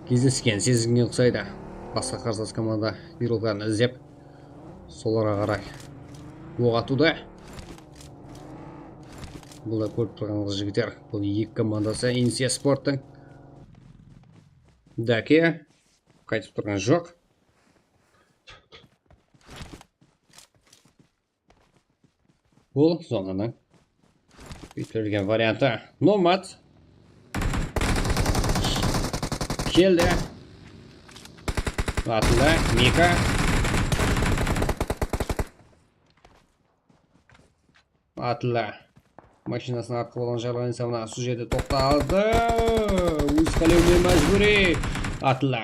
gezlesken, sezingen uqsaydı. Basqa qarsılas komanda igrokların izlep, solarǵa qaray oq atıwda. Bul da kórip turǵanıńız jigitler, bul eki komandası Insiya Sporttıń. Dake qaytıp turǵan joq. Bul zonanıń kúydirilgen variantı. Nomad. Keldi. Atıldı. Mika. Atıldı. Mashinasınıń artqı bolǵan jarlıǵın esa mına usı jerde toqtadı. Óz qálewime májbúriy. Atıldı.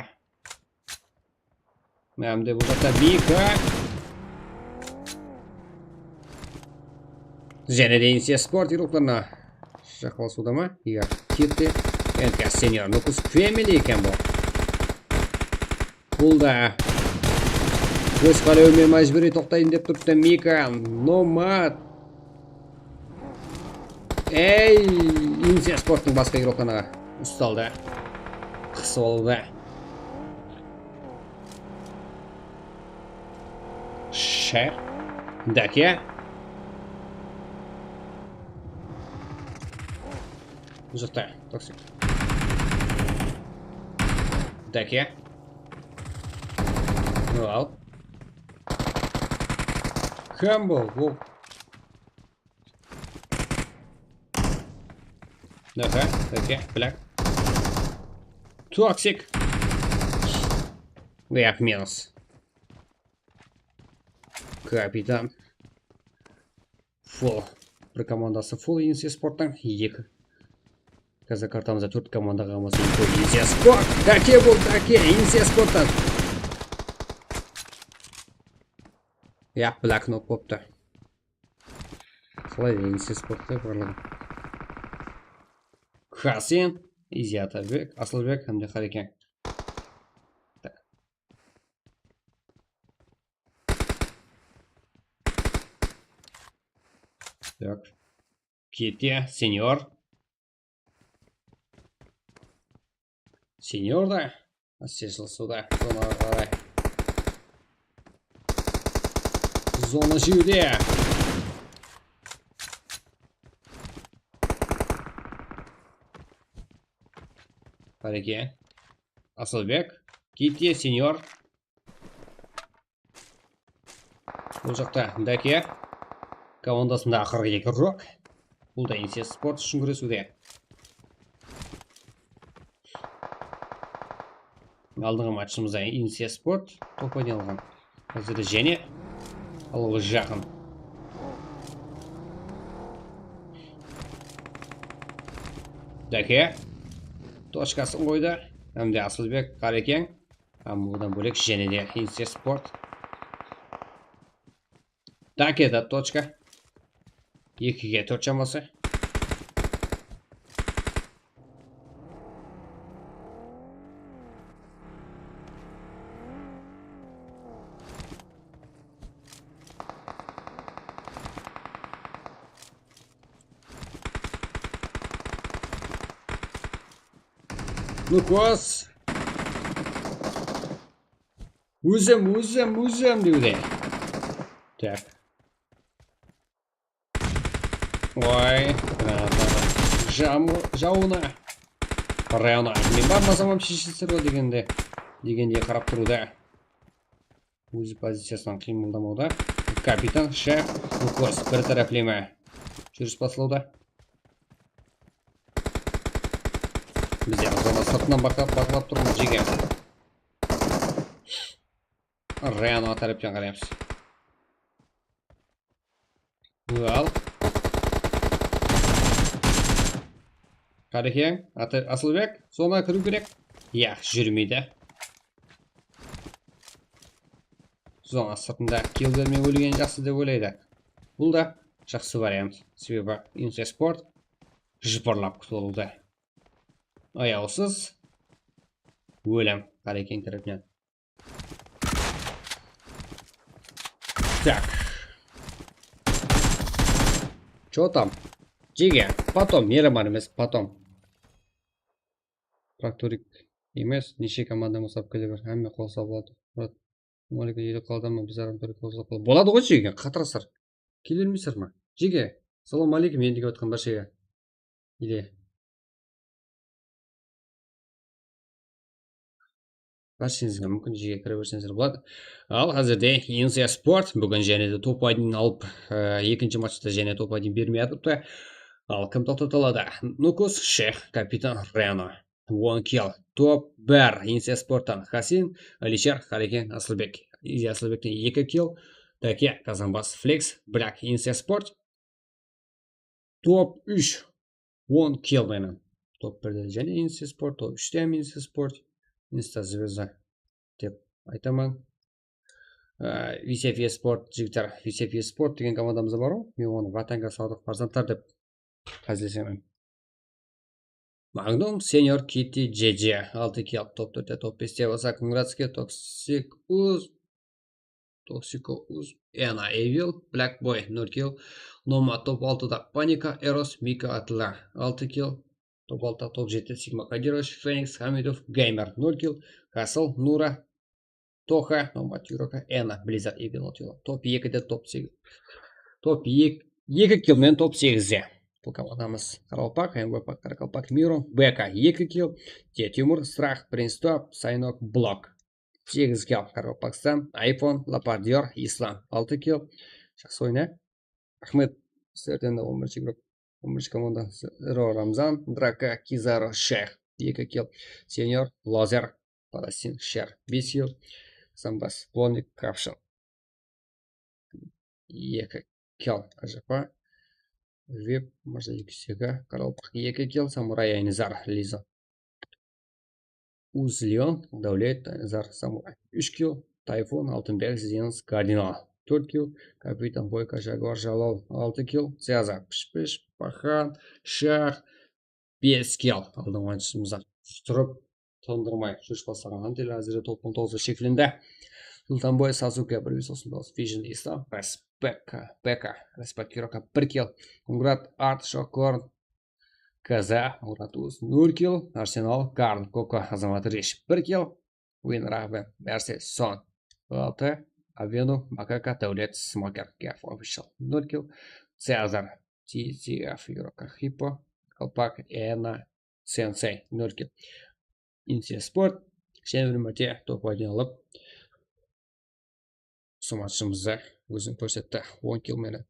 Hám de bul jaqta Mika. Jáne de Insiya Sport igroklarına jaqınlasıwda ma? Iya, ketti. Endi senior Nukus Family eken bul. Bul da óz qálewime májbúriy toqtayın dep turıptı Mika. Nomad. Ey, Insiya Sporttıń basqa igroklarına ustaldı. Qısıp alıwda. Shayx. Dake. Bul jaqta Toksik. Dake. Al. Kim bul? Bul. Dake, Dake, Black. Toksik. Yaq, minus. Kapitan. Full. Bir komandası full Inse Sporttıń. Eki. Házir kartamızda tórt komanda qalmasa, eki Inse Sport. Dake bul, dake Inse Sporttan. Yaq, bloknok bolıptı. Qalay Inse Sportta barlıǵı. Hasin, Izyatabek, Asılbek hám de Qareken. Tak. Kete, Senyor. Senyor da. Sesıl suda. Zonaǵa qaray. Zona jewde. Qareken. Asılbek. Kete, Senyor. Bul jaqta Dake. Komandasında aqırǵı eki Rok. Bul da Inse Sport ushın gúresiwde. Aldınǵı matchımızda Inse Sport top oynay alǵan. Házir jáne alıwı jaqın. Dake. Tochkasın qoydı. Hám de Asılbek, Qareken. Hám odan bólek jáne de Inse Sport. Dake da tochka. Ekige tórt shaması. Nukos. Ózim, ózim, ózim dewde. Tak. Oy, granata. Jam-, jawına. Ravno. Men barmasam hám sheshilsir ǵoy degende. Degendey qarap turıwda. Óz poziciyasınan qıymıldamawda. Kapitan, shef, Nukos, bir tárepleme. Júris baslawda. Bizler zona sırtınan baqlap, baqlap turmız, jege. Ravno tárepten qaraymız. Al. Qareken, Ata-, Asılbek, zona kiriw kerek. Yaq, júrmeydi. Zona sırtında kill bermey ólgeni jaqsı dep oylaydı. Bul da jaqsı variant. Sebebi Inse Sport jıpırlap qutıldı. Ayawsız ólim Qareken tárepinen. Так. Чё там? Jege, потом, miyre bar emes, потом. Traktorik emes, neshe komanda musabaqalar bar, hámme qolsa boladı. Murat, Malik, ele qaladı ma, biz aram tórge qolsa boladı. Boladı ǵoy, jege, qatırasır. Kele bermeysizler ma? Jege, salawma aleykum, endigi atqan bárshege. Ele. Bársheńizge múmkin, jege, kire berseńizler boladı. Al, házirde Inse Sport búgin jáne de top один alıp, e, ekinshi matchta jáne top один bermey atırıptı. Al, kim toqtata aladı? Nukus, Sheyx, Kapitan, Reno. On kill. Top bir Inse Sporttan Hasin, Alishar, Qareken, Asılbek. Izi Asılbekten eki kill. Dake, Kazanbas, Flex, Black, Inse Sport. Top úsh, on kill menen. Top birde jáne Inse Sport, top úshte hám Inse Sport. Insta zvezda dep aytaman. Á, Visef Esport, jigitler, Visef Esport degen komandamız bar ǵoy. Men onı Vatanga sawdıq farzandlar dep házillesemen. Magnum, Senior, Kitty, J J, altı kill, top tórtte, top beste bolsa, Kungratskiy, Toxic Uz, Toxico Uz, Ena, Evil, Black Boy, nol kill, Nomad, top altıda, Panika, Eros, Mika, Atilla, altı kill, top altıda, top jetide, Sigma, Kadirovich, Fenix, Hamidov, Gamer, nol kill, Castle, Nura, Toxa, Nomad, Yuroka, Ena, Blizzard, Evil, nol kill, top ekide, top segiz, top ek-, eki kill menen top segizde. Bul komandamız Qaraqalpaq, M V P Qaraqalpaq, Miro, B K, eki kill, Tet Yumur, Strah, Prince Top, Saynok, Blok. Segiz kill Qaraqalpaqstan, iPhone, Lapar Diyor, Islam, altı kill. Jaqsı oyna. Raxmet. Sizlerden de on birinshi grup, on birinshi komanda, Zero, Ramzan, Draka, Kizaro, Sheyx, eki kill, Senior, Lazer, Palasin, Shar, bes kill. Zambas, Blonik, Kapshal, eki kill. Ajapa, Vip, Mırza, Yukisega, Qaraqalpaq, eki kill. Samuray, Aynazar, Liza, Uzlion, Davlet, Aynazar, Samuray, úsh kill. Tayfun, Altınbek, Zenus, Kardinal, tórt kill. Kapitan, Boyka, Jaguar, Jalal, altı kill. Cezar, Pish-pish, Paxan, Shar, bes kill. Aldınǵı oyınshımız-aq turıp, tındırmay júrip baslaǵan Antel Azire toqsan toǵız sheklendi. Sultanboy, Sasuke, bir júz toqsan toǵız, Vision, Islam, Respeka, Beka, Respek, Kiroka, bir kill. Kungrat, Art, Shokorn, Kaza, Murat Uz, nol kill. Arsenal, Karl, Koko, Azamat, Rish, bir kill. Win, Rahben, Merse, Son, altı. Avenu, Makaka, Davlet, Smoker, Gaf, Official, nol kill. Cezar, T T F, Yuraka, Hippo, Kalpak, Ena, Sensei, nol kill. Inse Sport, jáne bir márte top oynay alıp, usı matchımızda ózin kórsetti, on kill menen.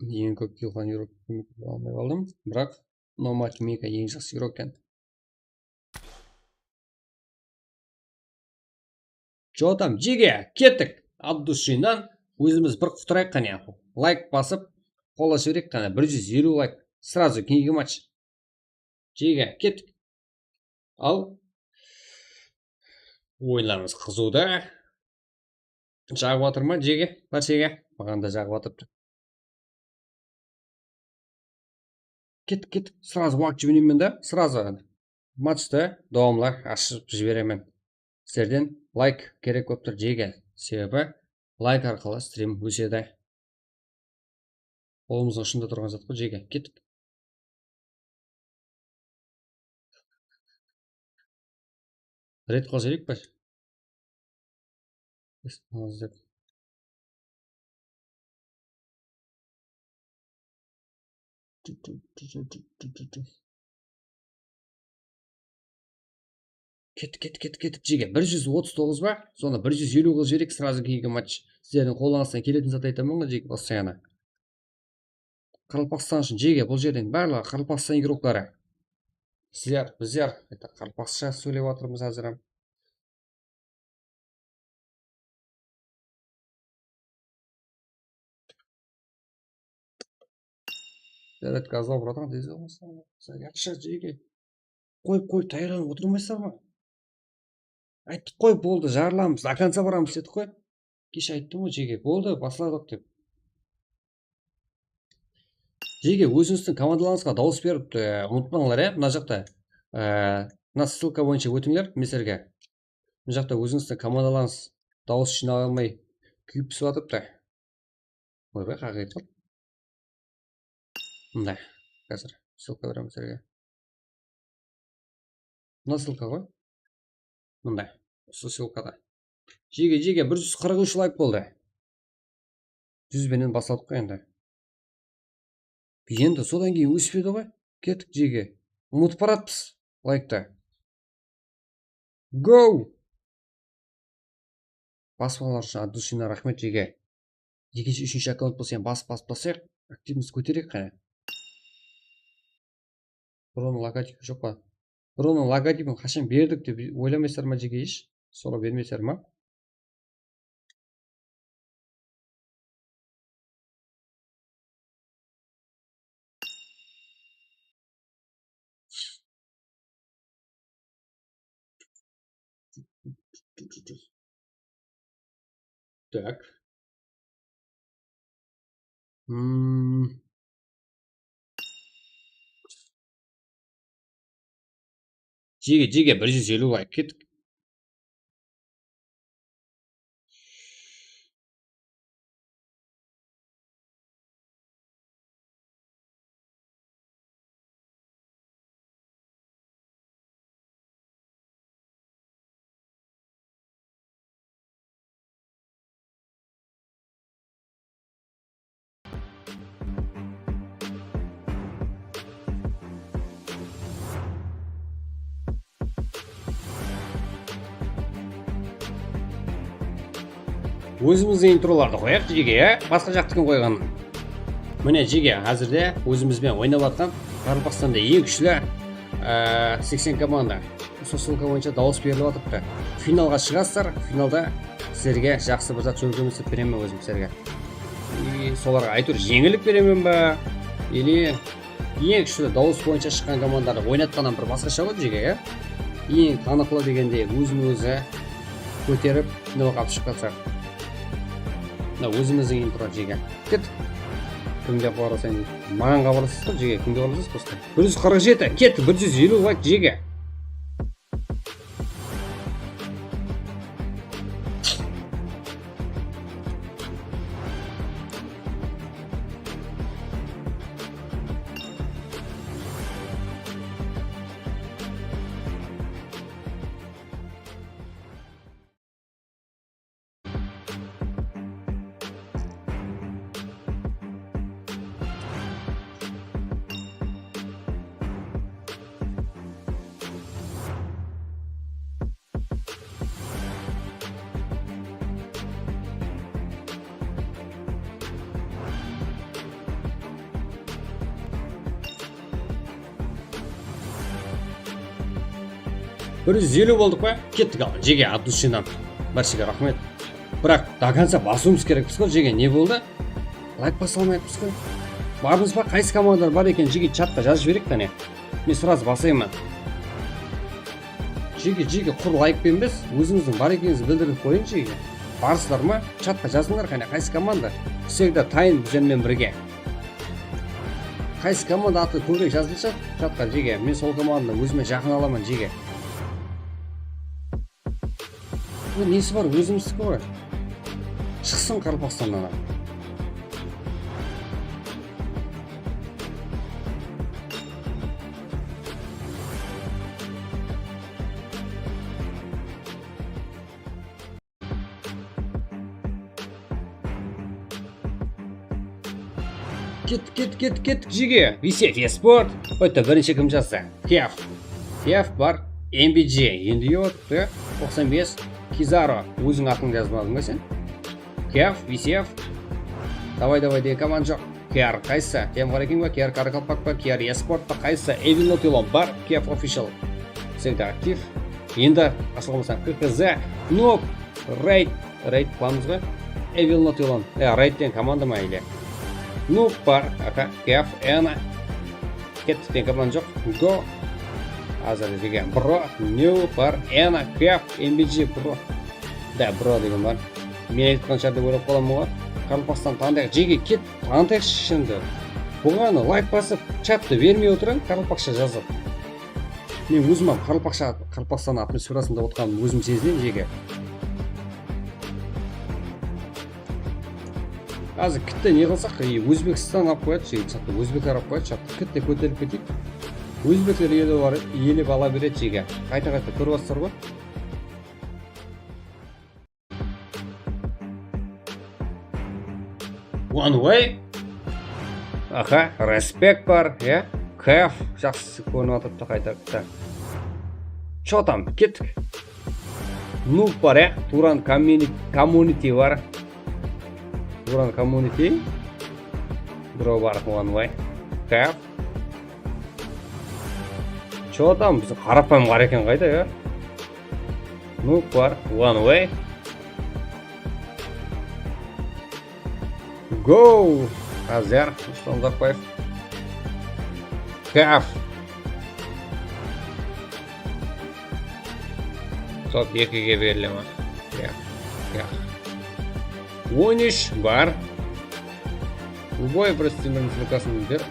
Eń kóp kill alǵan igrók kim ekenin bilmey qaldım. Biraq Nomad Mika eń jaqsı igrók eken. Jotam, jege, kettik. От души-nan ózimiz bir qutırayıq qáne. Layk basıp, qollap jibereyik qáne. Bir júz eliw layk. Сразу keyingi match. Jege, kettik. Al. Oyınlarımız qızıwda. Jaǵıp atır ma, jege? Bárshege? Maǵan da jaǵıp atırıptı. Kettik, kettik. Сразу waqıt jibermeymen da. Сразу matchta dawamlı ashıp jiberemen. Sizlerden layk kerek bolıp tur, jege. Sebebi layk arqalı strim ósedi. Qolımızdıń ushında turǵan zat ǵoy, jege. Kettik. Red qılıp jibereyik pe? Kettik, kettik, kettik, kettik, jege. Bir júz otız toǵız ba? Sonı bir júz eliw qılıp jibereyik, сразу keyingi match. Sizlerdiń qollarıńızdan keletin zat aytaman ǵoy, jege, постоянно. Qaraqalpaqstan ushın, jege, bul jerdiń barlıǵı Qaraqalpaqstan igrokları. Sizler, bizler, это, qaraqalpaqsha sóylep atırmız házir hám. Deret gazlap uratań, tez bolmasa. Yaqshı, jege. Qoyıp, qoyıp, tayarlanıp otırmaysızlar ma? Ayttıq qoy, boldı, jarılamız, до конца baramız dedik qoy. Keshe ayttım ǵoy, jege, boldı, basladıq dep. Jege, ózińizdiń komandalarıńızǵa dawıs berip, e, umıtpańlar, ya, mına jaqta, e, mına ssılka boyınsha ótińler, meserge. Mına jaqta ózińizdiń komandalarıńız dawıs jıynay almay kúyip pisip atırıptı. Oybay, qaǵıytır. Mında, házir ssılka beremen sizlerge. Mına ssılka ǵoy. Mında, usı ssılkada. Jege, jege, bir júz qırıq úsh layk boldı. Júz benen basladıq ǵoy endi. Endi sodan keyin óspedi ǵoy. Kettik, jege. Umıtıp baratpız layktı. Go! Baspalar ushın от души-nan raxmet, jege. Ekinshi, úshinshi akkaunt bolsa, endi basıp, basıp basayıq. Aktivnost kótereyik qáne. Bronıń logotipi joq pa? Bronıń logotipin qashan berdik dep oylamaysızlar ma, jege, hesh? Soraw bermeysizler ma? Так. Hmm. Jege, jege, bir júz eliw layk, kettik. Ózimizdiń introlardı qoyayıq, jege, ya? Basqa jaqtıkin qoyǵan. Mine, jege, házirde ózimiz benen oynap atqan Qaraqalpaqstanda eń kúshli, e, seksen komanda. Usı ssılka boyınsha dawıs berilip atırıptı. Finalǵa shıǵasızlar, finalda sizlerge jaqsı bir zat jórgizip beremen ózim sizlerge. E, solarǵa áytewir jeńillik beremen ba, ele eń kúshli dawıs boyınsha shıqqan komandalardı oynatqannan bir basqasha ǵoy, jege, ya? Eń tanıqlı degendey ózin-ózi kóterip, finalǵa alıp shıqqan sıyaqlı. Mına ózimizdiń intro, jege. Kettik. Kimge xabarlasayın deydi. Maǵan xabarlasasız ǵoy, jege, kimge xabarlasasız, просто. Bir júz qırq jeti, kettik, bir júz eliw layk, jege. Bir júz eliw boldıq pa? Kettik al, jege, от души-nan. Bárshege raxmet. Biraq до конца basıwımız kerekpiz ǵoy, jege, ne boldı? Layk basa almayatpız ǵoy. Barmız ba? Qaysı komandalar bar eken, jege, chatqa jazıp jibereyik qáne. Men сразу basayman. Jege, jege, qur layk penen emes, ózińizdiń bar ekenińizdi bildirip qoyıń, jege. Barsızlar ma? Chatqa jazıńlar qáne, qaysı komanda? Всегда tayın bizler menen birge. Qaysı komanda atı kóbirek jazılsa, chatqa, jege, men sol komandanı ózime jaqın alaman, jege. Bul nesi bar, ózimizdiki ǵoy. Shıqsın Qaraqalpaqstannan. Ket, ket, ket, kettik, jege. Visef Esport. Oyta birinshi kim jazsa? Kef. Kef bar. M B G. Endi yotdı. Toqsan bes. Kizaro. Óziń atıńdı jazbadıń ba sen? Kef, Visef. Davay, davay degen komanda joq. K R qaysı? Temqara eken ba? K R Qaraqalpaq pa? K R Esport pa? Qaysı? Evil Not Alone bar. Kef Official. Всегда aktiv. Endi asıl bolmasam K K Z. Noob. Raid, Raid qılamız ǵoy. Evil Not Alone. Ya, Raid degen komanda ma ele? Noob bar, aka, Kef, Ena. Kettik degen komanda joq. Go. Házir degen Bro, New bar, Ena, Kef, M B G, Bro. Da, Bro degen bar. Men aytqan shıǵar dep oylap qalaman ǵoy. Qaraqalpaqstan tanıtayıq, jege, ket, tanıtayıqshı endi. Buǵan layk basıp, chattı bermey otırıń, qaraqalpaqsha jazıp. Men ózim-ám qaraqalpaqsha, Qaraqalpaqstan atmosferasında otqanımdı ózim sezinemen, jege. Házir kitte ne qılsaq, e, Ózbekstan alıp qoyadı, jege, chattı, ózbekler alıp qoyadı, chattı, kitte kóterilip keteyik. Ózbekler ele bar, ele ala beredi, jege. Qayta-qayta kórip atırsızlar ǵoy. One Way. Aha, Respect bar, ya. Kef, jaqsı kórinip atırıptı qayta. Chё там, kettik. Noob bar, ya. Turan Community, Community bar. Turan Community. Bro bar, One Way. Kef. Chё там, biziń qarapayım bar eken qayda, ya? Noob bar, One Way. Go! Azar, Ruslan Uzaqbaev. Kaf. Top ekige berile ma? Ya, ya. On úsh bar. Любой bir streamer ссылкасын ber.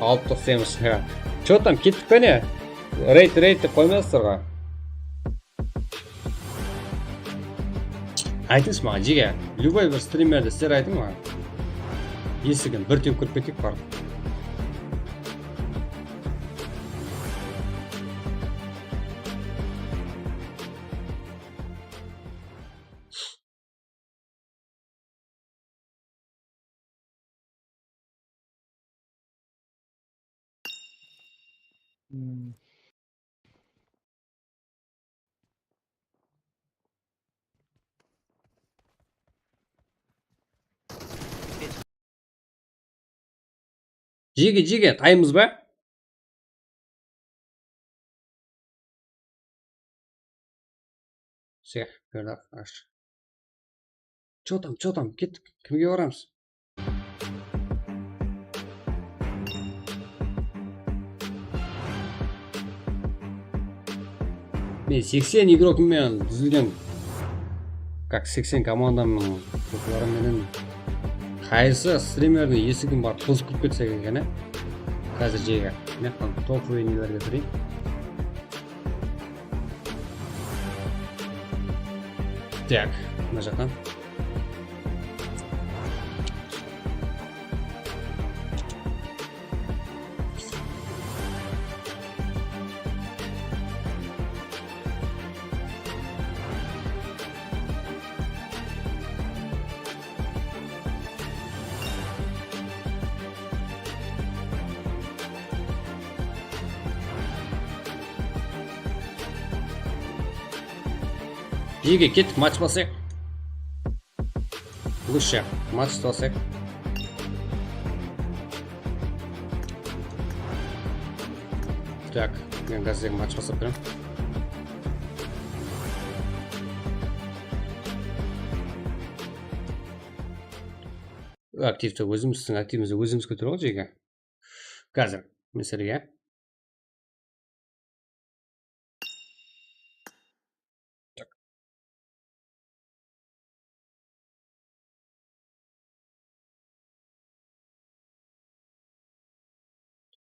Alıp toqsaymız. Ya. Chё там, kettik pe ne? Reyd, reyd dep qoymaysızlar ǵo. Aytıńız maǵan, jege. Любой bir streamerdi sizler aytıń maǵan. Esigin bir tewip kirip keteyik barıp. Jege, jege, taymız ba? Всё, berdi, ash. Чё там, чё там, kettik. Kimge baramız? Men seksen igrok menen dúzilgen, как seksen komandamnıń toparı menen qaysı strimerdiń esigin barıp tozıp kirip ketsek eken, á? Házir jege. Men topovıy nelerge kireyim. Так, mına jaqtan. Jege, kettik, match baslayıq. Лучше, match baslayıq. Так, men házir match baslap berem. Aktivti ózimiz, siziń aktivińizdi ózimiz kótere alamız, jege. Házir, men sizlerge.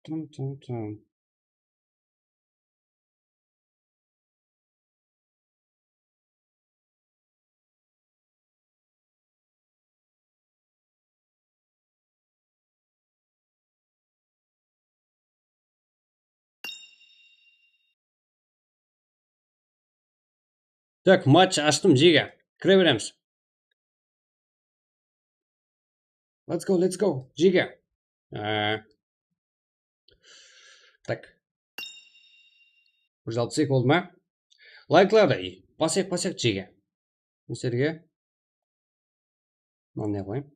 Tım, tım, tım. Так, match ashtım, jege. Kire beremiz. Let's go, let's go, jege. Ee, tak. Bir júz alpıs eki boldı ma? Layklardı basayıq, basayıq, jege. Sizlerge mınanday qoyayın.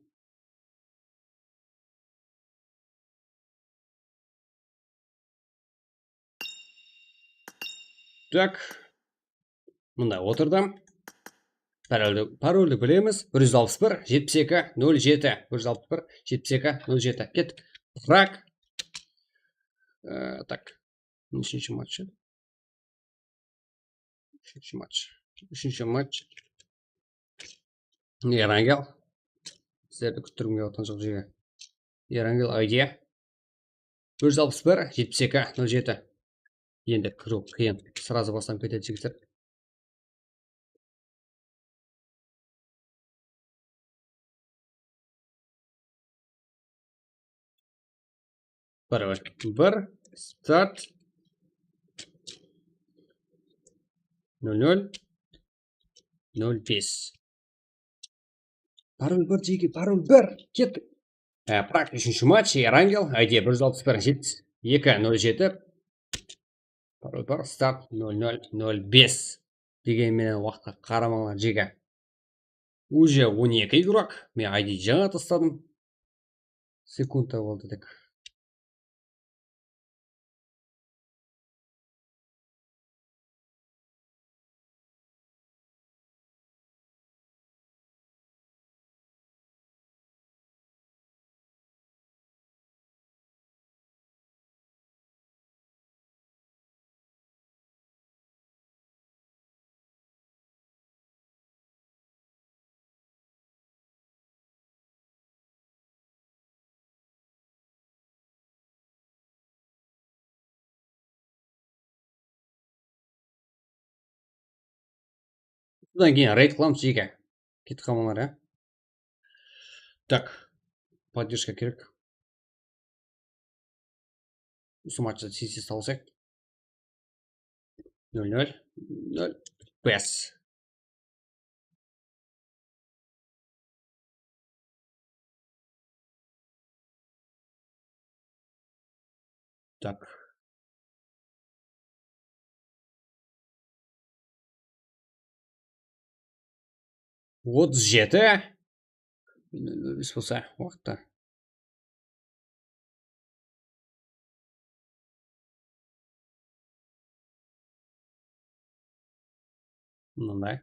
Так. Mında otırdı. Paroldi, paroldi bilemiz. Bir júz alpıs bir, jetpis eki, nol jeti. Bir júz alpıs bir, jetpis eki, nol jeti. Kettik. Prag. Ee, tak. Úshinshi match. Úshinshi match. Úshinshi match. Erangel. Sizlerdi kúttirgim kelip atırǵan joq, jege. Erangel, I D. Bir júz alpıs bir, jetpis eki, nol jeti. Endi kiriw qıyın. Сразу baslanıp ketedi, jigitler. Bir, bir, bir, start. Nol nol, nol bes. Parol bir, jege, parol bir. Kettik. E, Prag, úshinshi match, Erangel, I D bir júz alpıs bir, jetpis eki, nol jeti. Parol bir, start, nol nol, nol bes. Degen menen waqıtqa qaramańlar, jege. Уже on eki igrok. Men I D jańa tasladım. Sekundta boldı tek. Sodan keyin reyd qılamız, jege. Ketip qalmańlar, ya. Так, поддержка kerek. Usı matchta tez-tez tawısayıq. Nol nol, nol bes. Так. Otız jeti. Nol bes bolsa, waqıtta. Mınday.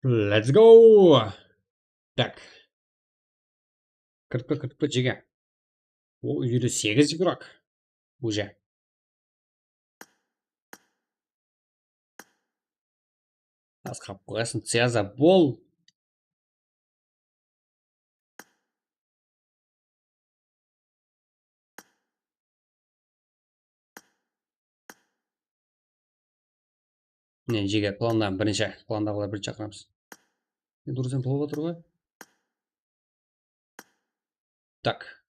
Let's go! Так. Kirip kel, kirip kel, jege. O úyde segiz igrak. Уже. Asqarıp qoyasın, Ciaza, bol. Mine, jege, plandan birinshi, plandaǵılar birinshi shaqıramız. Endi durıs em tolıp atır ǵoy. Tak.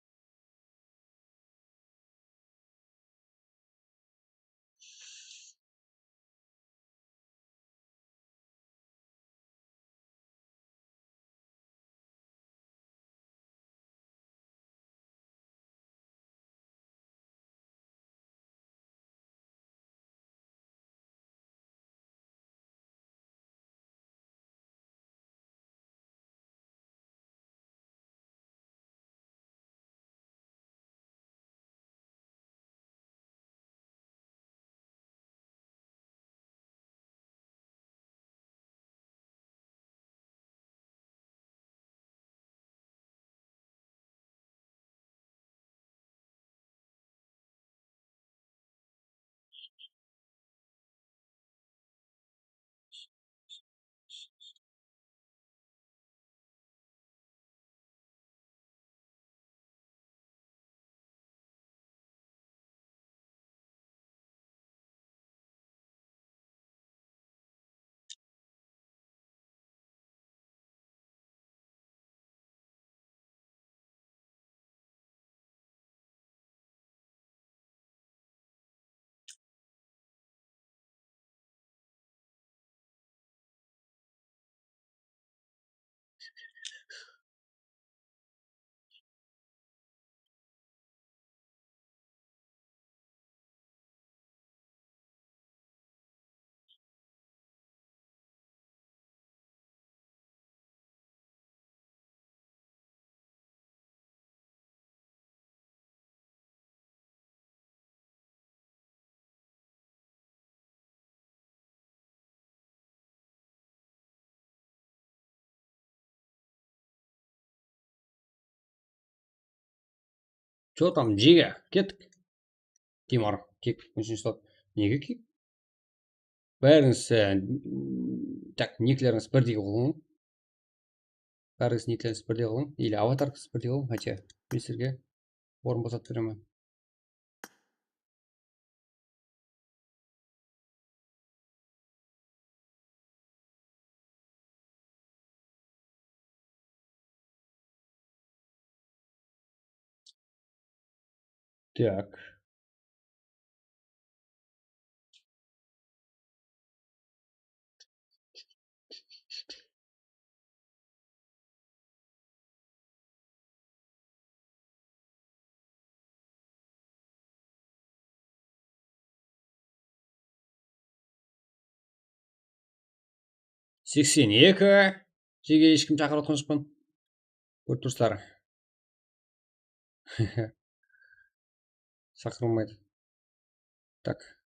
Что там, jege? Kettik. Timur, kek, úshinshi slot. Nege kek? Bárińiz, e, tak, niklerińiz birdey qılıń. Bárińiz niklerińiz birdey qılıń. Ili avatarkińiz birdey qılıń. Hátte, men sizlerge orın bosatıp beremen. Так. Seksen eki. Jege hesh kim shaqırıp atqan joqpan. Kórip tursızlar. Shaqırılmaydı. Tak.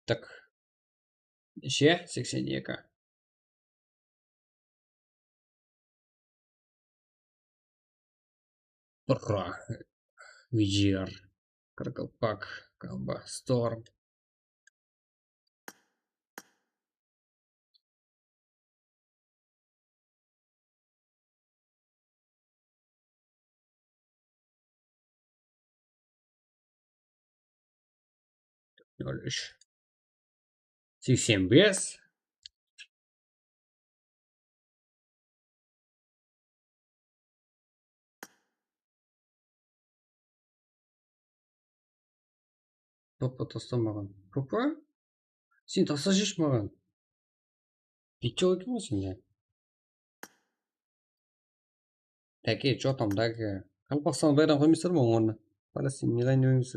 Tak. Neshe? Seksen eki. Birra. Vijir. Karkalpak. Kamba. Storm. Nol úsh. Seksen bes. Topa taslamaǵan. Topa? Sen taslajaqshı maǵan. Bitti eken ǵoy sende. Take, что там, take? Qaraqalpaqstan bayraǵın qoymaysızlar ma ońǵırına? Palestin ne dayın demeymiz.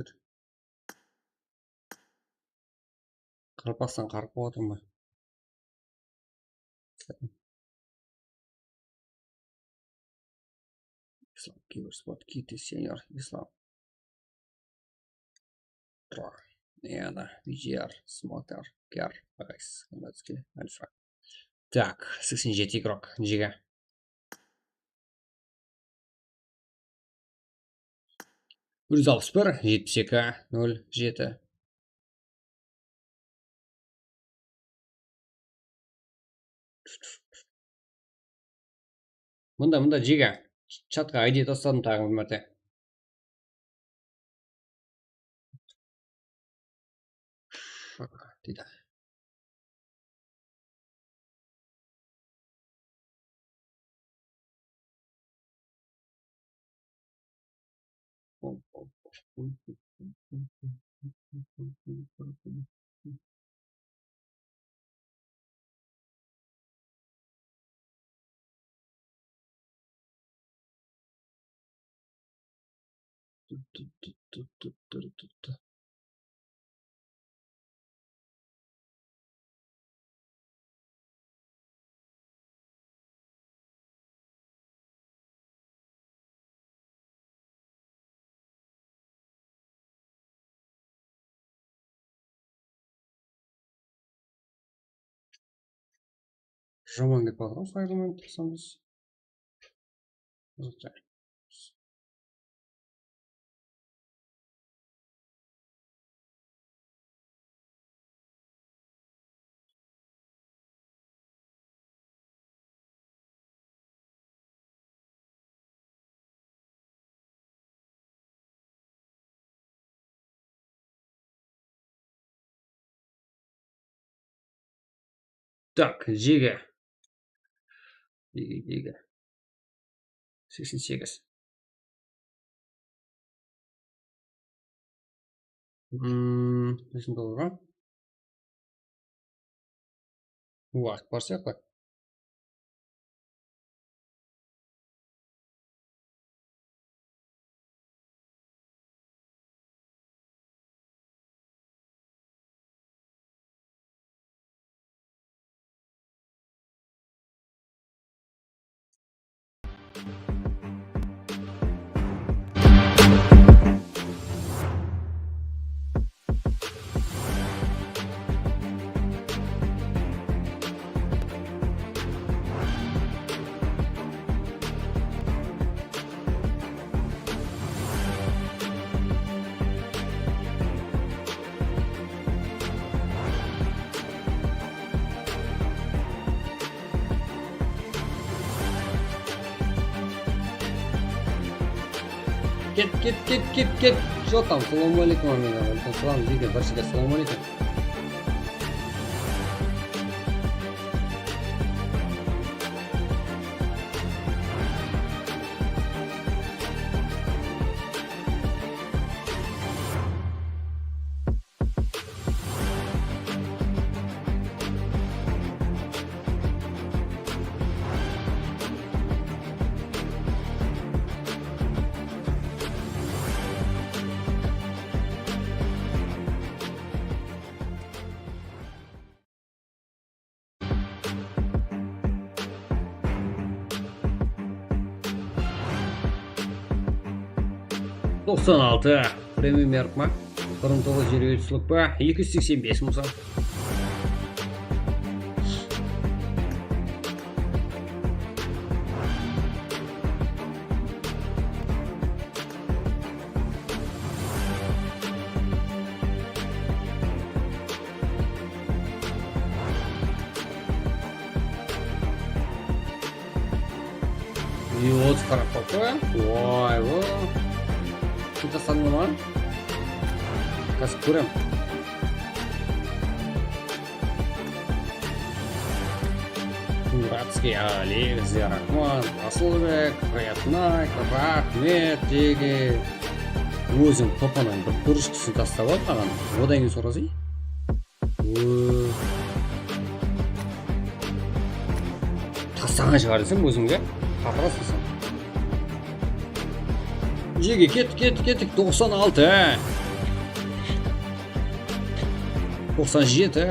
Qaraqalpaqstan qarıq bolıp atır ma? Islam Kibirsport, Kitty Senior, Islam. Pro. Yana, V G R, Smoker, Ker, Ice, Notsky, Alpha. Tak, seksen jeti igrok, jege. Bir júz alpıs bir, jetpis eki, nol jeti. Mında, mında, jege. Chatqa I D tasladım taǵı bir márte. Deydi. Jaman ketip atır ǵoy, faylı menen tursamız. Tak, jege. Jege, jege. Seksen segiz. Hmm, seksen toǵız ba? Waqıt bar sıyaqlı. Ket, ket, ket, ket, ket. Что там? Salam aleykum, Amina. Aleykum salam. Jege, bárshege salam aleykum. Toqsan altı, premium yarıq ma? Bir mıń toǵız júz elli jeti slot pa? Eki júz seksen bes mıń sum. Минут qarap qoyıptı. Oy, o. Kim tasladı ma? Házir kórem. Muratskiy Ali, Ziyaraxman, Asılbek, Riyatnay, Raxmet, Jege. Óziń topanań bir durıs kúsin tastap al maǵan. Odan keyin sorasay. Ó. Tastaǵan shıǵar desem ózińge. Qatırasıń sen. Jege kettik, kettik, kettik. Toqsan altı. Toqsan jeti.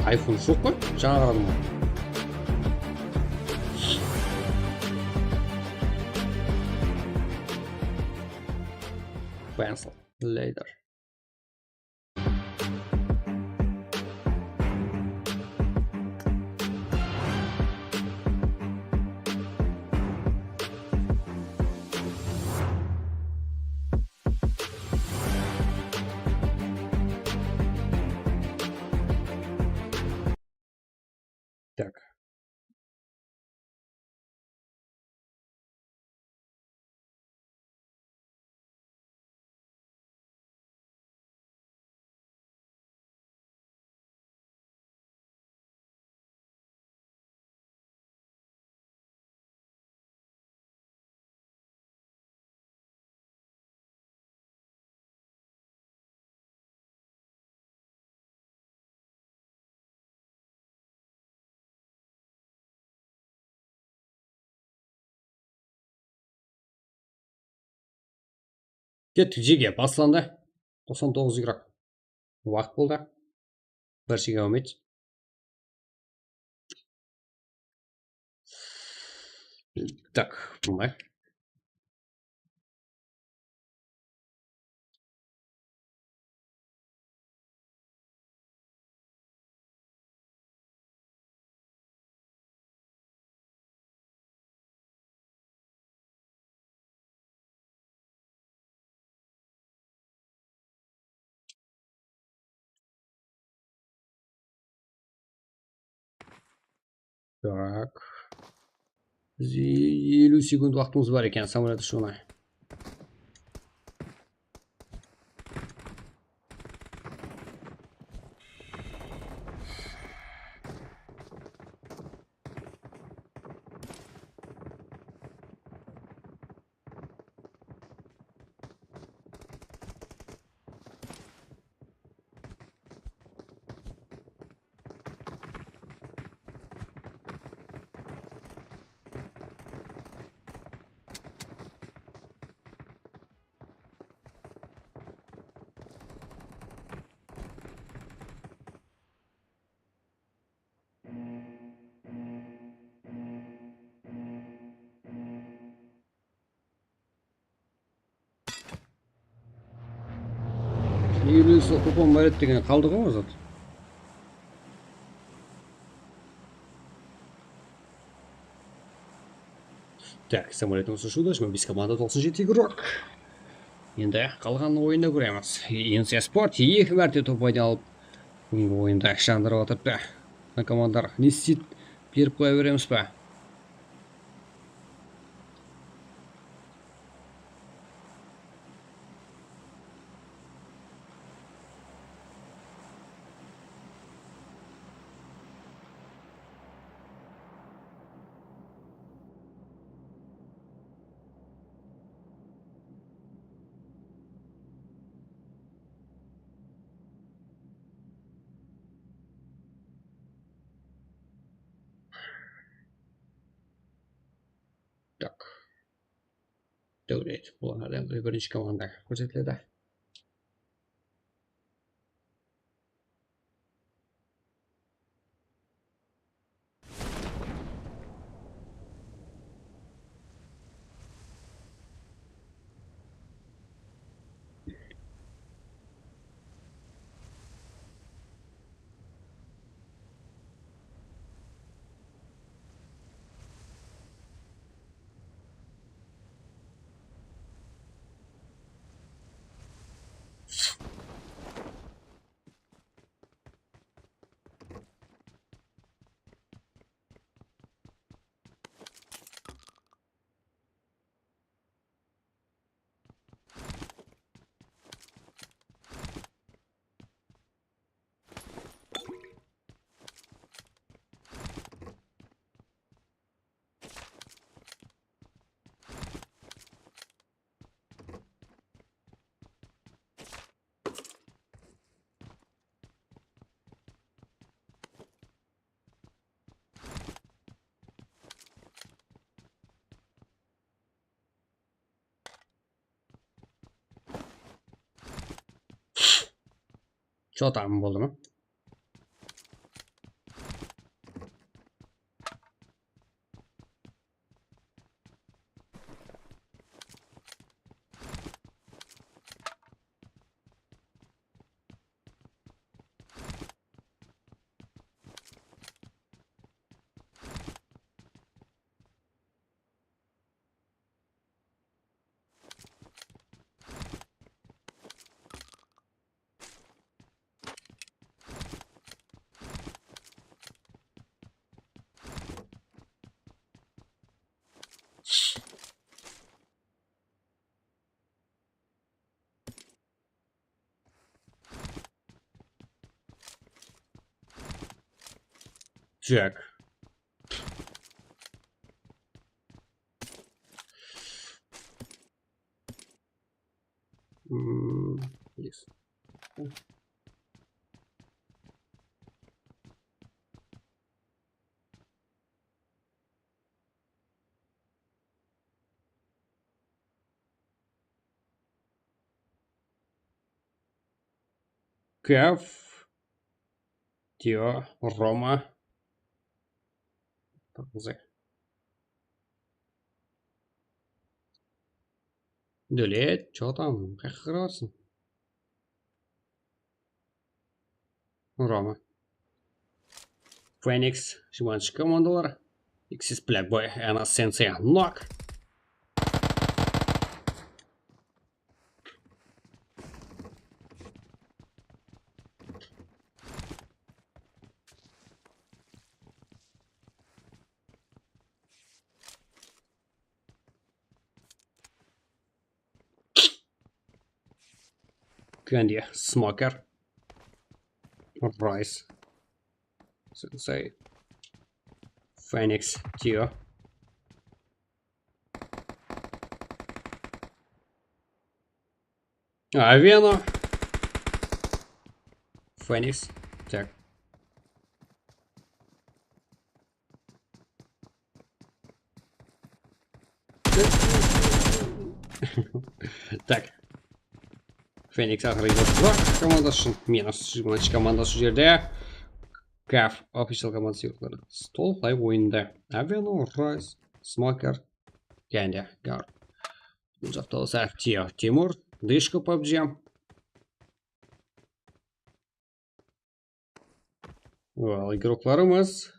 Ayfon joq pa? Jańa qaradım ǵoy. Pencil later. Так. Kettik, jege, baslandı. Toqsan toǵız igrok. Waqıt boldı. Bir jege úmit. Tak, bunday. Так. Biz eliw sekund waqtımız bar eken, samolyot ushıwına. Eliw sol kupon bar edi degen qaldı ǵoy, ozat. Tak, samolyotımız ushıwda, jigirma bes komanda, toqsan jeti igrok. Endi qalǵan oyında kóremiz. N C Sport eki márte top ayda alıp, búgingi oyında jandırıp atırıptı. Mına komandalar ne isteydi, berip qoya beremiz ba? Dáwlet. Bul adamlar birinshi komanda kórsetiledi. Chotami boldı ma? Jack. Hmm, yes. Kaf, Tio, Roma. Dólet, chotami, qayaqqa qarap atırsań? Roma. Phoenix, Jumanshka komandaları. Xis Black Boy, Ana Sensei, Nok. Kendi, Smoker, Rice, Sensei, Phoenix, Tio. Aveno. Phoenix. Tak. Tak. Phoenix aqırı joq komandası ushın. Minus jigirma komandası ushın jerde. Kaf official komandası joq. Stol play oyında. Aveno, Rice, Smoker. Kendi, Gar. Bul jaqta bolsa Tio, Timur, Dishko, pabji. Al, igroklarımız.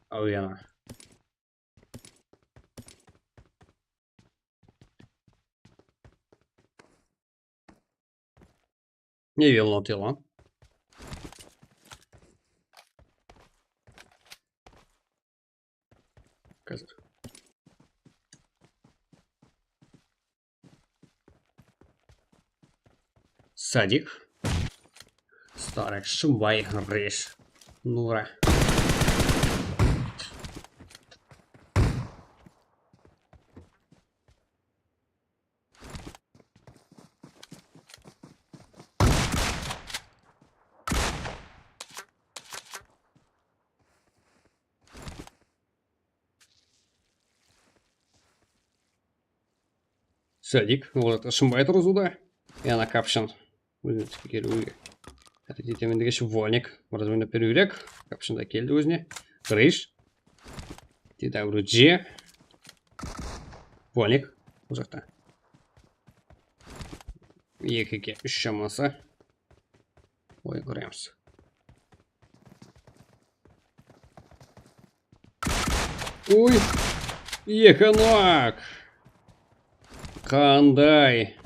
Al yana. Ne, Evelyn otıyalan. Házir. Sadik. Starik, Shımbay, Resh, Nura. Sadik, ol jaqta Shımbay turǵızıwda. Yana Kapshın. Ózine tikip keliwge háreket etemen degenshe Volnik. Biraz oynap beriw kerek. Kapshın da keldi ózine. Grish. T W G. Volnik. Ol jaqta. Ekige úsh shaması. Oy, kóremiz. Uy, eki nok. Qanday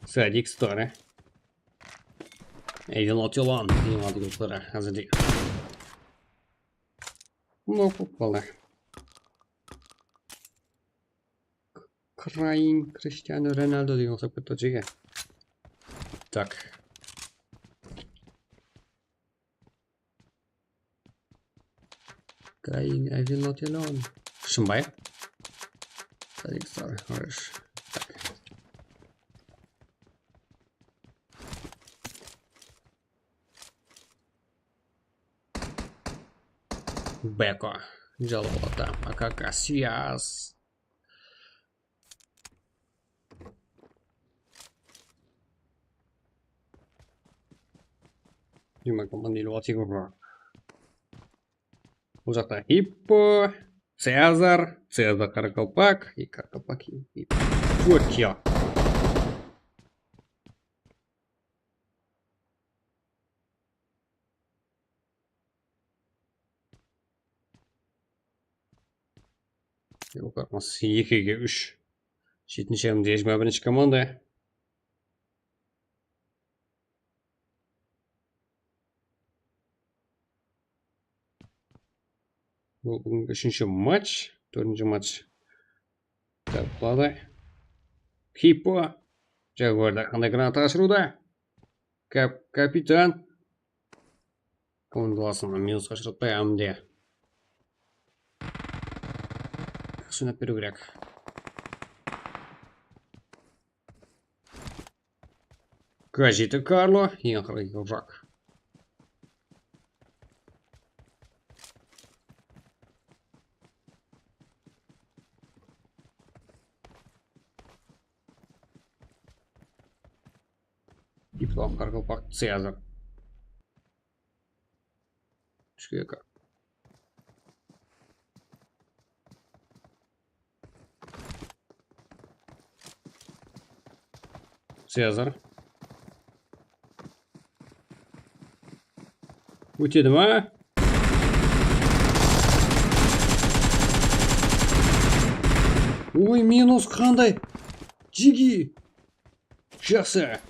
sadik stari. Evelyn otıyalan, evelyn otıyalan, házirde. Nok bolıp qaldı. Crying Cristiano Ronaldo degen uqsap ketti jege. Tak. Crying, I will not alone. Shımbay. Sadik, sorry, Harish. Tak. Beko. Jalal ata. A K K, Siyas. Demak, bundan elli altı bor. Bul jaqta Hippo, Cezar, Cezar Qaraqalpaq, eki Qaraqalpaq, Hippo. Tórtya. Yoq, emas, ekige úsh. Jetinshi ayımız jigirma birinshi komanda. Bul búgingi úshinshi match, tórtinshi match. Dál buladay. Hippo. Jaguarda qanday granata ashırıwda? Kap-, kapitan. Komandalasın minusqa ushıratpay, ámde. Yaxshi oynap beriw kerek. Gazeta Karlo, eń aqırǵı rak. Diplom qaraqalpaq Cezar. Úshke eki. Cezar. Ótedi ma? Oy, minus qanday? Jigi. Jaqsı.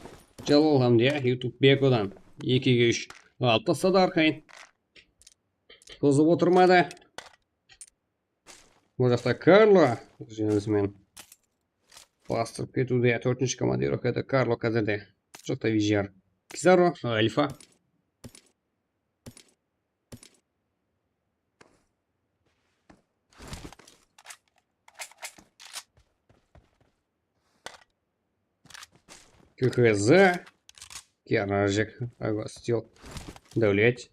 Jalal Hamdiya, YouTube Bekodan. Ekige úsh. Alıp tasladı arqayın. Sozıp otırmadı. Bul jaqta Karlo. Ózimizmen bastırıp ketiwde, tórtinshi komandirovkada Karlo házirde. Bul jaqta Vijyar. Kizaro, Alfa. K K Z, Kiarajek, Agostil, Davlet,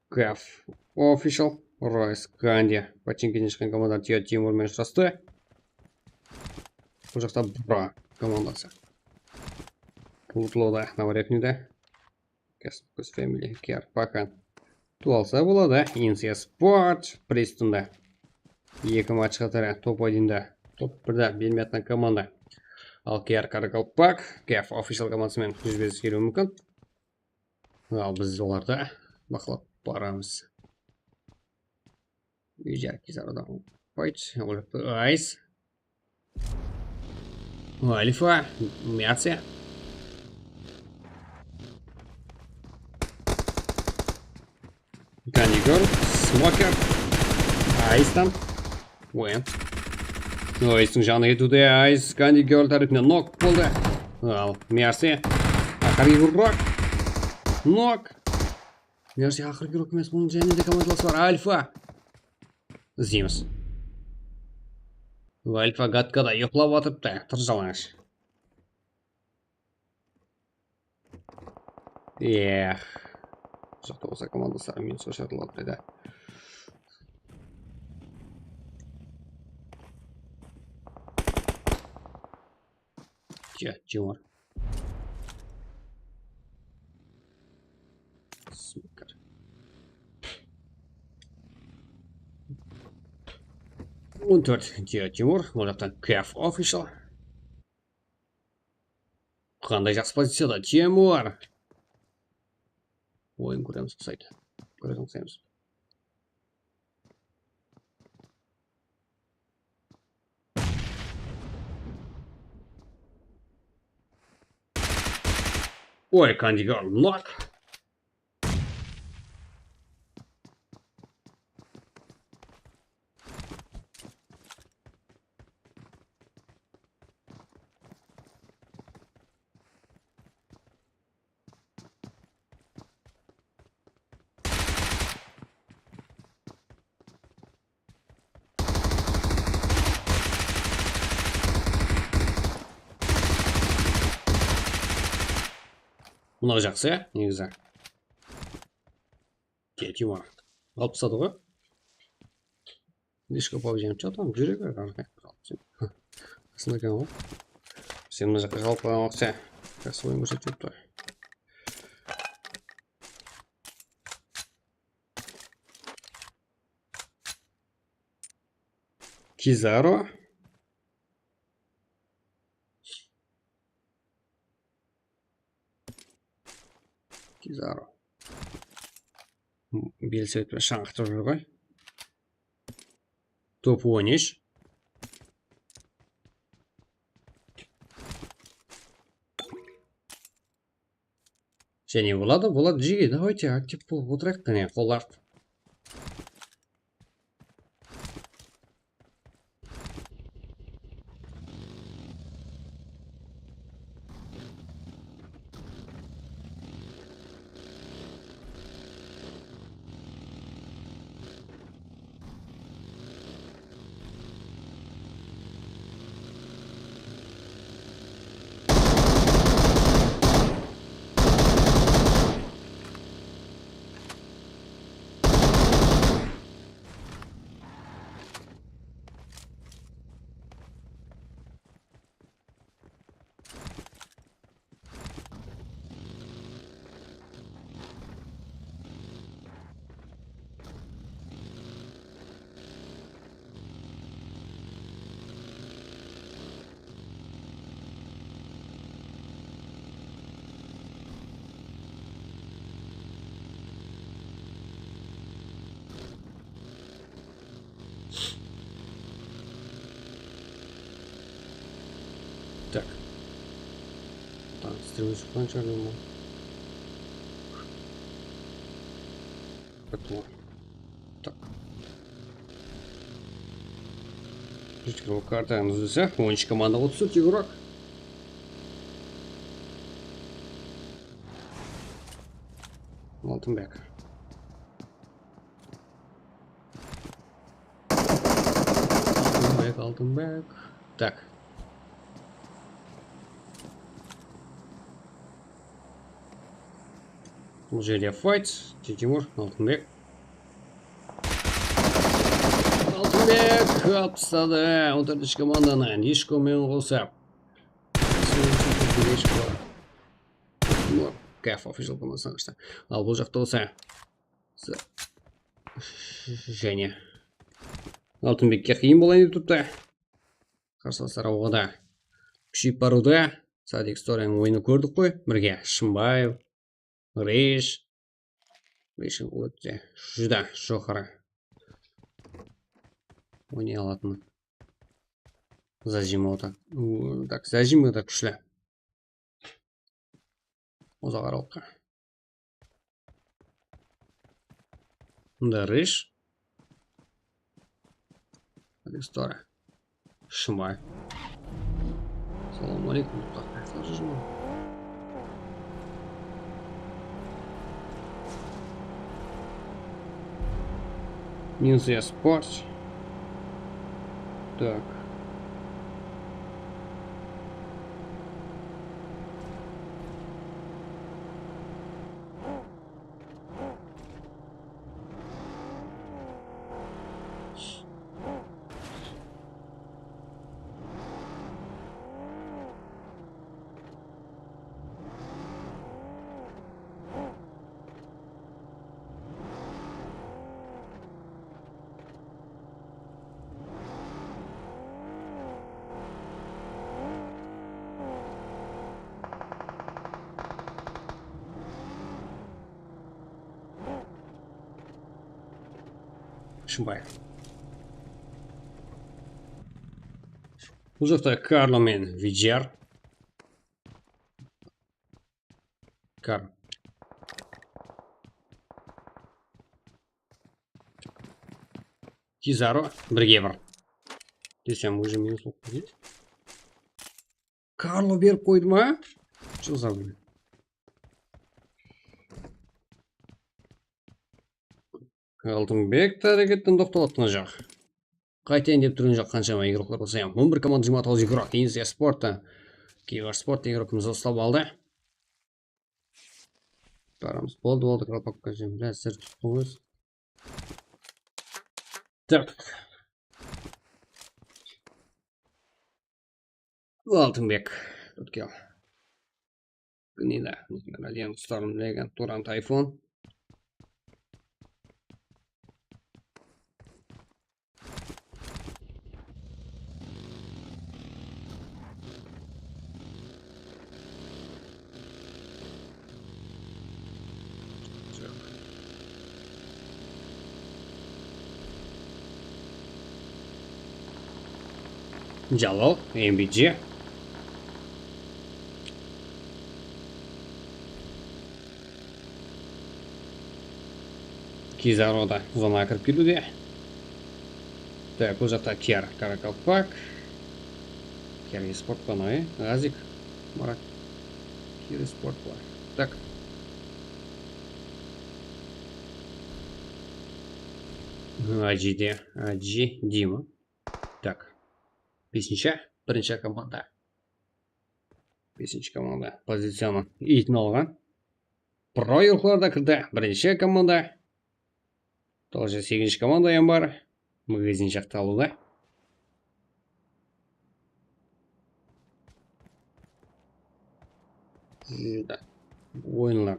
Kaf Official, Royce Kandi, Pachinkinden shıqqan komanda Tiyo Timur menen ushırastı. Bul jaqta Bura komandası. Lootlawda, navarepniyda. Kasım Kuz Family, Kiar Pakan. Tuwalsa boladı. Insiya Sport, Pristonda. Eki match qatarı top oynında. Top birde bermeyatqan komanda. Al Kiar Qaraqalpaq, Kaf Official komandası menen júzbe-júz keliwi múmkin. Al biz olardı baqlap baramız. Vijyar Kizar adam. Fight, Ice. Alfa, Myatse. Candy Girl, Smoker, Ice tam. Oyan. Ice'tiń janı ketiwde, Ice Candy Girl tárepinen nok boldı. Al, Mercy. Aqırǵı uraq. Nok. Mercy aqırǵı uraq emes, bunıń jáne de komandalası bar. Alfa. Izleymiz. Alfa gadkada uyıqlap atırıptı. Tırjalańash. Ex. Joqta bolsa komandası minusqa shartladı da. Tya, Timur. Smoker. On tórt, Tya, Timur. Ol jaqtan Kef Official. Qanday jaqsı poziciyada, Timur. Oyın kóremiz, qısaydı. Kóremiz, qısaymız. Oy, Candy Girl, nok. Mınaw jaqsı, ya, negizi. Ketiwar. Alıp tasladı ǵoy. Dishko pabjini chatam júregi qasında eken ǵoy. Sen mına jaqqa jalpılamaq sen. Jaqsı oyın kórsetip turıptı. Kizaru. Kizaru. Velosiped penen shańaraqtap júr ǵoy. Top on úsh. Jáne boladı, boladı, jige, давайте, aktiv bolıp otırayıq, qáne, qollar. Так. Там стрелы шықпаған шығар, ма? Потом. Так. Жігіттер, ол картаны үзілсе, он үш команда отыр, тек игрок. Алтынбек. Алтынбек, Алтынбек. Так. Bul jerde fight. Timur, Altınbek. Altınbek alıp tasladı. On dörtinshi komandanı Nishko menen qosıp. Kaf official komandadan shıqtı. Al, bul jaqta bolsa jáne Altınbekke qıyın bolayın dep turıptı. Qarsılaslar awǵada kúsheyip barıwda. Sadik Story'nıń oyını kórdik ǵoy. Birge Shımbaev, Rish. Rishing óte júdá joqarı oynay alatın. Zazima da, u, tak, Zazima da kúshli. Uzaq aralıqqa. Mında Rish. Alex Tora. Shımay. Assalamu aleykum. Qasılar júr me? Ninja Sport. Tak. Shımbay. Bul jaqta Karlo menen Vidyar. Kar. Kizaru birge bir. Desem, уже minus bolıp ketedi. Karlo berip qoydı ma? Что за, блин? Altınbek te háreketten toqtap atqan joq. Qaytayın dep turǵan joq, qanshama igroklar bolsa ham. On bir komanda, jigirma toǵız igrok, Insiya Sportta. Kibersport igrokımızdı uslap aldı. Baramız. Boldı, boldı, kolpakka jemle, sizler tuttıńız. Tak. Altınbek. Tutkel. Gnida. Radian Storm, Legan, Turan, Tayfun. Jalal, M B G. Kizaru da zonaǵa kirip ketiwde. Tak, bul jaqta Kiyar, Karakalpak. Kiyar esport pa, ne? Azik. Marat. Kiyar esport pa. Tak. Aji de, Aji, Dima. Tak. Besinshi, birinshi komanda. Besinshi komanda poziciyanı itin alǵan. Pro igroklar da kirdi. Birinshi komanda. Тоже segizinshi komanda ham bar. Magazin jaqta alıwda. Oyınlar.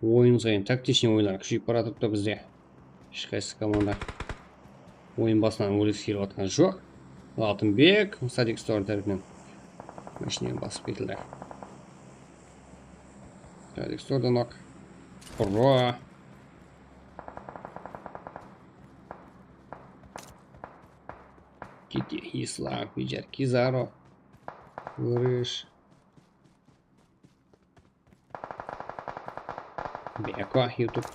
Oyın sayın taktichniy oyınlar kúsheyip baratırıptı bizde. Hesh qaysı komanda oyın basınan óligisi kelip atqan joq. Altınbek, Sadik Store tárepinen mashinanı basıp ketildi. Sadik Store da nok. Pro. Kiti, Islam, Vidyar, Kizaru, Rish. Beko, YouTube.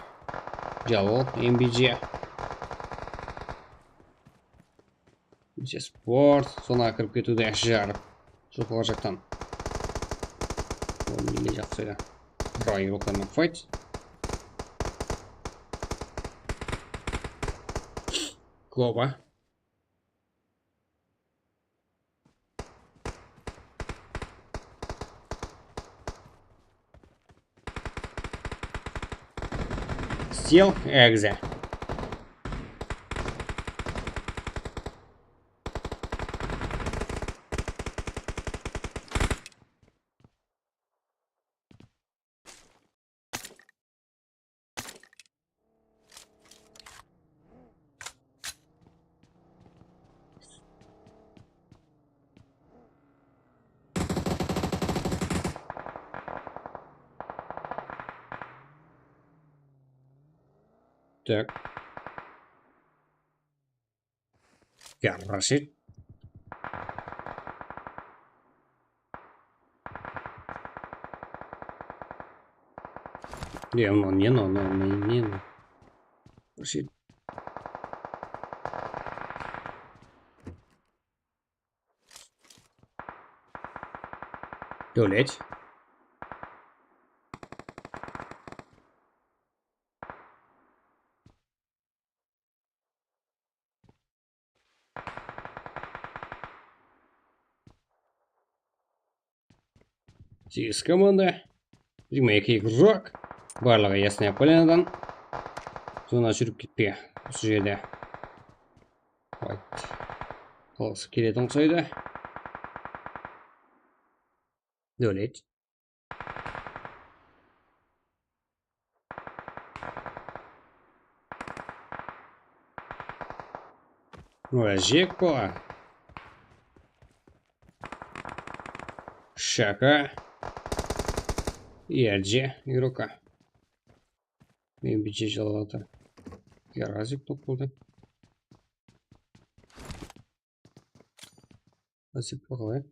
Jalol, M B G. Sport, sonaǵa kirip ketiwde jarıp. Joqarı jaqtan. Ol nege jaqsı edi. Pro igroklar menen fight. Kloba. Steel Exe. Так. Garrashit. Ya, mınaw ne, mınaw, mınaw ne, ne, ne? Bir şey. Dólet. Segiz komanda. Jigirma eki igrok. Barlıǵı Yasnaya Polinadan. Zona júrip ketpege. Usı jerde. White. Alǵısı keletin uqsaydı. Dólet. Ojek bola. Shaka. Erje, igroka. Men bice jalalatır. Yarazıp toq boldı. Nasip qalay.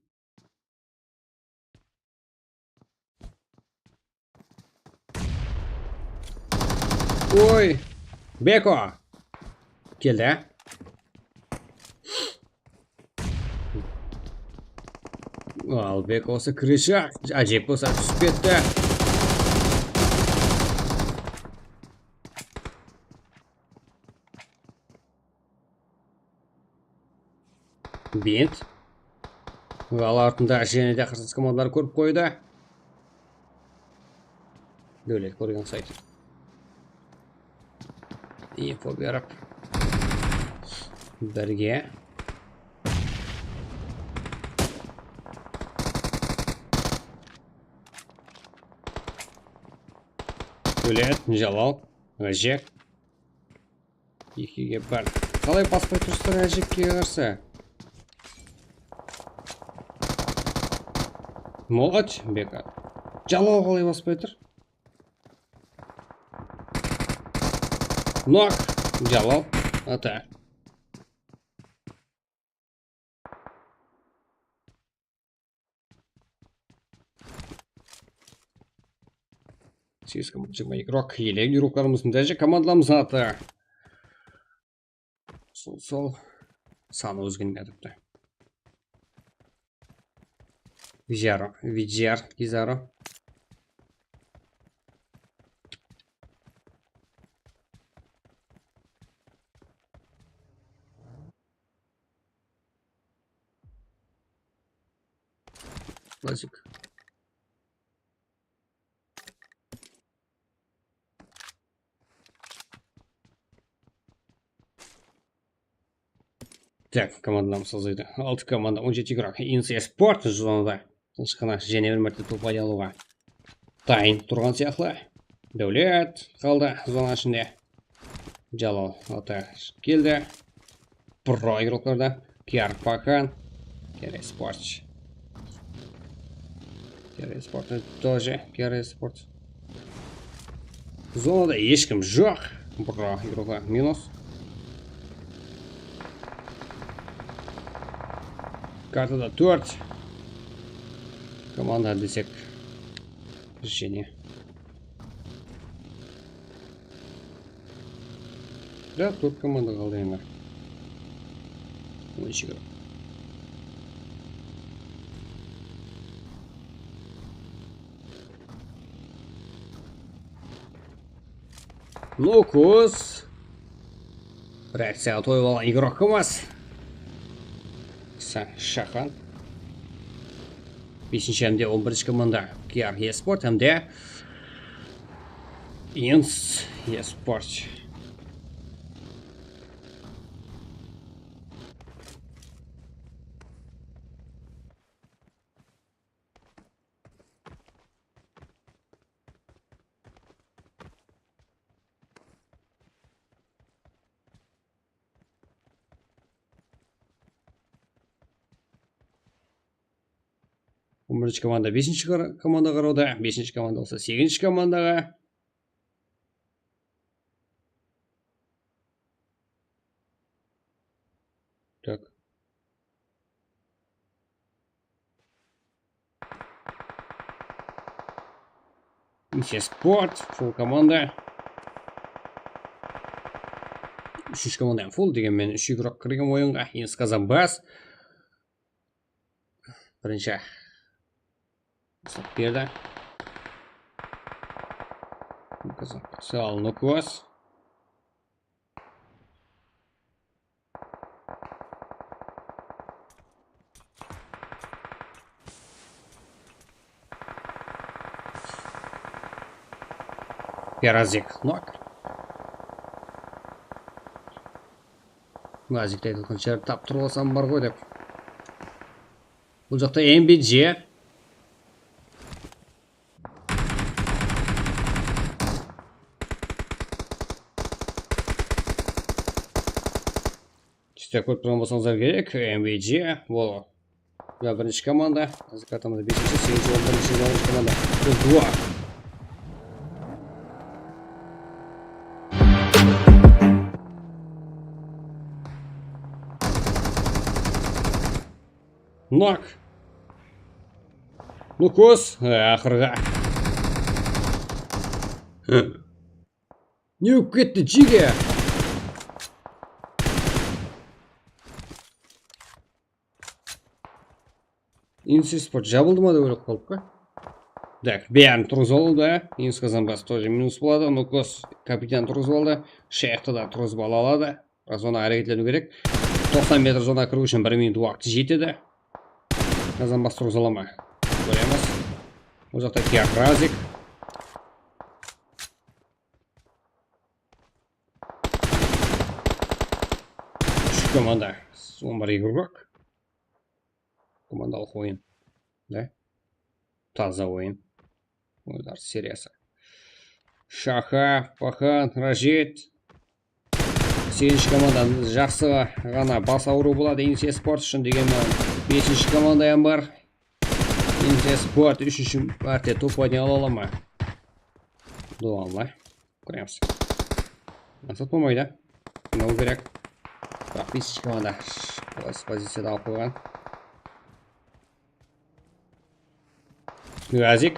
Oy! Beko! Keldi. Al, Beko bolsa kireshak. Ájep bolsa túsip ketti. Bent. Al, artında jáne de qarsıs komandalar kórip qoydı. Dólet kórgen sayt. Info berip. Birge. Dólet, Jalal, Ojek. Ekige bir. Qalay baspay tursızlar Ájekke qarsı? Moloch, Beka. Jalal qalay baspay tur? Nok, Jalal, ata. Segiz komanda, jigirma igrok, ele igroklarımız, mınday komandalarımız atı. Sol, sol. Sanı ózgermey atırıptı. Vijaro, Vijar, Gizaro. Klasik. Tak, komandalarımız azaydı. Altı komanda, on jeti igrok. Insi Esport zonada. Tınıshqana jáne bir márte top aylanıwǵa tayın turǵan sıyaqlı. Dáwlet qaldı zona ishinde. Jalal ata keldi. Pro igroklarda. Kiyar Pakan. Kiyar Esports. Kiyar Esports тоже. Kiyar Esports. Zonada hesh kim joq. Pro igroklar minus. Kartada tórt komanda desek. Jáne. Da, tórt komanda qaldı endi. On eki. Lukus. Reakciyaǵa toyıp alǵan igrok kim emes. Sa-, Shaxan. Besinshi hám de on birinshi komanda Kiyar Esport hám de Ins Esport. On birinshi komanda besinshi qara-, komanda qarawda, besinshi komanda bolsa segizinshi komandaǵa. Tak. Misye Sport, full komanda. Úshinshi komanda hám full, degenmen úsh igrok kirgen oyınǵa. Endi Kazanbas. Birinshi. Uslap berdi. Kazanbas. Al, Nukos. Perazik nok. Nazikte aytılǵan jerdi taptırıp alsam bar ǵoy dep. Bul jaqta M B G. Júste kórip turǵan bolsańızlar kerek, M B G, ol ya birinshi komanda, házir kartamızda besinshi, segizinshi orın birinshi, onınshı komanda. Biz duwa. Nok. Nukos, e, aqırǵı. Ne bolıp ketti, jige? Insisport jabıldı ma dep oylap qaldıp pa? Tak, bárin turǵızıp aldı. Inskazanbas тоже minus boladı. Nukos kapitan turǵızıp aldı. Shayxtı da turǵızıp ala aladı. Biraz ona háreketleniw kerek. Toqsan metr zonaǵa kiriw ushın bir minut waqtı jetedi. Kazanbas turǵıza ala ma? Kóremiz. Bul jaqta Kiyar Razik. Úsh komanda, on bir igrok. Komandalıq oyın. Da? Taza oyın. Oyunlar seriyası. Shaxa, Paxan, Rashid. Segizinshi komanda jaqsı ǵana bas awırıw boladı Insisport ushın, degenmen besinshi komanda hám bar. Insisport úshinshi márte top oynay ala ma? Duvalla. Kóremiz. Maqsat bolmaydı. Qıynawı kerek. Biraq besinshi komanda. Qolaysı poziciyada alıp qoyǵan. Gazik.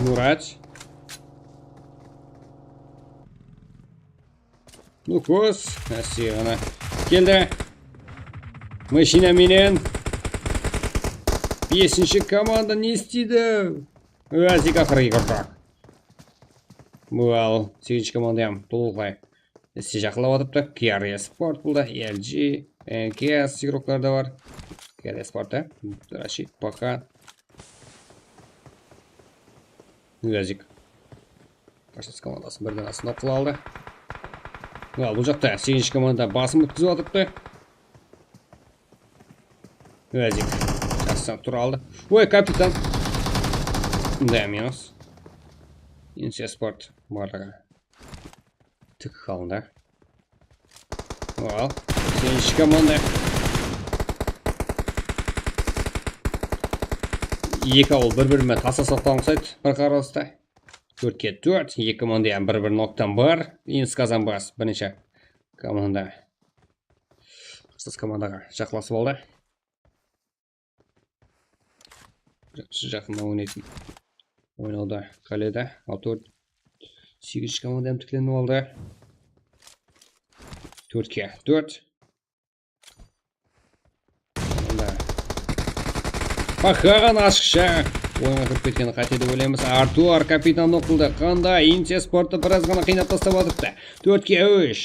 Murat. Nukos. Áste ǵana keldi. Mashina menen. Besinshi komanda ne isteydi? Gazik aqırǵı igrok. Bul segizinshi komanda hám tolıqlay. Iste jaqınlap atırıptı. K R Sport bul da, L G, N K S igroklar da bar. K R Sport, e? Rashid, Paxan. Gazik. Qarshısı komandasın birden astına qıla aldı. Al, bul jaqta segizinshi komanda basın ótkizip atırıptı. Gazik. Jaqsı tura aldı. Oy, kapitan. Da, minus. Insisport barlıǵı. Tik halında. Al. Segizinshi komanda. Eki awıl bir-birine tasa soqqan uqsaydı, bir qarasıda. Tórtke tórt, eki komanda hám bir-bir noktan bar. Inskazanbas, birinshi komanda. Qarsıs komandaǵa jaqınlasıp aldı. Jaqsı jaqında oynaytın. Oynawda qáledi. Al tórt. Segizinshi komanda hám tiklenip aldı. Tórtke tórt. Mında Paxan ashıqsha oyınǵa kirip ketkeni qáte dep oylaymız. Artur kapitan noq qıldı. Qanday Insisporttı biraz ǵana qıynap taslap atırıptı. Tórtke úsh.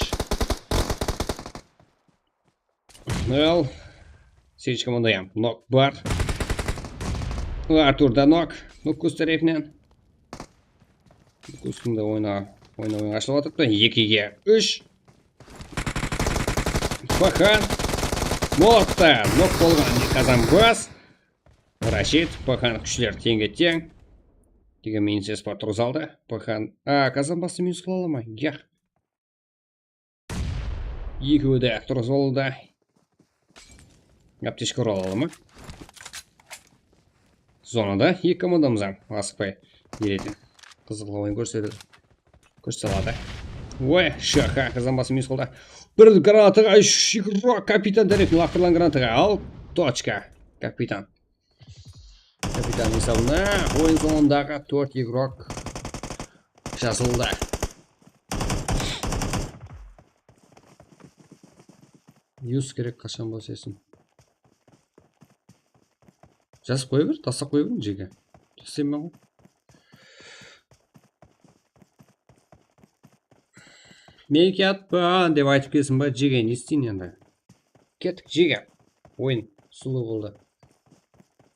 Al. Segizinshi komanda hám nok bar. Artur da nok. Nukos tárepinen. Nukostın da oyna, oyna, oyın ashılıp atırıptı. Ekige úsh. Paxan. Molatta nok bolǵan Kazanbas. Rashid, Paxan kúshler teńge-teń. Degenmen Insisport turǵıza aldı. Paxan, a, Kazanbastı minus qıla ala ma? Yaq. Ekewi de turǵızıp aldı. Aptechka ura ala ma? Zonada eki komandamız hám asıqpay beredi. Qızıqlı oyın kórsetedi. Kórsetedi. Oy, Shaxa Kazanbastı minus qıldı. Bir granataǵa úsh igrok kapitan tárepinen laqtırılǵan granataǵa. Al, tochka. Kapitan. Kapitan esabında oyın sońındaǵı tórt igrok. Jasılda. Yus kerek qashan bolsa esin. Jazıp qoya ber, taslap qoya ber, jege. Taslayman ǵoy. Meniki atpan dep aytıp kelsin ba, jege, ne isteyin endi? Kettik, jege. Oyın sulıw boldı.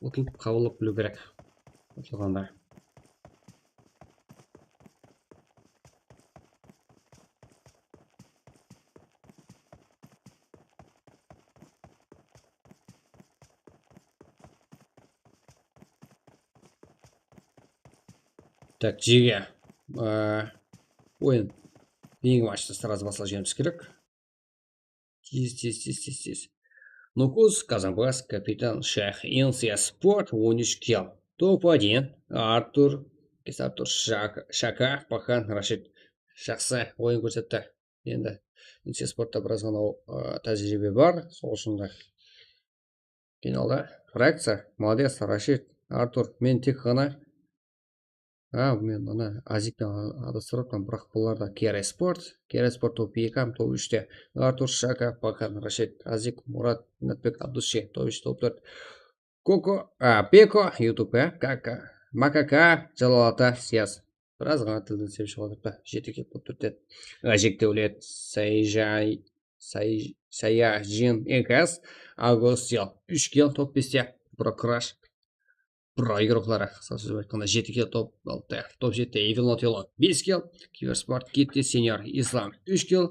Utılıp qabıllap biliw kerek. Utılǵanda. Tak, jege. Ee, oyın. Keyingi matchta srazı baslap jiberimiz kerek. Tez, tez, tez, tez, tez. Nukus, Kazanbas, Kapitan, Shayx, Insiya Sport, on úsh kill. Top один, Artur, Artur Shaka, Shaka, Paxan, Rashid. Jaqsı oyın kórsetti. Endi Insiya Sportta biraz ǵana, ı, tájiriybe bar, sol ushın da. Finalda. Frakciya, molodec, Rashid, Artur, men tek ǵana A, men ana Azikten adastırıppan, biraq bularda Kere Sport, Kere Sport top eki hám top úshte. Artur, Shaka, Pakan, Rashid, Azik, Murat, Inatbek, Abdushe, top úsh, top tórt. Koko, a, Peko, YouTube, a, Kaka, Makaka, Jalal Ata, Siyas. Biraz ǵana tilden sebep shıǵıp atırıptı. Jeti kill top tórtten. Ajik Dewlet, Sayjay, Say-, Sayajin, Ekas, Agostil, úsh kill top beste. Brokrash, Pro igrokları, qısqa sóz aytqanda, jeti kill top altı, top jetti, Evil Not Yellow, bes kill, Kibersport, Kitti, Senior, Islam, úsh kill,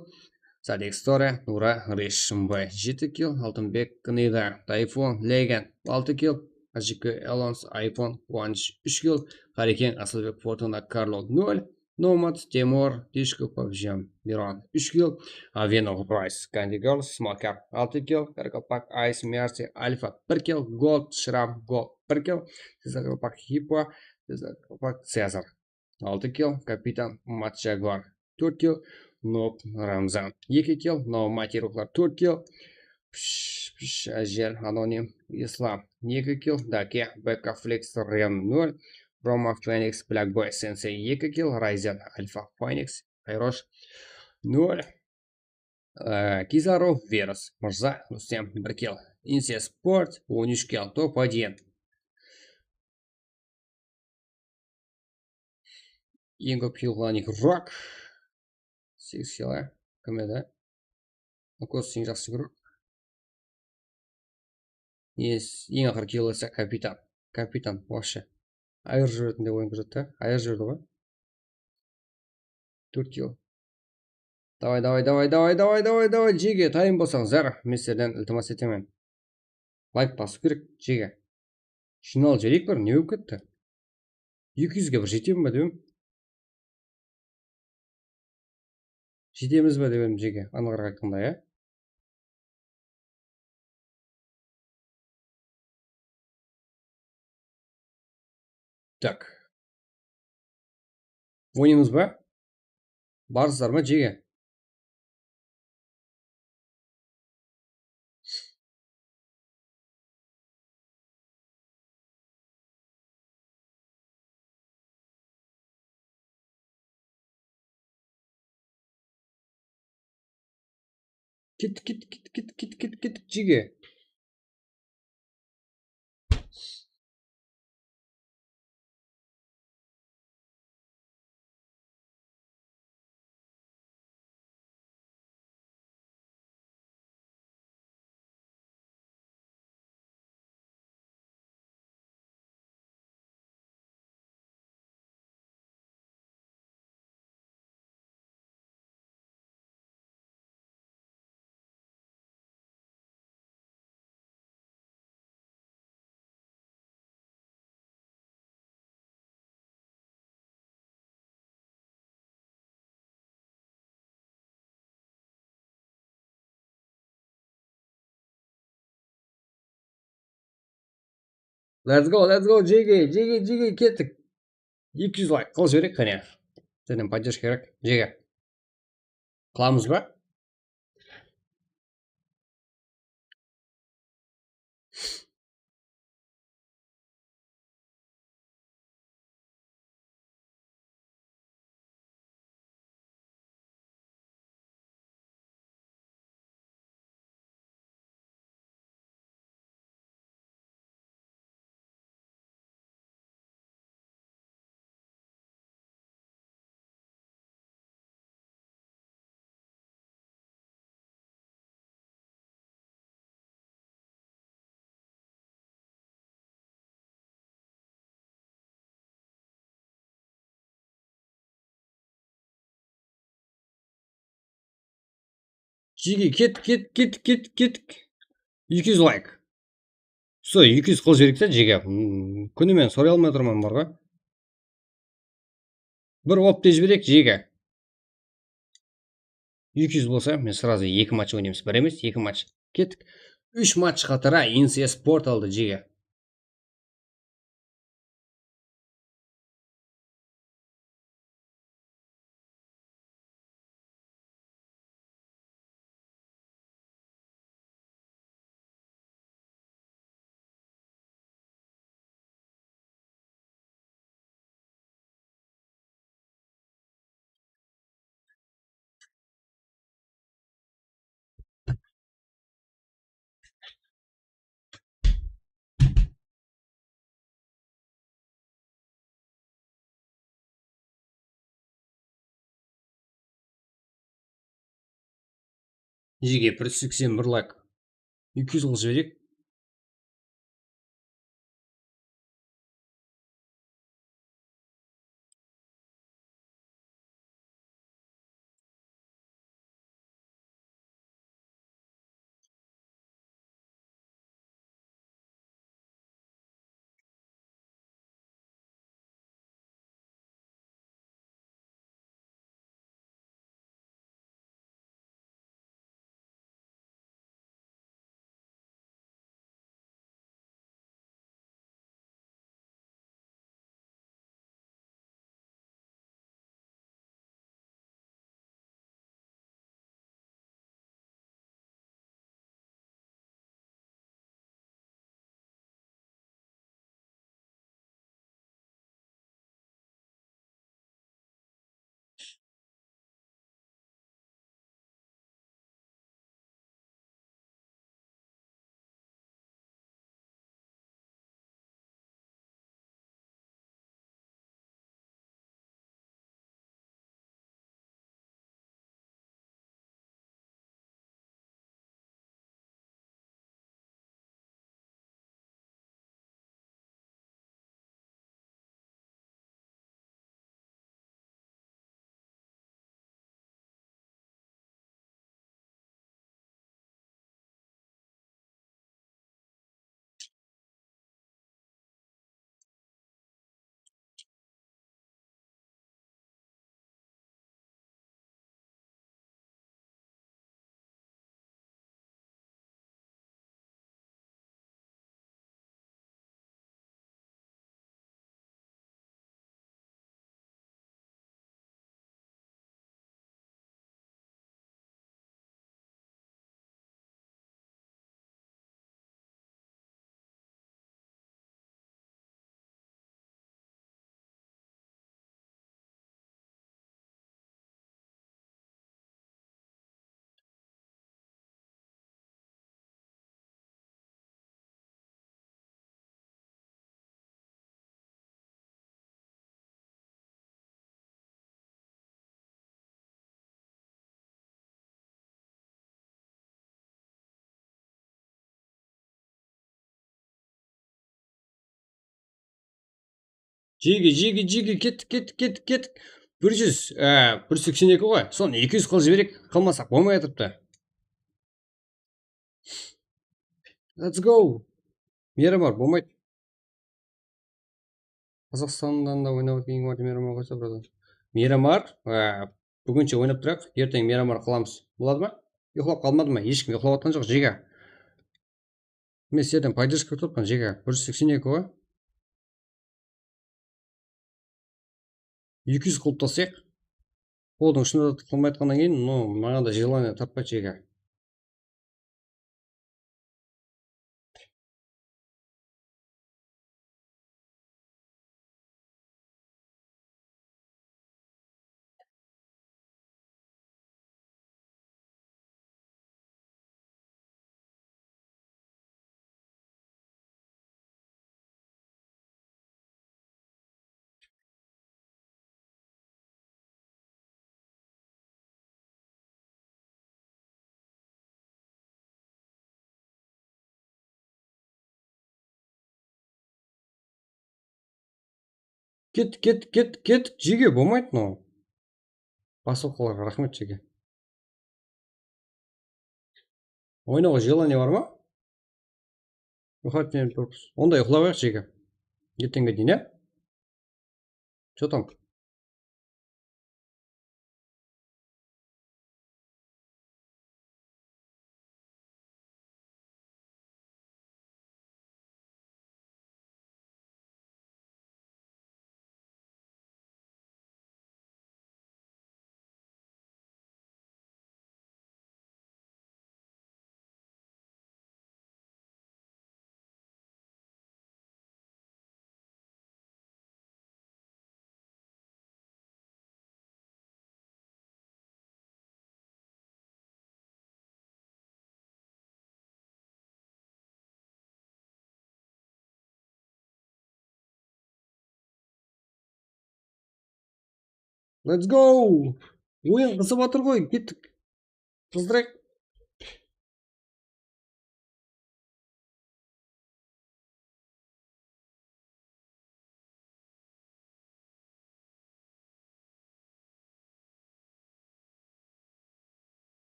Sadik Store, Nura, Rishmbay, jeti kill, Altınbek, Knida, Tayfun, Legend, altı kill, Ajiki, Elons, iPhone, Quwanısh, úsh kill, Qárekeń, Asılbek, Fortuna, Karlo, nol, Nomad, Temur, Tishko, PUBG, Miron, úsh kill, Avenov, Rice, Candy Girl, Smoker, altı kill, Qaraqalpaq, Ice, Mercy, Alfa, bir kill, Gold, Shram, Gold, bir kill, Tezaqalpaq, Hippo, Tezaqalpaq, Cezar, altı kill, Kapitan, Ummat, Jaguar, tórt kill, Nob, Ramzan, eki kill, Nomad, Iruqlar, tórt kill, Pish, Pish, Ajel, Anonim, Islam, eki kill, Dake, Beka, Flex, Ren, nol, Roma, Fenix, Black Boy, Sensei, eki kill, Raizen, Alfa, Phoenix, Ayrosh, nol, e, Kizarov, Verus, Mırza, Rustem, bir kill, Insiya Sport, on úsh kill, top один. Eń kóp kill qılǵan eki Rok, segiz kill, a? Kim edi? Akos eń jaqsı igrok. Yes, eń aqırı kill esa Kapitan. Kapitan, вообще. Ayırıp jiberetin dep oyın kórsetti. Ayırıp jiberdi ǵoy. Tórt kill. Davay, davay, davay, davay, davay, davay, davay, jege, tayın bolsań, zar, men sizlerden iltimas etemen. Layk basıw kerek, jege. Jıynalıp jibereyik bir, ne bolıp ketti? Eki júzge bir jetemiz be dep edim. Jetemiz be dep edim, jege, anıǵıraq aytqanda, ya. Tak. Oynaymız ba? Barsızlar ma, jege? Kettik, kettik, kettik, kettik, kettik, kettik, jege. Let's go, let's go, jege, jege, jege, kettik. Eki júz layk qılıp jibereyik, qáne. Sizlerden поддержка kerek, jege. Qılamız ba? Jege, kettik, kettik, kettik, kettik, kettik. Eki júz layk. Sol, eki júz qılıp jibereyik ta, jege. Hmm, kúni men soray almay turman bar ǵoy. Bir opt te jibereyik, jege. Eki júz bolsa, men srazu eki match oynaymız. Bir emes, eki match. Kettik. Úsh match qatara N C S Sport aldı, jege. Jege, bir seksen bir layk. Eki júz qılıp jibereyik. Jege, jege, jege, kettik, kettik, kettik, kettik. Bir júz, e, bir seksen eki ǵoy. Sonı eki júz qılıp jibereyik, qılmasaq bolmay atırıptı. Let's go. Miramar, bolmaydı. Qazaqstannan da oynap atırǵan bar, Miramar qoysa, brother. Miramar, e, búginshe oynap turayıq, erteń Miramar qılamız. Boladı ma? Uyqılap qalmadı ma? Hesh kim uyqılap atqan joq, jege. Men sizlerden поддержка kútip atırman, jege. Bir júz seksen eki ǵoy. Eki júz qılıp taslayıq. Qolıń ushına da qılmay atqannan keyin, no, maǵan da желание tappaydı, jege. Ket, ket, ket, ket, jege, bolmaydı mınaw. Basılqalarǵa raxmet, jege. Oynawǵa желание bar ma? Выходит, men purpos. Onda uyıqlap alayıq, jeke. Erteńge deyin, ya? Что там? Let's go! Oyın qızıp atır ǵoy, kettik. Qızdırayıq.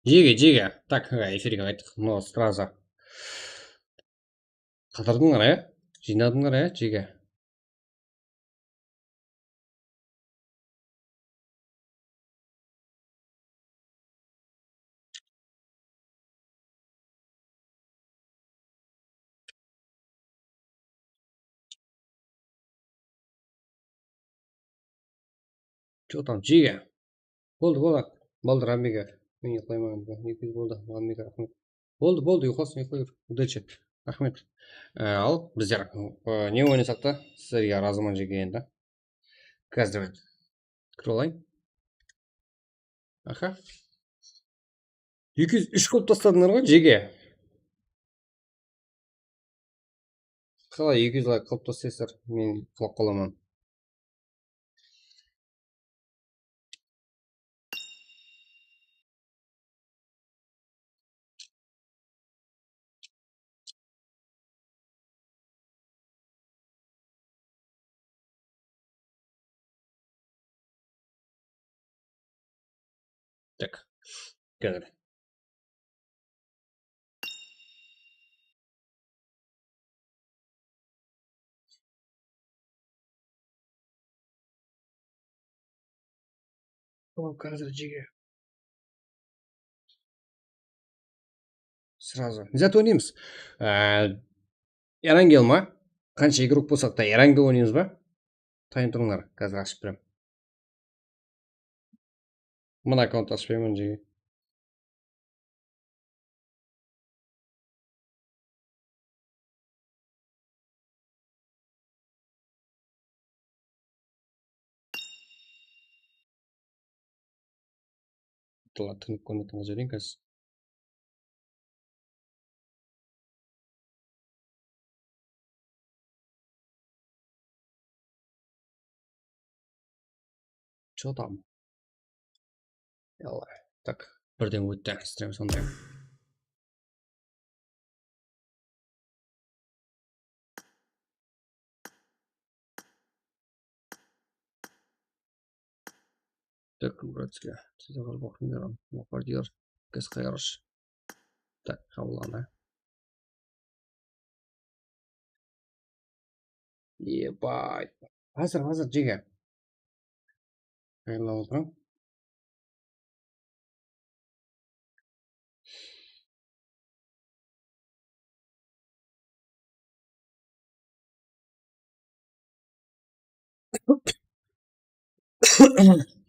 Jege, jege. Tak, efirge qayttıq. No, сразу. Qatırdıńlar, ya? Jıynadıńlar, ya, jege? Что там, jege? Boldı, boldı. Boldı, Rambiga. Men uyıqlayman. Eki júz boldı. Rambiga raxmet. Boldı, boldı, uyıqlasın, uyıqlay ber. Удачи. Raxmet. Á, al, bizler, á, ne oynasaq ta, sizlerge razıman, jege, endi. Házir men kirip alayın. Aha. Eki júz úsh qılıp tasladıńlar ǵoy, jege. Qalay eki júz layk qılıp taslaysızlar, men qulaq qalaman. Так, házir. Tamam, házir, jege. Сразу. Zat oynaymız. Á, Erangel ma? Qansha igrok bolsaq ta, Erangel oynaymız ba? Tayın turıńlar, házir ashıp berem. Mına akkaunt ashıp bermen, jege. Latınıp koymatın jiberiń házir. Что там? Yalla. Так, birden ótti, strem sonday. Так, братская. Ты заговорил, например, например, кескайырыш. Так, qabıllandı. Ебать. Házir, házir, jege. Tayarlap otırıń.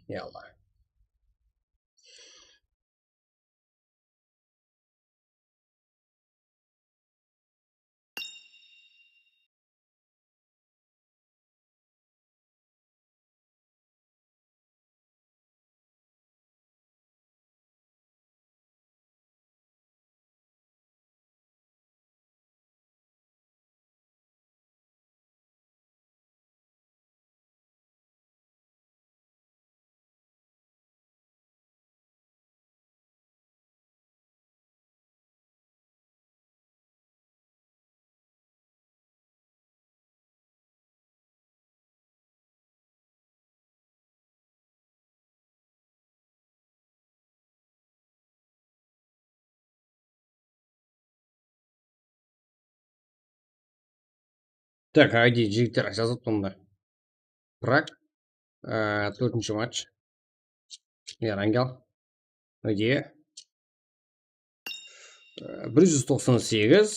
Yalla. Так, I D jigitler jazıptı mında. Prag, e, tórtinshi match. Erangel. I D. E, bir júz toqsan segiz,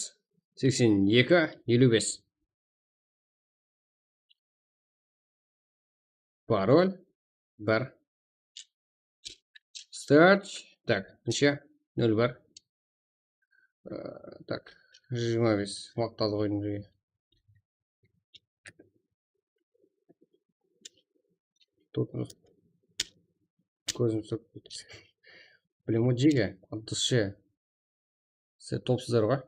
seksen eki, eliw bes. Parol bir. Start. Так, neshe? Nol bir. Ee, так, jigirma bes. Waqıt aldı qoydım jerge. Тут kózim sókip ketti. Bilem ǵoy, jege, отдыши. Sizler topsızlar ǵoy.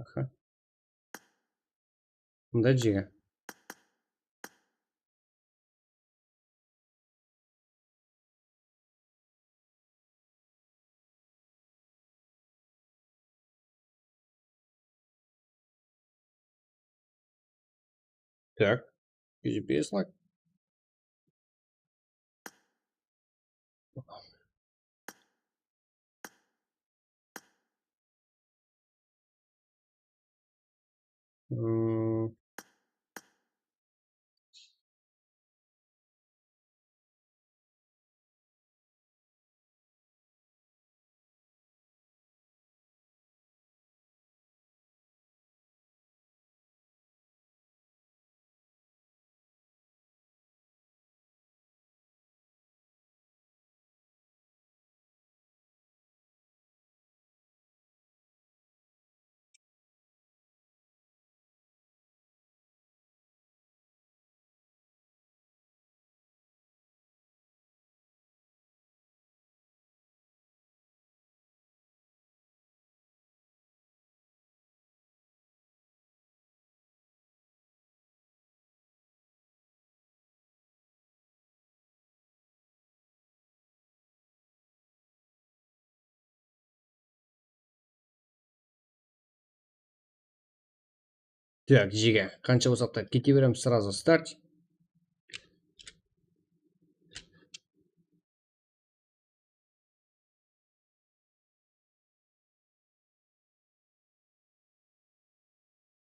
Aha. Mında jege. Так, júz bes lak. Hmm. Так, jege, qansha bolsaq ta kete beremiz, сразу старт.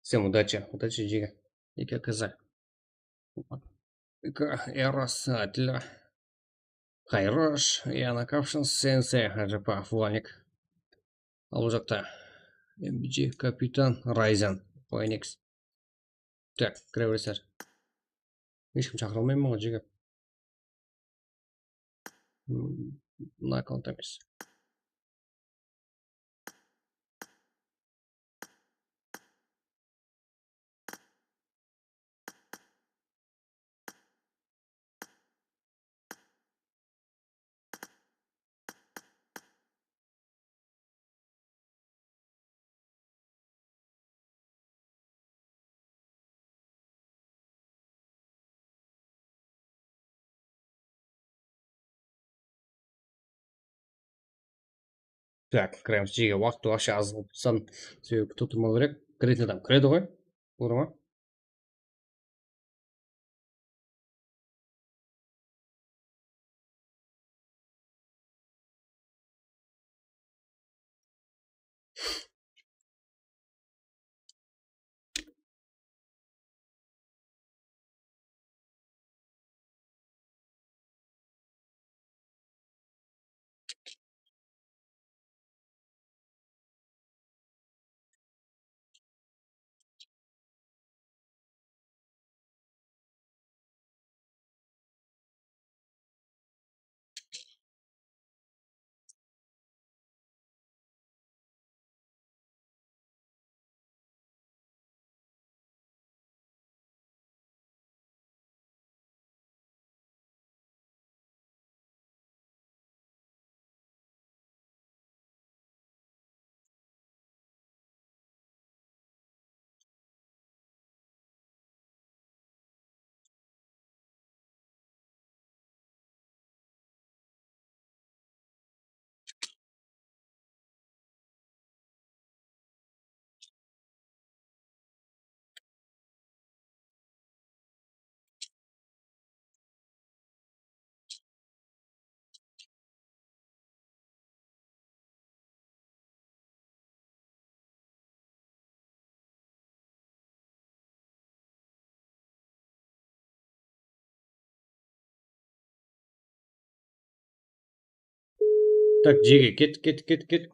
Всем удачи, удачи, jege. Eke kızı. Eke Eros, Atilla. Hayrosh, Yana Kapshin, Sensei, Hajipov, Volnik. Al, bul jaqta M B G, Kapitan, Ryzen, Phoenix. Tak, kire beresizler. Hesh kim shaqıra almayman ǵoy, jege. Hmm, mına akkaunt emes. Так, кірemiz. Jege, waqıt вообще az bolsa, sebebi kútip turmaw kerek. Kiretin adam kiredi ǵoy. Buladı ma? Так, jege, ket, ket, ket, ket.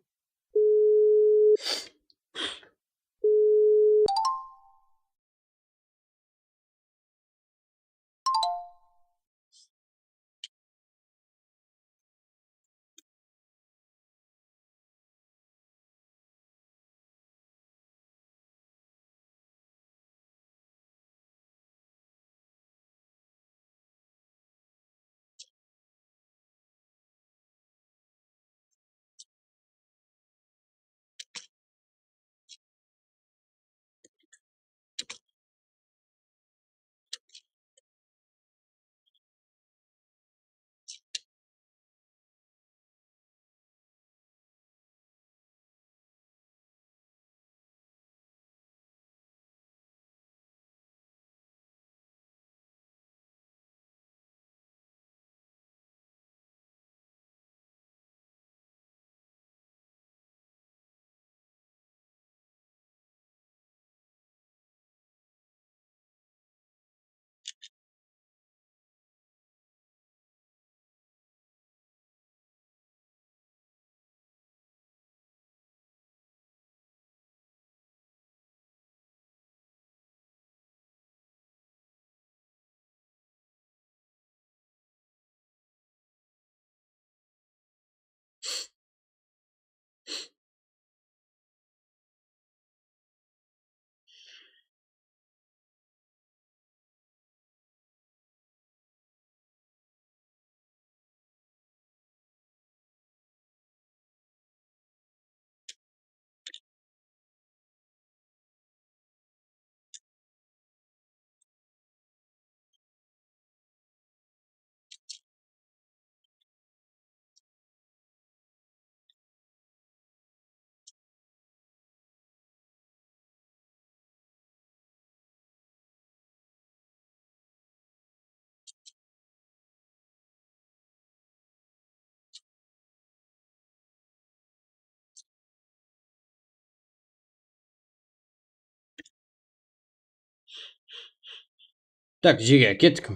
Так, jege, kettik.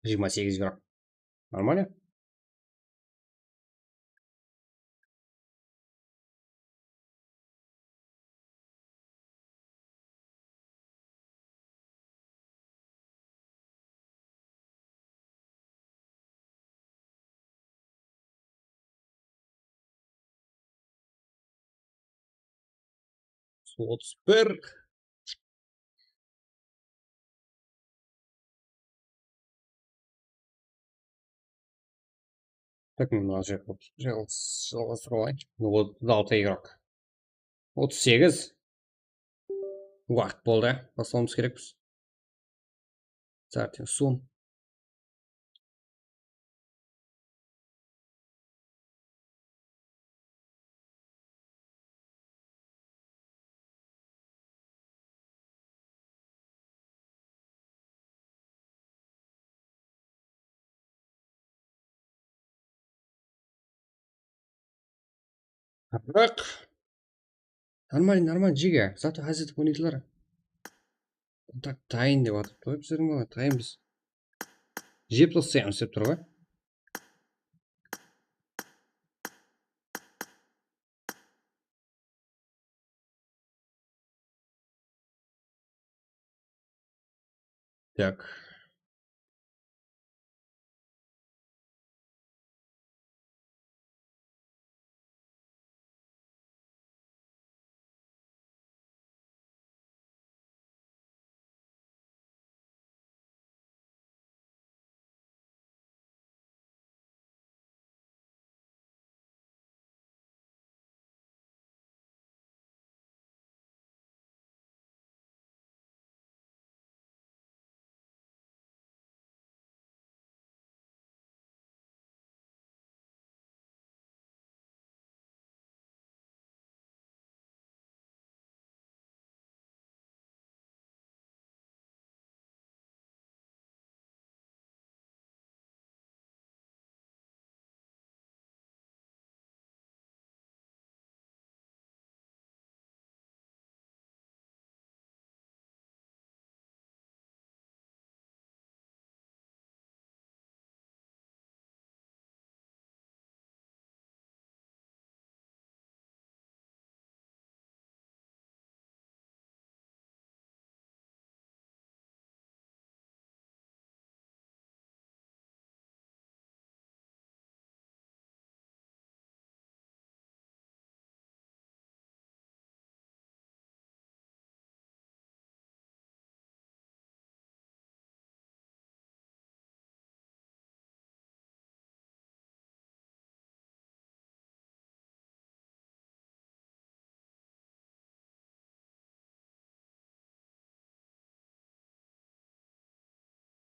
Jigirma segiz игрок. Нормально? Otuz bir. Так, mına jaq-, jaq-, jalǵastırıp alayın. Otuz altı игрок. Otuz segiz. Waqıt boldı. Baslawımız kerekpiz. Starting soon. Qırıq. Нормально, нормально, jege. Zato házir etip oynaydılar. Так, tayın dep atırıptı ǵoy bizlerdiń bala, tayınbız. Jep taslaymız dep tur ǵoy. Так.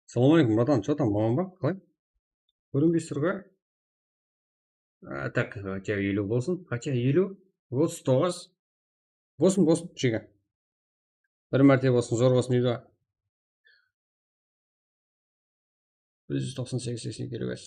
Assalamu aleykum, bratan. Что там, aman ba? Qalay? Kórinbeysizler ǵoy. А, так, хотя eliw bolsın, хотя eliw, otız toǵız. Bolsın, bolsın, jege. Bir márte bolsın, zor bolsın, eywa. Bir júz toqsan segiz, seksen eki, elli bes.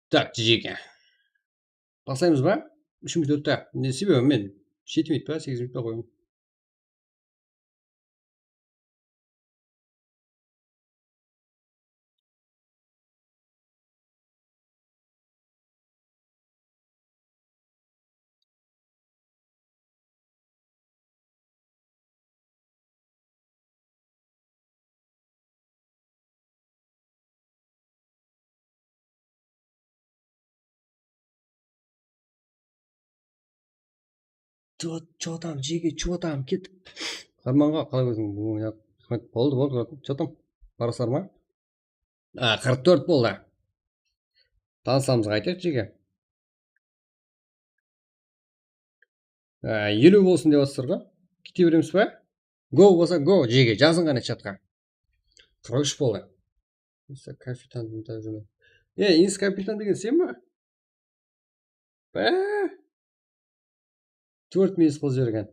Так, jeke. Baslaymız ba? Úsh minut ótti. Ne sebebi men jeti minut pa, segiz minut pa qoydım. Чё, чё там, jeke, чё там, ket. Qırmanǵa qalay óziń? Boldı, boldı, чё там? Barasızlar ma? A, qırq tórt boldı. Tanıslarımızǵa aytayıq, jeke. A, eliw bolsın dep atırsızlar ǵoy. Kete beremiz ba? Go bolsa go, jege, jazıń qáne chatqa. Qırq úsh boldı. Insta kapitan, e, insta kapitan degen sen ba? Bá! Tórt minus qılıp jibergen.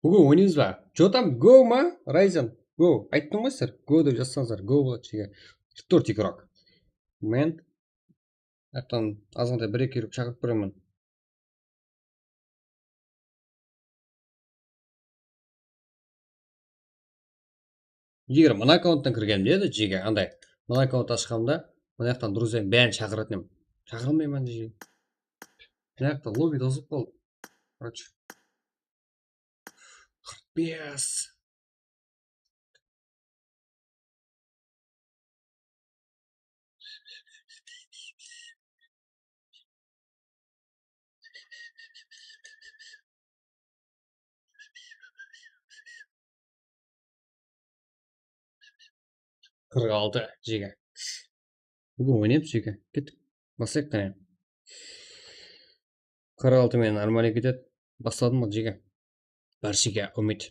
Búgin oynaymız ba? Jotam go ma? Ryzen go. Ayttım ǵoy sizler. Go dep jazsańızlar. Go boladı jege. Qırq tórt igrok. Men ayaqtan azǵantay bir-eki igrok shaqırıp koremen. Eger mına akkaunttan kirgenimde edi, jege, anday, mına akkaunt ashqanımda, mına jaqtan друзьям bárin shaqıratın edim. Shaqıra almayman, jege. Mına jaqta lobby tozılıp qaldı. Короче. Qırq bes. Qırq altı, jege. Búgin oynaymız, jege. Kettik. Baslayıq, qáne. Qırq altı menen нормально ketedi. Basladım ǵoy, jege. Bárshege úmit.